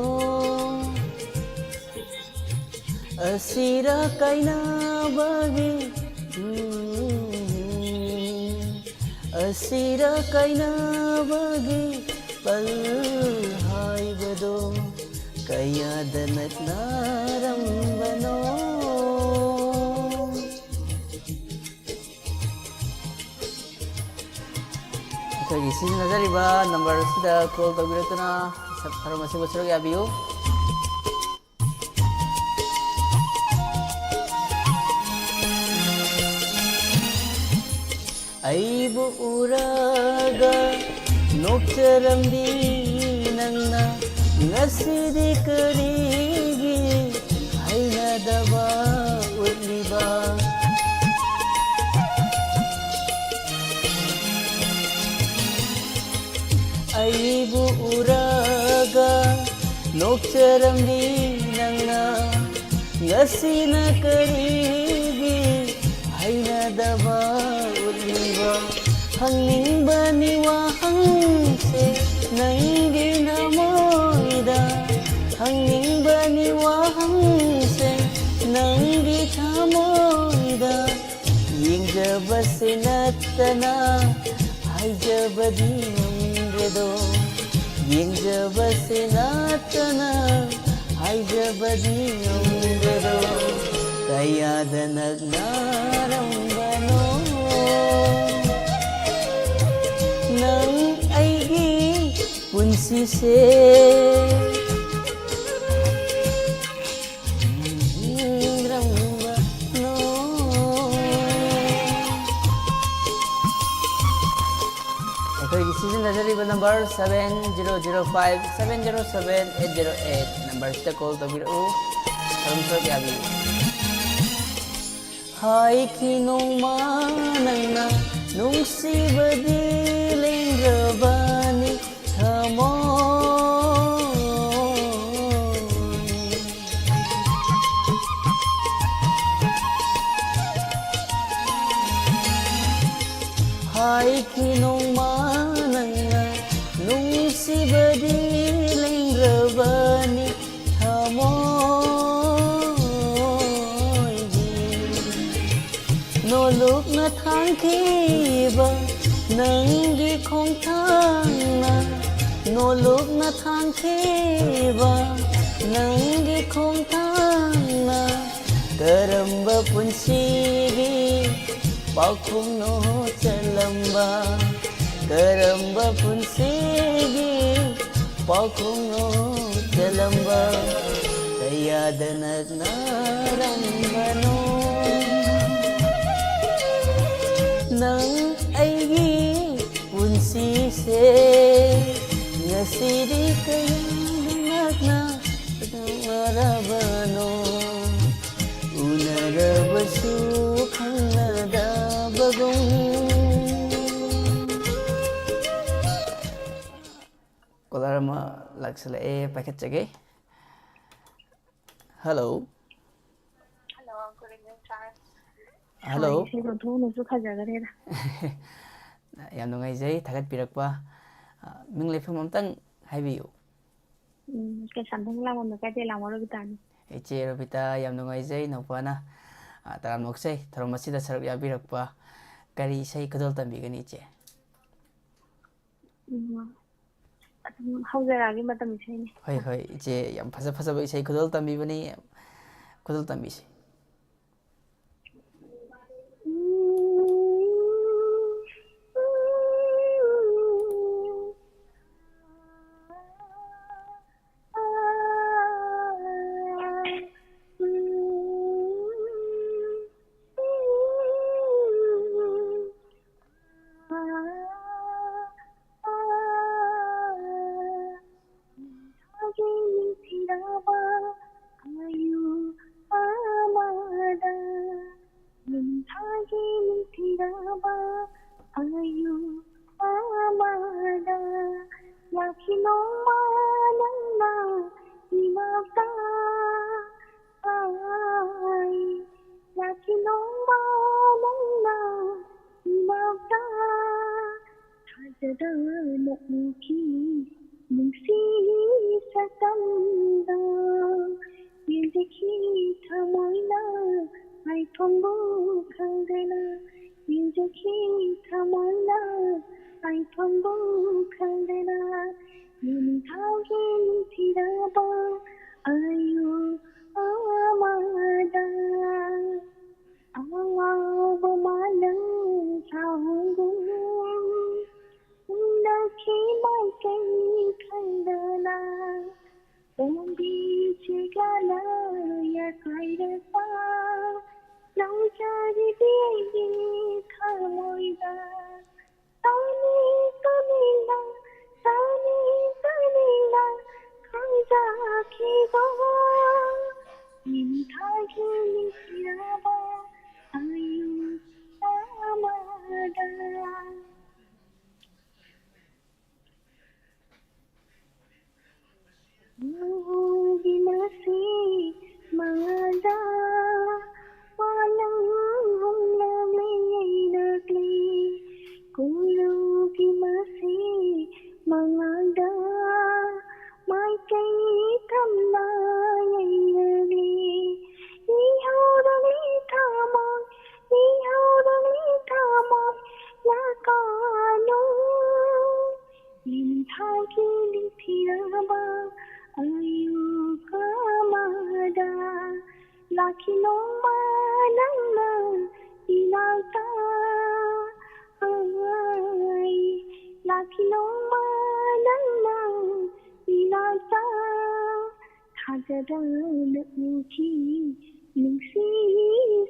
ꯑꯁꯤꯔ ꯀꯥꯏꯅꯕꯒꯤ, ꯎꯝ, ꯑꯁꯤꯔ ꯀꯥꯏꯅꯕꯒꯤ ꯄꯜ ꯍꯥꯏꯕꯗꯣ ꯀꯌꯥꯗ ꯅꯛꯅꯔꯝꯕꯅꯣ꯫ ꯑꯩꯈꯣꯏꯒꯤ ꯁꯤꯖꯤꯟꯅꯖꯔꯤꯕ ꯅꯝꯕꯔ ꯑꯁꯤꯗ ꯀꯣꯜ ꯇꯧꯕꯤꯔꯛꯇꯨꯅ ꯊꯧꯔꯝ ꯑꯁꯤꯕꯨ ꯁꯔꯨꯛ ꯌꯥꯕꯤꯌꯨ꯫ ꯑꯩꯕꯨ ꯎꯔꯒ ꯅꯣꯛꯆꯔꯝꯕꯤ ꯅꯪꯅ ꯉꯁꯤꯗꯤ ꯀꯔꯤꯒꯤ ꯍꯩꯅꯗꯕ ꯎꯠꯂꯤꯕ? ꯑꯩꯕꯨ ꯎꯔꯒ ꯅꯣꯛꯆꯔꯝꯃꯤ ꯅꯪꯅ, ꯉꯁꯤꯅ ꯀꯔꯤꯒꯤ ꯍꯩꯅꯗꯕ ꯎꯠꯂꯤꯕ? ꯍꯪꯅꯤꯡꯕꯅꯤ ꯋꯥꯍꯪꯁꯦ ꯅꯪꯒꯤ ꯊꯃꯣꯏꯗ, ꯍꯪꯅꯤꯡꯕꯅꯤ ꯋꯥꯍꯪꯁꯦ ꯅꯪꯒꯤ ꯊꯃꯣꯏꯗ꯫ ꯌꯦꯡꯖꯕꯁꯦ ꯅꯠꯇꯅ ꯍꯥꯏꯖꯕꯗꯤ ꯉꯝꯗ꯭ꯔꯦꯗꯣ, ꯌꯦꯡꯖꯕꯁꯦ ꯅꯠꯇꯅ ꯍꯥꯏꯖꯕꯗꯤ ꯉꯝꯗ꯭ꯔꯦꯗꯣ, ꯀꯌꯥꯗ ꯅꯛꯅꯔꯝꯕꯅꯣ ꯅꯪ ꯑꯩꯒꯤ ꯄꯨꯟꯁꯤꯁꯦ꯫ ꯑꯩꯈꯣꯏꯒꯤ ꯁꯤꯖꯤꯟꯅꯖꯔꯤꯕ number seven zero zero five seven zero seven eight zero eight ꯅꯝꯕꯔꯁꯤꯗ ꯀꯣꯜ ꯇꯧꯕꯤꯔꯛꯎ꯫ ꯊꯧꯔꯝ ꯁꯔꯨꯛ ꯌꯥꯕꯤꯌꯨ꯫ ꯍꯥꯏꯈꯤ ꯅꯣꯡꯃ ꯅꯪꯅ ꯅꯨꯡꯁꯤꯕꯗꯤ ꯂꯦꯡꯗ꯭ꯔꯕ ꯑꯩꯒꯤ ꯅꯣꯡꯃ ꯅꯪꯅ ꯅꯨꯡꯁꯤꯕꯗꯤ ꯂꯦꯡꯗ꯭ꯔꯕꯅꯤ ꯊꯃꯣꯏꯒꯤ꯫ ꯅꯣꯂꯨꯛꯅ ꯊꯥꯡꯈꯤꯕ ꯅꯪꯒꯤ ꯈꯣꯡꯊꯥꯡꯅ, ꯅꯣꯂꯨꯛꯅ ꯊꯥꯡꯈꯤꯕ ꯅꯪꯒꯤ ꯈꯣꯡꯊꯥꯡꯅ ꯀꯔꯝꯕ ꯄꯨꯟꯁꯤꯒꯤ ꯄꯥꯎꯈꯨꯝꯅꯣ ꯆꯜꯂꯝꯕ? ꯀꯔꯝꯕ ꯄꯨꯟꯁꯤꯒꯤ ꯄꯥꯎꯈꯨꯝꯅꯣ ꯆꯜꯂꯝꯕ? ꯀꯌꯥꯗ ꯅꯛꯅꯔꯝꯕꯅꯣ ꯅꯪ ꯑꯩꯒꯤ ꯄꯨꯟꯁꯤꯁꯦ? ꯉꯁꯤꯗꯤ ꯀꯌꯥꯗ ꯅꯛꯅ ꯎꯅꯔꯕꯅꯣ, ꯎꯅꯔꯕꯁꯨ ꯈꯪꯅꯗꯕꯒꯨꯝ꯫ ꯀꯣꯂꯔ ꯑꯃ ꯂꯥꯛꯁꯤꯜꯂꯛꯑꯦ, ꯄꯥꯏꯈꯠꯆꯒꯦ꯫ Hello. Hello, good evening, sir꯫ Hello. ꯏꯁꯩ ꯂꯧꯊꯣꯛꯎꯅꯁꯨ ꯐꯖꯈꯔꯦꯗ꯫ ꯌꯥꯝ ꯅꯨꯡꯉꯥꯏꯖꯩ ꯊꯥꯒꯠꯄꯤꯔꯛꯄ꯫ ꯑ, ꯃꯤꯡ ꯂꯩꯐꯝ ꯑꯝꯇꯪ ꯍꯥꯏꯕꯤꯌꯨ꯫ ꯎꯝ, ꯀꯩꯁꯥꯝꯊꯣꯡ ꯂꯥꯡꯕꯝ ꯂꯩꯀꯥꯏꯗꯩ ꯂꯥꯡꯕꯝ ꯔꯣꯕꯤꯇꯥꯅꯤ꯫ ꯏꯆꯦ ꯔꯣꯕꯤꯇꯥ, ꯌꯥꯝ ꯅꯨꯡꯉꯥꯏꯖꯩ ꯅꯧꯄꯥꯅ, ꯑ, ꯇꯔꯥꯝꯅ ꯑꯣꯛꯆꯩ ꯊꯧꯔꯝ ꯑꯁꯤꯗ ꯁꯔꯨꯛ ꯌꯥꯕꯤꯔꯛꯄ꯫ ꯀꯔꯤ ꯏꯁꯩ ꯈꯨꯗꯣꯜ ꯇꯝꯕꯤꯒꯅꯤ ꯏꯆꯦ? ꯎꯝ, ꯑꯗꯨꯝ ꯍꯧꯖꯔꯛꯑꯒꯦ ꯃꯇꯝ ꯏꯁꯩꯅꯤ꯫ ꯍꯣꯏ, ꯍꯣꯏ, ꯏꯆꯦ, ꯌꯥꯝ ꯐꯖ ꯐꯖꯕ ꯏꯁꯩ ꯈꯨꯗꯣꯜ ꯇꯝꯕꯤꯕꯅꯤ, ꯈꯨꯗꯣꯜ ꯇꯝꯕꯤꯁꯤ꯫ ꯅꯤꯡꯊꯥꯒꯤ ꯅꯤꯡꯊꯤꯔꯕ ꯑꯌꯨꯛ ꯑꯃꯗ, ꯅꯤꯡꯊꯥꯒꯤ ꯅꯤꯡꯊꯤꯔꯕ ꯑꯌꯨꯛ ꯑꯃꯗ, ꯂꯥꯛꯈꯤ ꯅꯣꯡꯃ ꯅꯪꯅ ꯏꯃꯥꯛꯇ꯫ ꯂꯥꯛꯈꯤ ꯅꯣꯡꯃ ꯅꯪꯅ ꯏꯃꯥꯛꯇ꯫ ꯐꯖꯗꯅ ꯎꯈꯤ ꯅꯨꯡꯁꯤ ꯁꯛꯇꯝꯗꯣ, ꯌꯦꯡꯖꯈꯤ ꯊꯃꯣꯏꯅ ꯍꯥꯏꯐꯝꯕꯨ ꯈꯪꯗꯅ, ꯌꯦꯡꯖꯈꯤ ꯊꯃꯣꯏꯅ ꯍꯥꯏꯐꯝꯕꯨ ꯈꯪꯗꯅ, ꯅꯤꯡꯊꯧꯒꯤ ꯅꯤꯡꯊꯤꯔꯕ ꯑꯌꯨꯛ ꯑꯃꯗ꯫ ꯑꯉꯥꯎꯕ ꯃꯥꯂꯪ ꯁꯥꯍꯨꯝꯒꯨꯝ ꯍꯨꯝꯂꯛꯈꯤ ꯃꯥꯏꯀꯩ ꯈꯪꯗꯅ, ꯄꯣꯝꯕꯤ ꯆꯦꯒꯥꯅ ꯌꯥꯀꯥꯏꯔꯛꯄ ꯂꯧꯖꯔꯤꯕꯤ ꯑꯩꯒꯤ ꯊꯃꯣꯏꯗ꯫ ꯇꯥꯅꯤꯡ ꯇꯥꯅꯤꯡꯅ, ꯇꯥꯅꯤꯡ ꯇꯥꯅꯤꯡꯅ ꯈꯪꯖꯈꯤꯕ ꯅꯤꯡꯊꯥꯒꯤ ꯅꯤꯡꯊꯤꯔꯕ ꯑꯌꯨꯛ ꯑꯃꯗ꯫ ꯎꯒꯤ ꯃꯁꯤ ꯃꯉꯥꯜꯗ ꯋꯥꯂꯪ ꯍꯨꯝꯂꯛꯂꯤ ꯌꯩꯔꯛꯂꯤ꯫ ꯀꯣꯏꯔꯧꯒꯤ ꯃꯁꯤ ꯃꯉꯥꯜꯗ ꯃꯥꯏꯀꯩ ꯊꯝꯅ ꯌꯩꯔꯛꯂꯤ꯫ ꯏꯍꯧꯔꯛꯂꯤ ꯊꯃꯣꯏ, ꯏꯍꯧꯔꯛꯂꯤ ꯊꯃꯣꯏ ꯂꯥꯛꯀꯅꯨ꯫ ꯅꯤꯡꯊꯥꯒꯤ ꯅꯤꯡꯊꯤꯔꯕ ꯑꯌꯨꯛ ꯑꯃꯗ ꯂꯥꯛꯈꯤ ꯅꯣꯡꯃ ꯅꯪꯅ ꯏꯅꯥꯛꯇ꯫ ꯑꯩ ꯂꯥꯛꯈꯤ ꯅꯣꯡꯃ ꯅꯪꯅ ꯏꯅꯥꯛꯇ꯫ ꯊꯥꯖꯗꯅ ꯎꯈꯤ ꯅꯨꯡꯁꯤ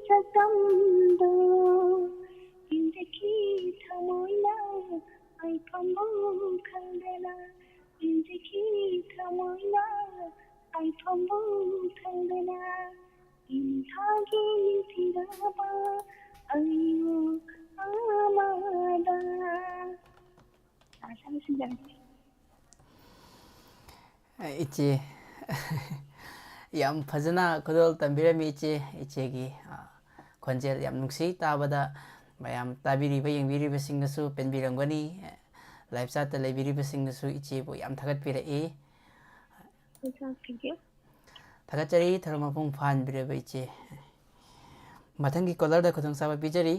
ꯁꯛꯇꯝꯗꯣ꯫ ꯌꯦꯡꯖꯈꯤ ꯊꯃꯣꯏꯅ ꯍꯥꯏꯐꯝꯕꯨ ꯈꯪꯗꯅ꯫ ꯌꯦꯡꯖꯈꯤ ꯊꯃꯣꯏꯅ ꯍꯥꯏꯐꯝꯕꯨ ꯈꯪꯗꯅ꯫ ꯅꯤꯡꯊꯥꯒꯤ ꯅꯤꯡꯊꯤꯔꯕ ꯑꯌꯨꯛ ꯑꯃꯗ꯫ ꯂꯣꯏꯁꯤꯟꯖꯔꯒꯦ꯫ ꯏꯆꯦ, ꯌꯥꯝ ꯐꯖꯅ ꯈꯨꯗꯣꯜ ꯇꯝꯕꯤꯔꯝꯃꯤ ꯏꯆꯦ꯫ ꯏꯆꯦꯒꯤ, ꯑ, ꯈꯣꯟꯖꯦꯜ ꯌꯥꯝ ꯅꯨꯡꯁꯤ ꯇꯥꯕꯗ꯫ ꯃꯌꯥꯝ ꯇꯥꯕꯤꯔꯤꯕ, ꯌꯦꯡꯕꯤꯔꯤꯕꯁꯤꯡꯅꯁꯨ ꯄꯦꯟꯕꯤꯔꯝꯒꯅꯤ꯫ Live chatꯇ ꯂꯩꯕꯤꯔꯤꯕꯁꯤꯡꯅꯁꯨ ꯏꯆꯦꯕꯨ ꯌꯥꯝ ꯊꯥꯒꯠꯄꯤꯔꯛꯏ꯫ Thank you. ꯊꯥꯒꯠꯆꯔꯤ, ꯊꯧꯔꯝ ꯃꯄꯨꯡ ꯐꯥꯍꯟꯕꯤꯔꯕ ꯏꯆꯦ꯫ ꯃꯊꯪꯒꯤ callerꯗ ꯈꯨꯗꯣꯡꯆꯥꯕ ꯄꯤꯖꯔꯤ꯫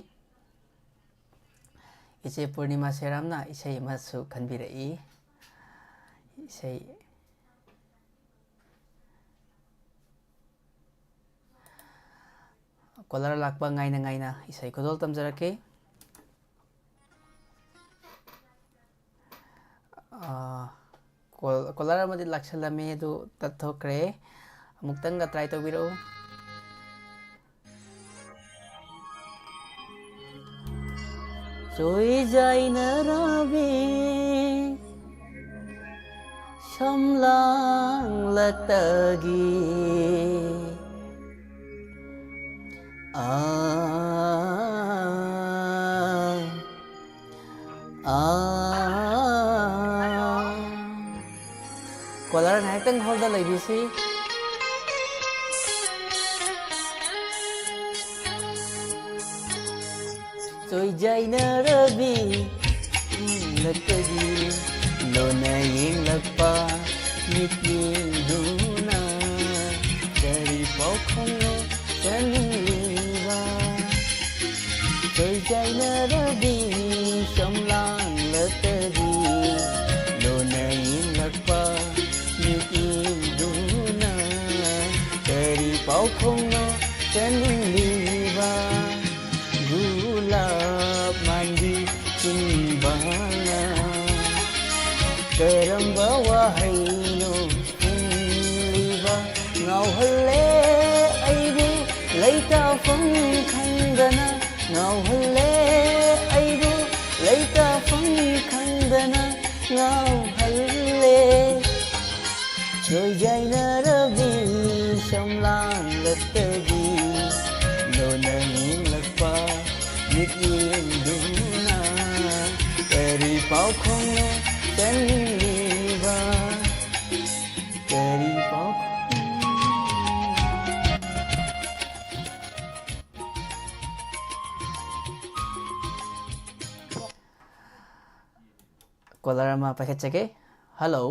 ꯏꯆꯦ ꯄꯨꯔꯅꯤꯃꯥ ꯁꯦꯔꯥꯝꯅ ꯏꯁꯩ ꯑꯃꯁꯨ ꯈꯟꯕꯤꯔꯛꯏ꯫ ꯏꯁꯩ caller ꯂꯥꯛꯄ ꯉꯥꯏꯅ ꯉꯥꯏꯅ ꯏꯁꯩ ꯈꯨꯗꯣꯜ ꯇꯝꯖꯔꯛꯀꯦ꯫ ꯑꯥ, call- caller ꯑꯃꯗꯤ ꯂꯥꯛꯁꯜꯂꯝꯃꯦ, ꯑꯗꯨ ꯇꯠꯊꯣꯛꯈ꯭ꯔꯦ꯫ ꯑꯃꯨꯛꯇꯪꯒ try ꯇꯧꯕꯤꯔꯛꯎ꯫ ꯆꯣꯏꯖꯥꯏꯅꯔꯕꯤ ꯁꯝꯂꯥꯡꯂꯛꯇꯒꯤ꯫ ꯑꯥ, ꯑꯥ꯫ Caller ꯉꯥꯏꯍꯥꯛꯇꯪ holdꯗ ꯂꯩꯕꯤꯁꯤ꯫ ꯆꯣꯏꯖꯥꯏꯅꯔꯕꯤ ꯂꯛꯇꯒꯤ ꯂꯣꯟꯅ ꯌꯦꯡꯂꯛꯄ ꯃꯤꯠꯌꯦꯡꯗꯨꯅ ꯀꯔꯤ ꯄꯥꯎꯈꯨꯝꯅꯣ ꯆꯟꯂꯤꯕ? ꯆꯣꯏꯖꯥꯏꯅꯔꯕꯤ ꯁꯝꯂꯥꯡꯂꯛꯇꯒꯤ ꯂꯣꯟꯅ ꯌꯦꯡꯂꯛꯄ ꯃꯤꯠꯌꯦꯡꯗꯨꯅ ꯀꯔꯤ ꯄꯥꯎꯈꯨꯝꯅꯣ ꯆꯟꯂꯤꯕ? ꯒꯨꯂꯥꯞ ꯃꯥꯟꯕꯤ ꯆꯤꯟꯕꯥꯜꯅ ꯀꯔꯝꯕ ꯋꯥꯍꯩꯅꯣ ꯈꯨꯝꯂꯤꯕ? ꯉꯥꯎꯍꯜꯂꯦ ꯑꯩꯕꯨ ꯂꯩꯇꯥꯐꯝ ꯈꯪꯗꯅ, ꯉꯥꯎꯍꯜꯂꯦ ꯑꯩꯕꯨ ꯂꯩꯇꯥꯐꯝ ꯈꯪꯗꯅ ꯉꯥꯎꯍꯜꯂꯦ꯫ ꯆꯣꯏꯖꯥꯏꯅꯔꯕꯤ ꯁꯝꯂꯥꯡꯂꯛꯇꯒꯤ ꯂꯣꯟꯅ ꯌꯦꯡꯂꯛꯄ ꯃꯤꯠꯌꯦꯡꯗꯨꯅ ꯀꯔꯤ ꯄꯥꯎꯈꯨꯝꯅꯣ ꯆꯟꯂꯤꯕ? ꯀꯔꯤ ꯄꯥꯎꯈꯨꯝ? ꯀꯣꯂꯔ ꯑꯃ ꯄꯥꯏꯈꯠꯆꯒꯦ꯫ ꯍꯜꯂꯣ꯫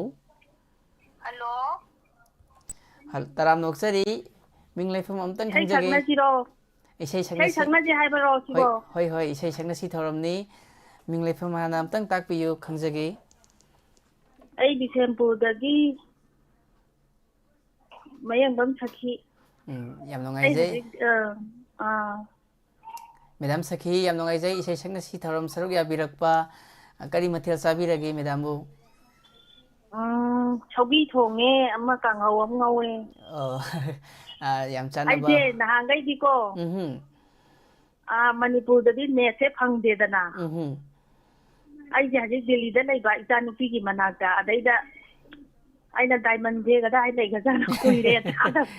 ꯍꯜꯂꯣ꯫ ꯍꯜ-, ꯇꯔꯥꯝꯅ ꯑꯣꯛꯆꯔꯤ꯫ ꯃꯤꯡ ꯂꯩꯐꯝ ꯑꯝꯇꯪ ꯏꯁꯩ ꯈꯪꯖꯒꯦ꯫ ꯁꯛꯅꯁꯤꯔꯣ? ꯏꯁꯩ ꯏꯁꯩ ꯁꯛꯅꯁꯤ꯫ ꯁꯛꯅꯁꯤ ꯍꯥꯏꯕꯔꯣ ꯍꯣꯏ, ꯁꯤꯕꯣ? ꯍꯣꯏ, ꯍꯣꯏ, ꯏꯁꯩ ꯁꯛꯅꯁꯤ ꯊꯧꯔꯝꯅꯤ꯫ ꯃꯤꯡ ꯂꯩꯐꯝ ꯍꯥꯟꯅ ꯑꯝꯇꯪ ꯇꯥꯛꯄꯤꯌꯨ, ꯈꯪꯖꯒꯦ꯫ ꯑꯩ ꯕꯤꯁꯦꯝꯄꯨꯔꯗꯒꯤ ꯃꯌꯦꯡꯕꯝ ꯁꯈꯤ꯫ ꯎꯝ, ꯌꯥꯝ ꯑꯩ ꯅꯨꯡꯉꯥꯏꯖꯩ꯫ ꯍꯧꯖꯤꯛ, ꯑ, ꯑꯥ, ꯃꯦꯗꯥꯝ ꯁꯈꯤ, ꯌꯥꯝ ꯅꯨꯡꯉꯥꯏꯖꯩ ꯏꯁꯩ ꯁꯛꯅꯁꯤ ꯊꯧꯔꯝ ꯁꯔꯨꯛ ꯌꯥꯕꯤꯔꯛꯄ꯫ ꯑ, ꯀꯔꯤ ꯃꯊꯦꯜ ꯆꯥꯕꯤꯔꯒꯦ ꯃꯦꯗꯥꯝꯕꯨ? ꯎꯝ, ꯁꯧꯒ꯭ꯔꯤ ꯊꯣꯡꯉꯦ, ꯑꯃ ꯀꯥꯡꯍꯧ ꯑꯃ ꯉꯧꯋꯦ꯫ ꯑꯣ, ꯑ, ꯌꯥꯝ ꯆꯥꯟꯅꯕ꯫ ꯑꯩꯁꯦ ꯅꯍꯥꯟꯈꯩꯗꯤꯀꯣ, ꯎꯝꯍꯨꯝ꯫ ꯑꯥ, ꯃꯅꯤꯄꯨꯔꯗꯗꯤ ꯅꯦꯠꯁꯦ ꯐꯪꯗꯦꯗꯅ꯫ ꯎꯝꯍꯨꯝ꯫ ꯑꯩꯁꯦ ꯍꯧꯖꯤꯛ ꯗꯤꯜꯂꯤꯗ ꯂꯩꯕ ꯏꯆꯥ ꯅꯨꯄꯤꯒꯤ ꯃꯅꯥꯛꯇ, ꯑꯗꯩꯗ ꯑꯩꯅ ꯗꯥꯏꯃꯟꯁꯦ ꯀꯗꯥꯏ ꯂꯩꯒꯖꯥꯠꯅꯣ ꯀꯨꯏꯔꯦ ꯊꯥꯗꯕ꯫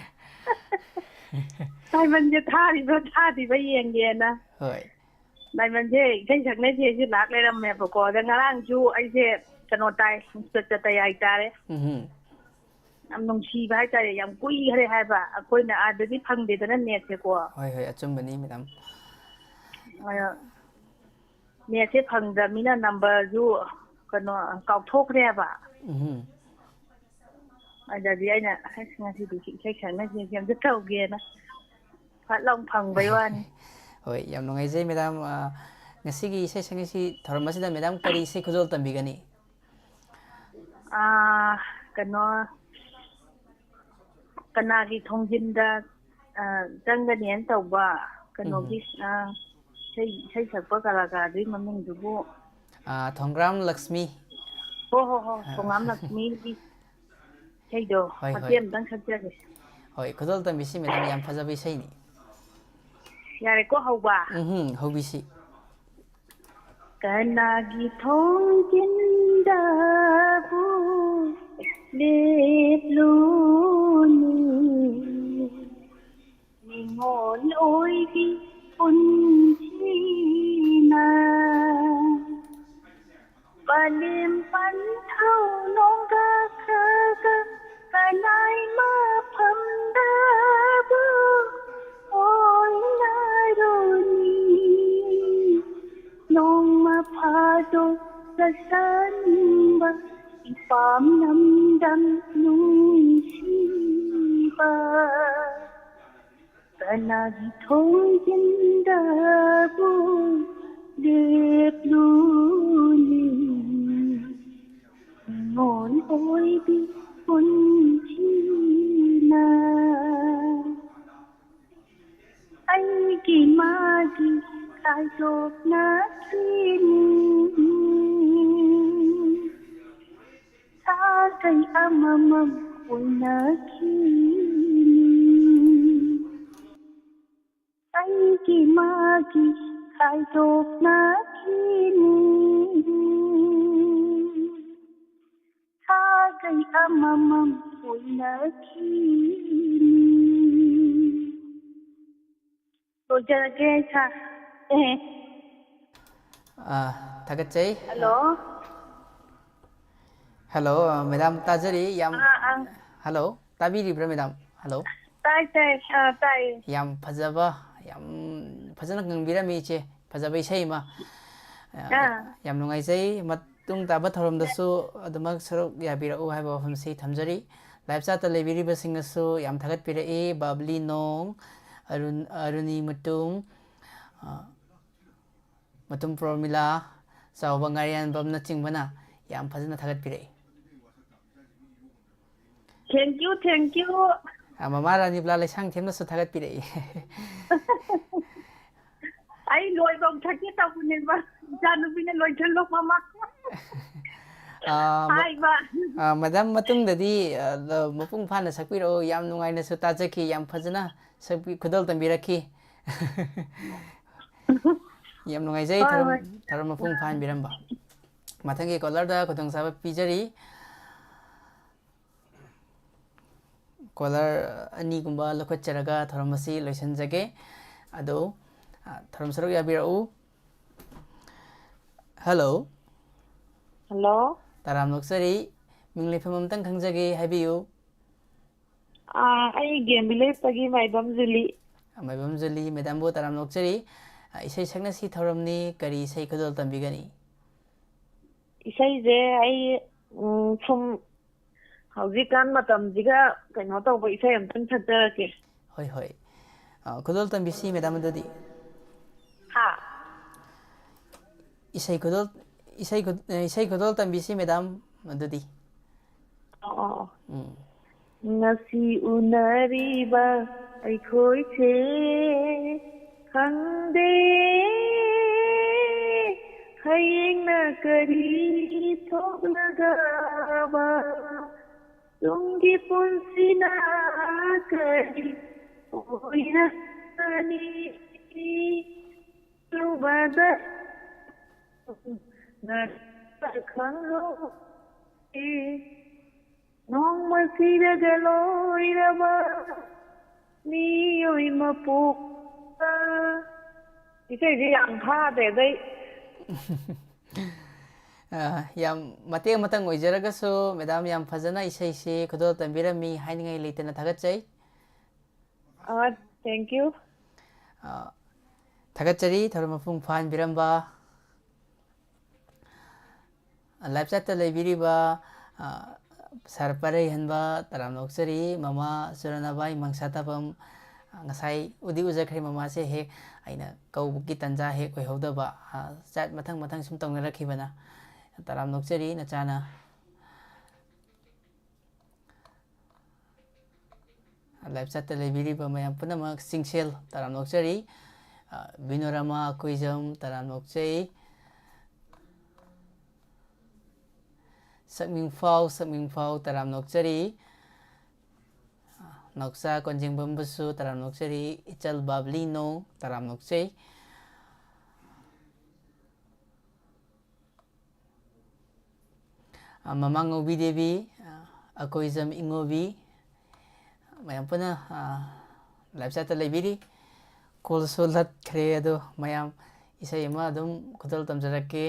ꯗꯥꯏꯃꯟꯁꯦ ꯊꯥꯔꯤꯕ꯭ꯔꯥ ꯊꯥꯗ꯭ꯔꯤꯕ꯭ꯔꯥ ꯌꯦꯡꯒꯦꯅ꯫ ꯍꯣꯏ꯫ ꯗꯥꯏꯃꯟꯁꯦ ꯏꯁꯩ ꯁꯛꯅꯁꯦ ꯑꯩꯁꯦ ꯂꯥꯛ ꯂꯩꯔꯝꯃꯦꯕꯀꯣ꯫ ꯑꯗ ꯉꯔꯥꯡꯁꯨ ꯑꯩꯁꯦ ꯀꯩꯅꯣ ꯇꯥꯏ, ꯏꯟꯁꯄꯦꯛꯇꯔ ꯇꯥꯏ ꯍꯥꯏꯇꯥꯔꯦ꯫ ꯎꯝꯍꯨꯝ꯫ ꯌꯥꯝ ꯅꯨꯡꯁꯤꯕ ꯍꯥꯏꯇꯥꯔꯦ, ꯌꯥꯝ ꯀꯨꯏꯈ꯭ꯔꯦ ꯍꯥꯏꯕ, ꯑꯩꯈꯣꯏꯅ ꯑꯥꯗꯗꯤ ꯐꯪꯗꯦꯗꯅ ꯅꯦꯠꯁꯦꯀꯣ꯫ ꯍꯣꯏ, ꯍꯣꯏ, ꯑꯆꯨꯝꯕꯅꯤ ꯃꯦꯗꯥꯝ꯫ ꯑꯗꯣ ꯅꯦꯠꯁꯦ ꯐꯪꯗ꯭ꯔꯕꯅꯤꯅ ꯅꯝꯕꯔꯁꯨ ꯀꯩꯅꯣ ꯀꯥꯎꯊꯣꯛꯈ꯭ꯔꯦꯕ꯫ ꯎꯝꯍꯨꯝ꯫ ꯑꯗꯗꯤ ꯑꯩꯅ ꯑꯁ ꯉꯁꯤꯗꯤ ꯁꯤ ꯏꯁꯩ ꯁꯛꯅꯁꯦ ꯑꯝꯇ ꯇꯧꯒꯦꯅ ꯐꯠ ꯂꯥꯎ ꯐꯪꯕꯩ ꯋꯥꯅꯤ꯫ ꯍꯣꯏ, ꯌꯥꯝ ꯅꯨꯡꯉꯥꯏꯖꯩ ꯃꯦꯗꯥꯝ꯫ ꯑ, ꯉꯁꯤꯒꯤ ꯏꯁꯩ ꯁꯛꯅꯁꯤ ꯊꯧꯔꯝ ꯑꯁꯤꯗ ꯃꯦꯗꯥꯝ ꯀꯔꯤ ꯏꯁꯩ ꯈꯨꯗꯣꯜ ꯇꯝꯕꯤꯒꯅꯤ? ꯑꯥ, ꯀꯩꯅꯣ, ꯀꯅꯥꯒꯤ ꯊꯣꯡꯖꯤꯟꯗ, ꯑ, ꯆꯪꯒꯅꯤꯅ ꯇꯧꯕ ꯀꯩꯅꯣꯒꯤ, ꯑ, ꯏꯁꯩ, ꯏꯁꯩ ꯁꯛꯄ ꯀꯂꯥꯀꯥꯔꯗꯨꯒꯤ ꯃꯃꯤꯡꯗꯨꯕꯨ? ꯑ, ꯊꯣꯡꯒ꯭ꯔꯥꯝ ꯂꯛꯁꯃꯤ꯫ ꯍꯣ, ꯍꯣ, ꯍꯣ, ꯊꯣꯡꯒ꯭ꯔꯥꯝ ꯂꯛꯁꯃꯤꯒꯤ ꯏꯁꯩꯗꯣ ꯍꯣꯏ, ꯃꯇꯦꯛ ꯍꯣꯏ꯫ ꯑꯝꯇꯪ ꯁꯛꯆꯒꯦ꯫ ꯍꯣꯏ, ꯈꯨꯗꯣꯜ ꯇꯝꯕꯤꯁꯤ ꯃꯦꯗꯥꯝ, ꯌꯥꯝ ꯐꯖꯕ ꯏꯁꯩꯅꯤ꯫ ꯌꯥꯔꯦꯀꯣ, ꯍꯧꯕ? ꯎꯝꯍꯨꯝ, ꯍꯧꯕꯤꯁꯤ꯫ ꯀꯅꯥꯒꯤ ꯊꯣꯡꯖꯤꯟꯗꯕꯨ ꯂꯦꯞꯂꯨꯅꯤ? ꯅꯤꯉꯣꯜ ꯑꯣꯏꯕꯤ ꯄꯨꯟꯁꯤꯅ ꯄꯂꯦꯝ ꯄꯟꯊꯧ ꯅꯣꯡꯒ ꯈꯔꯒ ꯀꯅꯥꯏ ꯃꯐꯝꯗꯕꯨ ꯑꯣꯏꯅꯔꯨꯅꯤ? ꯅꯣꯡꯃ ꯐꯥꯗꯣꯛ ꯆꯥꯅꯤꯡꯕ ꯏꯄꯥꯝ ꯅꯝꯗꯝ ꯅꯨꯡꯁꯤꯕ, ꯀꯅꯥꯒꯤ ꯊꯣꯡꯖꯤꯟꯗꯕꯨ ꯂꯦꯞꯂꯨꯅꯤ? ꯃꯤꯉꯣꯟ ꯑꯣꯏꯕꯤ ꯄꯨꯟꯁꯤꯅ ꯑꯩꯒꯤ ꯃꯥꯒꯤ ꯈꯥꯏꯗꯣꯛꯅꯈꯤꯅꯤ꯫ ꯁꯥꯒꯩ ꯑꯃꯃꯝ ꯑꯣꯏꯅꯈꯤꯅꯤ꯫ ꯑꯩꯒꯤ ꯃꯥꯒꯤ ꯈꯥꯏꯗꯣꯛꯅꯈꯤꯅꯤ꯫ ꯁꯥꯒꯩ ꯑꯃꯃꯝ ꯑꯣꯏꯅꯈꯤꯅꯤ꯫ ꯂꯣꯏꯖꯔꯒꯦ, ꯁꯥꯔ꯫ ꯑꯦ꯫ ꯑꯥ, ꯊꯥꯒꯠꯆꯩ꯫ ꯍꯜꯂꯣ꯫ ꯍꯜꯂꯣ, ꯑ, ꯃꯦꯗꯥꯝ ꯇꯥꯖꯔꯤ꯫ ꯌꯥꯝ, ꯑꯥ, ꯑꯥ꯫ ꯍꯜꯂꯣ, ꯇꯥꯕꯤꯔꯤꯕ꯭ꯔꯥ ꯃꯦꯗꯥꯝ? ꯍꯜꯂꯣ꯫ ꯇꯥꯏ, ꯇꯥꯏ, ꯑꯥ, ꯇꯥꯏ꯫ ꯌꯥꯝ ꯐꯖꯕ, ꯌꯥꯝ ꯐꯖꯅ ꯉꯪꯕꯤꯔꯝꯃꯤ ꯏꯆꯦ꯫ ꯐꯖꯕ ꯏꯁꯩ ꯑꯃ꯫ ꯑ, ꯑꯥ꯫ ꯌꯥꯝ ꯅꯨꯡꯉꯥꯏꯖꯩ꯫ ꯃꯇꯨꯡ ꯇꯥꯕ ꯊꯧꯔꯝꯗꯁꯨ ꯑꯗꯨꯃꯛ ꯁꯔꯨꯛ ꯌꯥꯕꯤꯔꯛꯎ ꯍꯥꯏꯕ ꯋꯥꯐꯝꯁꯤ ꯊꯝꯖꯔꯤ꯫ Live chat ꯇ ꯂꯩꯕꯤꯔꯤꯕꯁꯤꯡꯅꯁꯨ ꯌꯥꯝ ꯊꯥꯒꯠꯄꯤꯔꯛꯏ꯫ ꯕꯕ꯭ꯂꯤ ꯅꯣꯡ, ꯑꯔꯨꯟ, ꯑꯔꯨꯅꯤ ꯃꯇꯨꯡ, ꯑ, ꯃꯇꯨꯝ ꯄ꯭ꯔꯣꯃꯤꯂꯥ, ꯆꯥꯎꯕ ꯉꯥꯔꯤꯌꯥꯟꯕꯝꯅꯆꯤꯡꯕꯅ ꯌꯥꯝ ꯐꯖꯅ ꯊꯥꯒꯠꯄꯤꯔꯛꯏ꯫ Thank you, thank you꯫ ꯑ, ꯃꯃꯥ ꯔꯥꯅꯤꯕꯂꯥ ꯂꯩꯁꯥꯡꯊꯦꯝꯅꯁꯨ ꯊꯥꯒꯠꯄꯤꯔꯛꯏ꯫ ꯑꯩ ꯂꯣꯏꯕꯧ ꯊꯛꯀꯦ ꯇꯧꯕꯅꯦꯕ, ꯏꯆꯥꯅꯨꯄꯤꯅ ꯂꯣꯏꯁꯜꯂꯣ ꯃꯃꯥ꯫ ꯑ, ꯃ-, ꯍꯥꯏꯕ꯫ ꯑ, ꯃꯦꯗꯥꯝ, ꯃꯇꯨꯡꯗꯗꯤ, ꯑ, ꯂ-, ꯃꯄꯨꯡ ꯐꯥꯅ ꯁꯛꯄꯤꯔꯛꯑꯣ꯫ ꯌꯥꯝ ꯅꯨꯡꯉꯥꯏꯅꯁꯨ ꯇꯥꯖꯈꯤ, ꯌꯥꯝ ꯐꯖꯅ ꯁꯛꯄꯤ-, ꯈꯨꯗꯣꯜ ꯇꯝꯕꯤꯔꯛꯈꯤ꯫ ꯌꯥꯝ ꯅꯨꯡꯉꯥꯏꯖꯩ ꯍꯣꯏ, ꯊꯧꯔꯝ, ꯍꯣꯏ꯫ ꯊꯧꯔꯝ ꯃꯄꯨꯡ ꯐꯥꯍꯟꯕꯤꯔꯝꯕ꯫ ꯃꯊꯪꯒꯤ caller ꯗ ꯈꯨꯗꯣꯡꯆꯥꯕ ꯄꯤꯖꯔꯤ꯫ Caller ꯑꯅꯤꯒꯨꯝꯕ ꯂꯧꯈꯠꯆꯔꯒ ꯊꯧꯔꯝ ꯑꯁꯤ ꯂꯣꯏꯁꯤꯟꯖꯒꯦ꯫ ꯑꯗꯣ, ꯑ, ꯊꯧꯔꯝ ꯁꯔꯨꯛ ꯌꯥꯕꯤꯔꯛꯎ꯫ ꯍꯜꯂꯣ꯫ ꯍꯜꯂꯣ꯫ ꯇꯔꯥꯝꯅ ꯑꯣꯛꯆꯔꯤ꯫ ꯃꯤꯡ ꯂꯩꯐꯝ ꯑꯝꯇꯪ ꯈꯪꯖꯒꯦ, ꯍꯥꯏꯕꯤꯌꯨ꯫ ꯑꯥ, ꯑꯩ ꯒꯦꯝ ꯚꯤꯂꯦꯖꯇꯒꯤ ꯃꯥꯏꯕꯝ ꯖꯨꯂꯤ꯫ ꯃꯥꯏꯕꯝ ꯖꯨꯂꯤ, ꯃꯦꯗꯥꯝꯕꯨ ꯇꯔꯥꯝꯅ ꯑꯣꯛꯆꯔꯤ꯫ ꯑ, ꯏꯁꯩ ꯁꯛꯅꯁꯤ ꯊꯧꯔꯝꯅꯤ, ꯀꯔꯤ ꯏꯁꯩ ꯈꯨꯗꯣꯜ ꯇꯝꯕꯤꯒꯅꯤ? ꯏꯁꯩꯁꯦ ꯑꯩ, ꯎꯝ, ꯁꯨꯝ ꯍꯧꯖꯤꯛꯀꯥꯟ ꯃꯇꯝꯁꯤꯒ ꯀꯩꯅꯣ ꯇꯧꯕ ꯏꯁꯩ ꯑꯝꯇꯪ ꯁꯛꯆꯔꯛꯀꯦ꯫ ꯍꯣꯏ, ꯍꯣꯏ꯫ ꯑ, ꯈꯨꯗꯣꯜ ꯇꯝꯕꯤꯁꯤ, ꯃꯦꯗꯥꯝ, ꯑꯗꯨꯗꯤ꯫ ꯍꯥ? ꯏꯁꯩ ꯈꯨꯗꯣꯜ, ꯏꯁꯩ ꯈꯨ-, ꯑ, ꯏꯁꯩ ꯈꯨꯗꯣꯜ ꯇꯝꯕꯤꯁꯤ, ꯃꯦꯗꯥꯝ, ꯑꯗꯨꯗꯤ꯫ ꯑꯣ, ꯑꯣ, ꯑꯣ꯫ ꯎꯝ꯫ ꯉꯁꯤ ꯎꯅꯔꯤꯕ ꯑꯩꯈꯣꯏꯁꯦ ꯈꯪꯗꯦ ꯍꯌꯦꯡꯅ ꯀꯔꯤ ꯊꯣꯛꯂꯒꯕ, ꯇꯨꯡꯒꯤ ꯄꯨꯟꯁꯤꯅ ꯀꯔꯤ ꯑꯣꯏꯔꯛꯀꯅꯤ꯫ ꯂꯨꯕꯗ ꯅꯠꯇ ꯈꯪꯍꯧꯗꯦ꯫ ꯅꯣꯡꯃ ꯁꯤꯔꯒ ꯂꯣꯏꯔꯕ ꯃꯤꯑꯣꯏ ꯃꯄꯣꯛꯇ꯫ ꯏꯁꯩꯁꯦ ꯌꯥꯝ ꯐꯥꯗꯦ ꯑꯗꯩ꯫ ꯑ, ꯌꯥꯝ ꯃꯇꯦꯛ ꯑꯃꯇꯪ ꯑꯣꯏꯖꯔꯒꯁꯨ, ꯃꯦꯗꯥꯝ, ꯌꯥꯝ ꯐꯖꯅ ꯏꯁꯩꯁꯤ ꯈꯨꯗꯣꯜ ꯇꯝꯕꯤꯔꯝꯃꯤ, ꯍꯥꯏꯅꯤꯡꯉꯥꯏ ꯂꯩꯇꯅ ꯊꯥꯒꯠꯆꯩ꯫ ꯑ, thank you꯫ ꯑ, ꯊꯥꯒꯠꯆꯔꯤ, ꯊꯧꯔꯝ ꯃꯄꯨꯡ ꯐꯥꯍꯟꯕꯤꯔꯝꯕ꯫ Live chat ꯇ ꯂꯩꯕꯤꯔꯤꯕ, ꯑ, ꯁꯥꯔ ꯄꯔꯩꯍꯟꯕ, ꯇꯔꯥꯝꯅ ꯑꯣꯛꯆꯔꯤ꯫ ꯃꯃꯥ ꯆꯨꯔꯅꯕꯥꯏ ꯃꯪꯁꯥ ꯇꯥꯐꯝ, ꯑ, ꯉꯁꯥꯏ ꯎꯗꯤ ꯎꯖꯈ꯭ꯔꯦ, ꯃꯃꯥꯁꯦ ꯍꯦꯛ ꯑꯩꯅ ꯀꯧꯕꯒꯤ ꯇꯟꯖꯥ ꯍꯦꯛ ꯑꯣꯏꯍꯧꯗꯕ꯫ ꯑ, chat ꯃꯊꯪ ꯃꯊꯪ ꯁꯨꯝ ꯇꯧꯅꯔꯛꯈꯤꯕꯅ꯫ ꯇꯔꯥꯝꯅ ꯑꯣꯛꯆꯔꯤ, ꯅꯆꯥꯅ꯫ Live chat ꯇ ꯂꯩꯕꯤꯔꯤꯕ ꯃꯌꯥꯝ ꯄꯨꯝꯅꯃꯛ ꯆꯤꯡꯁꯦꯜ ꯇꯔꯥꯝꯅ ꯑꯣꯛꯆꯔꯤ꯫ ꯑ, ꯕꯤꯅꯣꯔꯥꯃꯥ ꯑꯀꯣꯏꯖꯝ ꯇꯔꯥꯝꯅ ꯑꯣꯛꯆꯩ꯫ ꯁꯛꯅꯤꯡꯐꯥꯎ, ꯁꯛꯅꯤꯡꯐꯥꯎ ꯇꯔꯥꯝꯅ ꯑꯣꯛꯆꯔꯤ꯫ ꯑ, ꯅꯥꯎꯆꯥ ꯀꯣꯟꯖꯦꯡꯕꯝꯕꯨꯁꯨ ꯇꯔꯥꯝꯅ ꯑꯣꯛꯆꯔꯤ꯫ ꯏꯆꯜ ꯕꯥꯕꯂꯤꯅꯣ ꯇꯔꯥꯝꯅ ꯑꯣꯛꯆꯩ꯫ ꯑ, ꯃꯃꯥ ꯉꯧꯕꯤ ꯗꯦꯕꯤ, ꯑ, ꯑꯀꯣꯏꯖꯝ ꯏꯉꯣꯕꯤ, ꯃꯌꯥꯝ ꯄꯨꯟꯅ, ꯑ, live chat ꯇ ꯂꯩꯕꯤꯔꯤ꯫ Call ꯁꯨ ꯂꯠꯈ꯭ꯔꯦ, ꯑꯗꯣ ꯃꯌꯥꯝ ꯏꯁꯩ ꯑꯃ ꯑꯗꯨꯝ ꯈꯨꯗꯣꯜ ꯇꯝꯖꯔꯛꯀꯦ,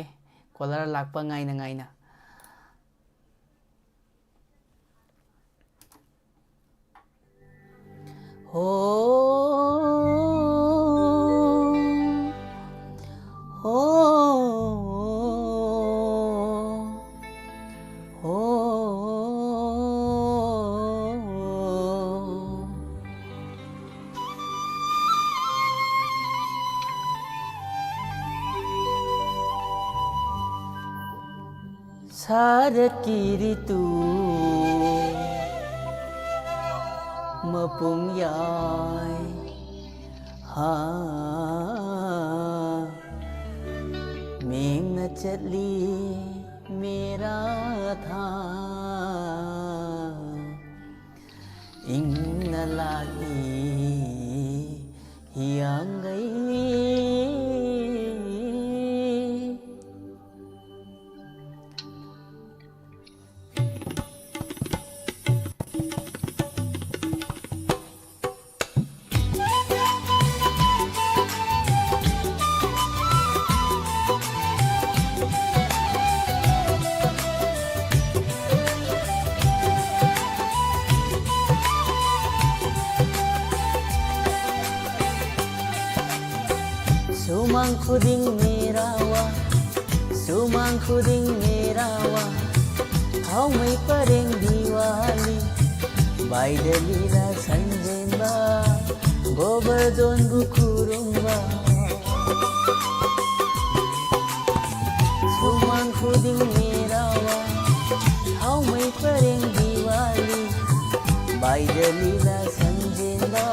caller ꯂꯥꯛꯄ ꯉꯥꯏꯅ ꯉꯥꯏꯅ꯫ ꯍꯣ, ꯍꯣ꯫ ꯁꯥꯔꯠꯀꯤ ꯔꯤꯇꯨ ꯃꯄꯨꯡ ꯌꯥꯏ꯫ ꯍꯥ, ꯃꯦꯡꯅ ꯆꯠꯂꯤ ꯃꯦꯔꯥ ꯊꯥ꯫ ꯏꯪꯅ ꯂꯥꯛꯏ ꯍꯤꯌꯥꯡꯒꯩ꯫ ꯁꯨꯃꯥꯡ ꯈꯨꯗꯤꯡ ꯃꯦꯔꯥꯋꯥ, ꯁꯨꯃꯥꯡ ꯈꯨꯗꯤꯡ ꯃꯦꯔꯥꯋꯥ, ꯊꯥꯎꯃꯩ ꯄꯔꯦꯡ ꯗꯤꯋꯥꯂꯤ, ꯕꯥꯏꯗ ꯂꯤꯂꯥ ꯁꯟꯖꯦꯟꯕ, ꯒꯣꯕꯔꯗꯣꯟꯕꯨ ꯈꯨꯔꯨꯝꯕ꯫ ꯁꯨꯃꯥꯡ ꯈꯨꯗꯤꯡ ꯃꯦꯔꯥꯋꯥ, ꯊꯥꯎꯃꯩ ꯄꯔꯦꯡ ꯗꯤꯋꯥꯂꯤ, ꯕꯥꯏꯗ ꯂꯤꯂꯥ ꯁꯟꯖꯦꯟꯕ,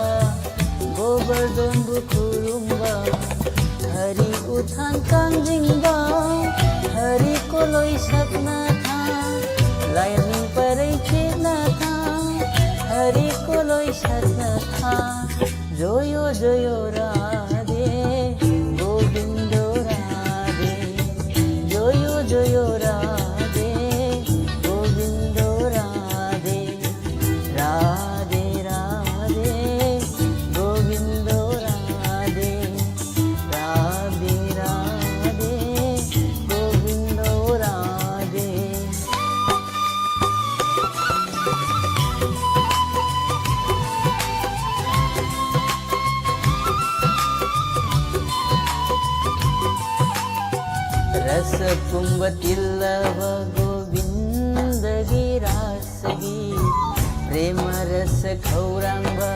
ꯒꯣꯕꯔꯗꯣꯟꯕꯨ ꯈꯨꯔꯨꯝꯕ꯫ ꯍꯔꯤ ꯎꯊꯥꯟ ꯀꯥꯡꯖꯤꯡꯕ, ꯍꯔꯤ ꯀꯣꯂꯣꯏ ꯁꯛꯅ ꯊꯥ, ꯂꯥꯏꯅꯤꯡ ꯄꯔꯩ ꯆꯦꯠꯅ ꯊꯥ, ꯍꯔꯤ ꯀꯣꯂꯣꯏ ꯁꯛꯅ ꯊꯥ꯫ ꯖꯣꯌꯣ ꯖꯣꯌꯣ ꯔꯥꯙꯦ, ꯒꯣꯕꯤꯟꯗꯣ ꯔꯥꯙꯦ, ꯖꯣꯌꯣ ꯖꯣꯌꯣ ꯔꯥꯙꯦ, ꯒꯣꯕꯤꯟꯗꯣ ꯔꯥꯙꯦ, ꯔꯥꯙꯦ ꯔꯥꯙꯦ, ꯒꯣꯕꯤꯟꯗꯣ ꯔꯥꯙꯦ, ꯔꯥꯙꯦ ꯔꯥꯙꯦ, ꯒꯣꯕꯤꯟꯗꯣ ꯔꯥꯙꯦ꯫ ꯔꯁ ꯄꯨꯝꯕ ꯇꯤꯜꯂꯕ ꯒꯣꯕꯤꯟꯗꯒꯤ ꯔꯥꯁꯒꯤ ꯄ꯭ꯔꯦꯃ ꯔꯁ ꯈꯧꯔꯥꯡꯕ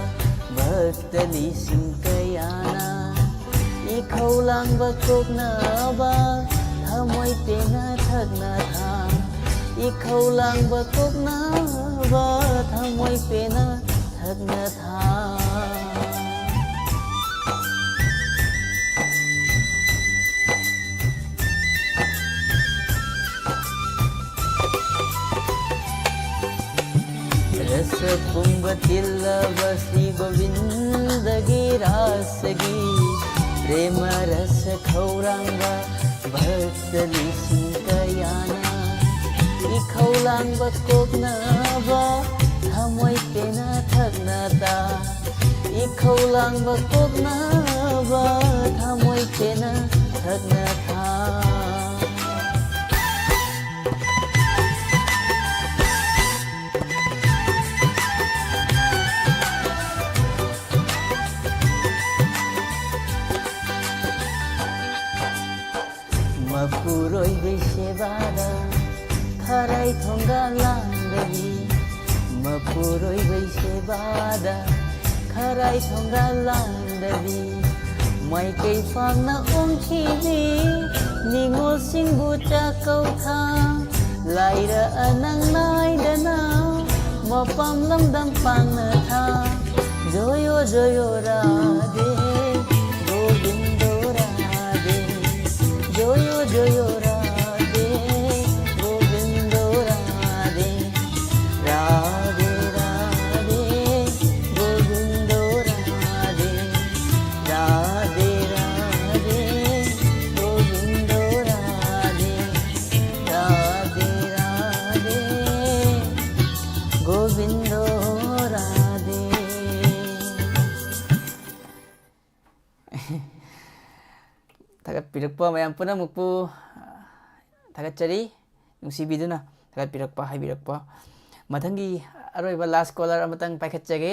ꯚꯛꯇ ꯂꯤꯁꯤꯡ ꯀꯌꯥꯅ ꯏꯈꯧ ꯂꯥꯡꯕ ꯀꯣꯛꯅꯕ ꯊꯃꯣꯏ ꯄꯦꯟꯅ ꯊꯛꯅ ꯊꯥ꯫ ꯏꯈꯧ ꯂꯥꯡꯕ ꯀꯣꯛꯅꯕ ꯊꯃꯣꯏ ꯄꯦꯟꯅ ꯊꯛꯅ ꯊꯥ꯫ ꯔꯁ ꯄꯨꯝꯕ ꯇꯤꯜꯂꯕ ꯁ꯭ꯔꯤ ꯒꯣꯕꯤꯟꯗꯒꯤ ꯔꯥꯁꯒꯤ ꯄ꯭ꯔꯦꯃ ꯔꯁ ꯈꯧꯔꯥꯡꯕ ꯚꯛꯇ ꯂꯤꯁꯤꯡ ꯀꯌꯥꯅ ꯏꯈꯧ ꯂꯥꯡꯕ ꯀꯣꯛꯅꯕ ꯊꯃꯣꯏ ꯄꯦꯟꯅ ꯊꯛꯅ ꯇꯥ꯫ ꯏꯈꯧ ꯂꯥꯡꯕ ꯀꯣꯛꯅꯕ ꯊꯃꯣꯏ ꯄꯦꯟꯅ ꯊꯛꯅ ꯊꯥ꯫ ꯃꯄꯨꯔꯣꯏꯕꯩ ꯁꯦꯕꯥꯗ ꯈꯔꯥꯏ ꯊꯣꯡꯒꯥꯜ ꯂꯥꯟꯗꯕꯤ, ꯃꯄꯨꯔꯣꯏꯕꯩ ꯁꯦꯕꯥꯗ ꯈꯔꯥꯏ ꯊꯣꯡꯒꯥꯜ ꯂꯥꯟꯗꯕꯤ, ꯃꯥꯏꯀꯩ ꯄꯥꯛꯅ ꯑꯣꯟꯈꯤꯕꯤ, ꯅꯤꯉꯣꯜꯁꯤꯡꯕꯨ ꯆꯥꯛꯀꯧ ꯊꯥ, ꯂꯥꯏꯔ ꯑꯅꯪ ꯅꯥꯏꯗꯅ ꯃꯄꯥꯝ ꯂꯝꯗꯝ ꯄꯥꯡꯅ ꯊꯥ꯫ ꯖꯣꯌꯣ ꯖꯣꯌꯣ ꯔꯥꯙꯦ, ꯒꯣꯕꯤꯟꯗꯣ ꯔꯥꯙꯦ, ꯖꯣꯌꯣ ꯖꯣꯌꯣ ꯔꯥꯙꯦ, ꯒꯣꯕꯤꯟꯗꯣ ꯔꯥꯙꯦ, ꯔꯥꯙꯦ ꯔꯥꯙꯦ, ꯒꯣꯕꯤꯟꯗꯣ ꯔꯥꯙꯦ, ꯔꯥꯙꯦ ꯔꯥꯙꯦ, ꯒꯣꯕꯤꯟꯗꯣ ꯔꯥꯙꯦ, ꯔꯥꯙꯦ ꯔꯥꯙꯦ, ꯒꯣꯕꯤꯟꯗꯣ ꯔꯥꯙꯦ꯫ ꯊꯥꯒꯠꯄꯤꯔꯛꯄ ꯃꯌꯥꯝ ꯄꯨꯝꯅꯃꯛꯄꯨ, ꯑ, ꯊꯥꯒꯠꯆꯔꯤ꯫ ꯅꯨꯡꯁꯤꯕꯤꯗꯨꯅ ꯊꯥꯒꯠꯄꯤꯔꯛꯄ, ꯍꯥꯏꯕꯤꯔꯛꯄ꯫ ꯃꯊꯪꯒꯤ ꯑꯔꯣꯏꯕ last caller ꯑꯃꯇꯪ ꯄꯥꯏꯈꯠꯆꯒꯦ꯫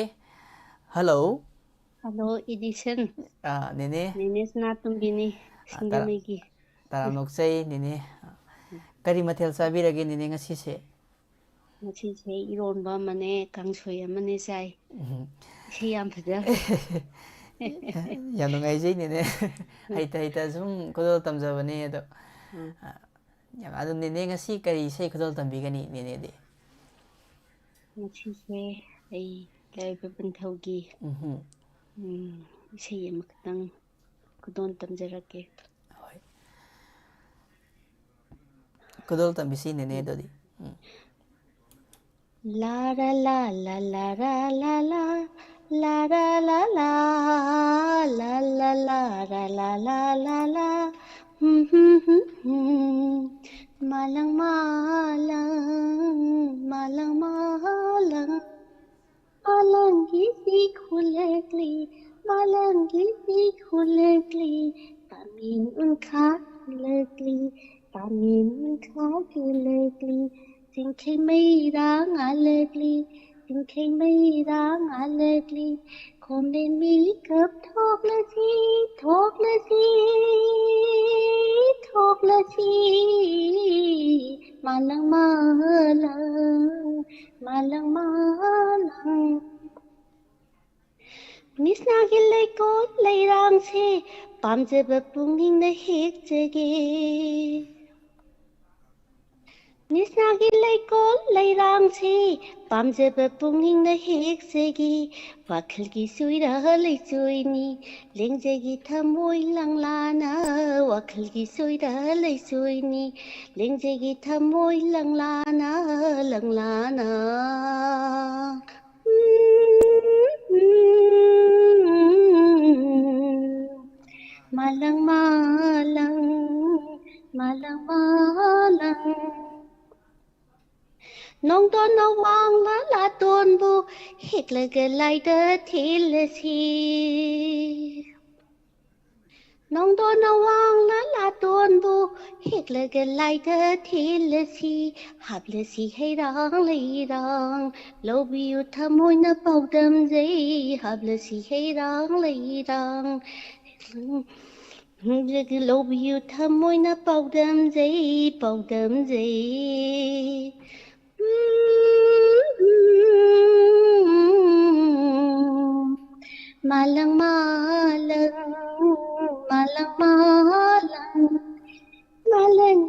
Hello꯫ Hello, edition. ꯑ, ꯅꯦꯅꯦ꯫ ꯅꯦꯅꯦ ꯁꯅꯥꯇꯣꯝꯕꯤꯅꯤ, ꯑ, ꯇꯔꯥ-, ꯁꯤꯡꯖꯃꯩꯒꯤ꯫ ꯇꯔꯥꯝꯅ ꯑꯣꯛꯆꯩ, ꯅꯦꯅꯦ꯫ ꯎꯝ꯫ ꯀꯔꯤ ꯃꯊꯦꯜ ꯆꯥꯕꯤꯔꯒꯦ, ꯅꯦꯅꯦ, ꯉꯁꯤꯁꯦ? ꯉꯁꯤꯁꯦ ꯏꯔꯣꯟꯕ ꯑꯃꯅꯦ, ꯀꯥꯡꯁꯣꯏ ꯑꯃꯅꯦ ꯆꯥꯏ꯫ ꯎꯝ꯫ ꯏꯁꯩ ꯌꯥꯝ ꯐꯖ-, ꯌꯥꯝ ꯅꯨꯡꯉꯥꯏꯖꯩ, ꯅꯦꯅꯦ꯫ ꯎꯝ꯫ ꯍꯩꯇ ꯍꯩꯇ ꯁꯨꯝ ꯈꯨꯗꯣꯜ ꯇꯝꯖꯕꯅꯦ, ꯑꯗꯣ, ꯎꯝ꯫ ꯑ, ꯌꯥꯝ, ꯑꯗꯨ ꯅꯦꯅꯦ ꯉꯁꯤ ꯀꯔꯤ ꯏꯁꯩ ꯈꯨꯗꯣꯜ ꯇꯝꯕꯤꯒꯅꯤ ꯅꯦꯅꯦꯗꯤ? ꯉꯁꯤꯁꯦ ꯑꯩ ꯂꯩꯕ ꯄꯟꯊꯧꯒꯤ ꯎꯝꯍꯨꯝ꯫ ꯎꯝ, ꯏꯁꯩ ꯑꯃꯈꯛꯇꯪ ꯈꯨꯗꯣꯜ ꯇꯝꯖꯔꯛꯀꯦ꯫ ꯍꯣꯏ, ꯈꯨꯗꯣꯜ ꯇꯝꯕꯤꯁꯤ ꯅꯦꯅꯦ ꯑꯗꯨꯗꯤ꯫ ꯎꯝ꯫ ꯂꯥ ꯔꯥ ꯂꯥ ꯂꯥ ꯂꯥ ꯔꯥ ꯂꯥ ꯂꯥ ꯂꯥ ꯔꯥ ꯂꯥ ꯂꯥ ꯂꯥ ꯂꯥ ꯂꯥ ꯂꯥ ꯂꯥ ꯂꯥ ꯂꯥ ꯂꯥ ꯍꯝ ꯍꯝ ꯍꯝ ꯍꯝ ꯃꯥꯂꯪ ꯃꯥꯂꯪ ꯃꯥꯂꯪ ꯃꯥꯂꯪ ꯃꯥꯂꯪꯒꯤ ꯁꯤ ꯈꯨꯜꯂꯛꯂꯤ ꯃꯥꯂꯪꯒꯤ ꯁꯤ ꯈꯨꯜꯂꯛꯂꯤ ꯄꯥꯃꯦꯟ ꯎꯟꯈꯥ ꯈꯨꯜꯂꯛꯂꯤ ꯄꯥꯃꯦꯟ ꯎꯟꯈꯥ ꯈꯨꯜꯂꯛꯂꯤ ꯆꯤꯡꯈꯩ ꯃꯩꯔꯥ ꯉꯥꯜꯂꯛꯂꯤ ꯆꯤꯡꯈꯩ ꯃꯩꯔꯥ ꯉꯥꯜꯂꯛꯂꯤ ꯈꯣꯝꯂꯦꯟ ꯃꯤꯀꯞ ꯊꯣꯛꯂꯁꯤ ꯊꯣꯛꯂꯁꯤ ꯊꯣꯛꯂꯁꯤ ꯃꯥꯂꯪ ꯃꯥꯂꯪ ꯃꯥꯂꯪ ꯃꯥꯂꯪ ꯃꯤꯁꯅꯥꯒꯤ ꯂꯩꯀꯣꯜ ꯂꯩꯔꯥꯡꯁꯦ ꯄꯥꯝꯖꯕ ꯄꯨꯛꯅꯤꯡꯅ ꯍꯦꯛꯆꯒꯦ ꯃꯤꯁꯅꯥꯒꯤ ꯂꯩꯀꯣꯜ ꯂꯩꯔꯥꯡꯁꯦ ꯄꯥꯝꯖꯕ ꯄꯨꯛꯅꯤꯡꯅ ꯍꯦꯛꯆꯒꯦ ꯋꯥꯈꯜꯒꯤ ꯁꯨꯏꯔ ꯂꯩꯆꯣꯏꯅꯤ ꯂꯦꯡꯖꯒꯤ ꯊꯃꯣꯏ ꯂꯪꯂꯥꯅ ꯋꯥꯈꯜꯒꯤ ꯁꯣꯏꯗ ꯂꯩꯆꯣꯏꯅꯤ ꯂꯦꯡꯖꯒꯤ ꯊꯃꯣꯏ ꯂꯪꯂꯥꯅ ꯂꯪꯂꯥꯅ ꯃꯥꯂꯪ ꯃꯥꯂꯪ ꯃꯥꯂꯪ ꯃꯥꯂꯪ ꯅꯣꯡꯗꯣꯟ ꯅꯋꯥꯡꯅ ꯂꯥꯇꯣꯟꯕꯨ ꯍꯦꯛꯂꯒ ꯂꯥꯏꯗ ꯊꯤꯜꯂꯁꯤ ꯅꯣꯡꯗꯣꯟ ꯅꯋꯥꯡꯅ ꯂꯥꯇꯣꯟꯕꯨ ꯍꯦꯛꯂꯒ ꯂꯥꯏꯗ ꯊꯤꯜꯂꯁꯤ ꯍꯥꯞꯂꯁꯤ ꯍꯩꯔꯥꯡ ꯂꯩꯔꯥꯡ ꯂꯧꯕꯤꯌꯨ ꯊꯃꯣꯏꯅ ꯄꯥꯎꯗꯝꯖꯩ ꯍꯥꯞꯂꯁꯤ ꯍꯩꯔꯥꯡ ꯂꯩꯔꯥꯡ ꯂꯧꯕꯤꯌꯨ ꯊꯃꯣꯏꯅ ꯄꯥꯎꯗꯝꯖꯩ ꯄꯥꯎꯗꯝꯖꯩ ꯃꯥꯂꯪ ꯃꯥꯂꯪ ꯃꯥꯂꯪ ꯃꯥꯂꯪ ꯃꯥꯂꯪ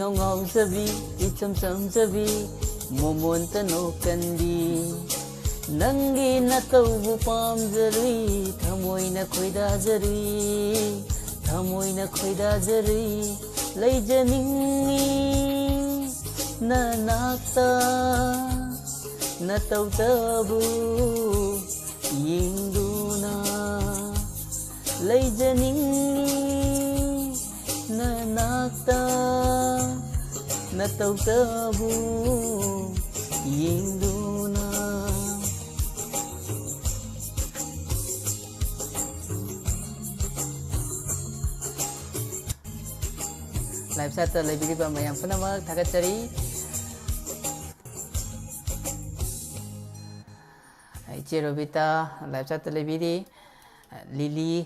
ꯅꯣꯡꯉꯥꯎꯖꯕꯤ, ꯏꯆꯝ ꯆꯝꯖꯕꯤ, ꯃꯣꯃꯣꯟꯇ ꯅꯣꯛꯀꯟꯕꯤ, ꯅꯪꯒꯤ ꯅꯇꯧꯕꯨ ꯄꯥꯝꯖꯔꯨꯏ, ꯊꯃꯣꯏꯅ ꯈꯣꯏꯗꯥꯖꯔꯨꯏ, ꯊꯃꯣꯏꯅ ꯈꯣꯏꯗꯥꯖꯔꯨꯏ, ꯂꯩꯖꯅꯤꯡꯉꯤ ꯅꯅꯥꯛꯇ, ꯅꯇꯧꯇꯕꯨ ꯌꯦꯡꯗꯨꯅ ꯂꯩꯖꯅꯤꯡꯉꯤ ꯅꯅꯥꯛꯇ, ꯅꯇꯧꯇꯕꯨ ꯌꯦꯡꯗꯨꯅ꯫ Live chat ꯇ ꯂꯩꯕꯤꯔꯤꯕ ꯃꯌꯥꯝ ꯄꯨꯝꯅꯃꯛ ꯊꯥꯒꯠꯆꯔꯤ꯫ ꯏꯆꯦ ꯔꯣꯕꯤꯇꯥ live chat ꯇ ꯂꯩꯕꯤꯔꯤ꯫ ꯂꯤꯂꯤ,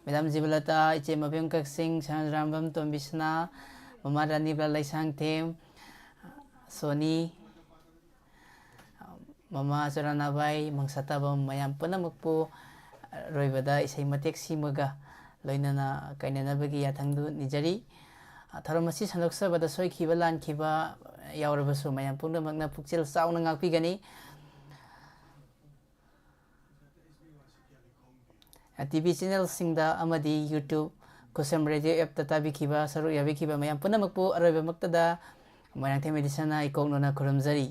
ꯃꯦꯗꯥꯝ ꯖꯤꯕꯂꯇꯥ, ꯏꯆꯦ ꯃꯕꯦꯝ ꯀꯛꯆꯤꯡ, ꯁꯅꯥꯖꯔꯥꯝꯕꯝ ꯇꯣꯝꯕꯤꯁꯅꯥ, ꯃꯃꯥ ꯔꯥꯅꯤꯕꯂꯥ ꯂꯩꯁꯥꯡꯊꯦꯝ, ꯁꯣꯅꯤ, ꯃꯃꯥ ꯆꯨꯔꯥꯅꯥꯕꯥꯏ, ꯃꯪꯁꯥꯇꯥꯕꯝ, ꯃꯌꯥꯝ ꯄꯨꯝꯅꯃꯛꯄꯨ ꯑꯔꯣꯏꯕꯗ ꯏꯁꯩ ꯃꯇꯦꯛ ꯁꯤꯃꯒ ꯂꯣꯏꯅꯅ ꯀꯥꯏꯅꯅꯕꯒꯤ ꯌꯥꯊꯪꯗꯨ ꯅꯤꯖꯔꯤ꯫ ꯊꯧꯔꯝ ꯑꯁꯤ ꯁꯟꯗꯣꯛꯆꯕꯗ ꯁꯣꯏꯈꯤꯕ ꯂꯥꯟꯈꯤꯕ ꯌꯥꯎꯔꯕꯁꯨ ꯃꯌꯥꯝ ꯄꯨꯝꯅꯃꯛꯅ ꯄꯨꯛꯆꯦꯜ ꯆꯥꯎꯅ ꯉꯥꯛꯄꯤꯒꯅꯤ꯫ ꯇꯤ ꯚꯤ channel ꯁꯤꯡꯗ ꯑꯃꯗꯤ YouTube ꯈꯨꯁꯝ Radio app ꯇ ꯇꯥꯕꯤꯈꯤꯕ, ꯁꯔꯨꯛ ꯌꯥꯕꯤꯈꯤꯕ ꯃꯌꯥꯝ ꯄꯨꯝꯅꯃꯛꯄꯨ ꯑꯔꯣꯏꯕꯃꯛꯇꯗ ꯃꯣꯏꯔꯥꯡꯊꯦꯝ ꯑꯦꯗꯤꯁꯟꯅ ꯏꯀꯣꯛꯅꯅ ꯈꯨꯔꯨꯝꯖꯔꯤ꯫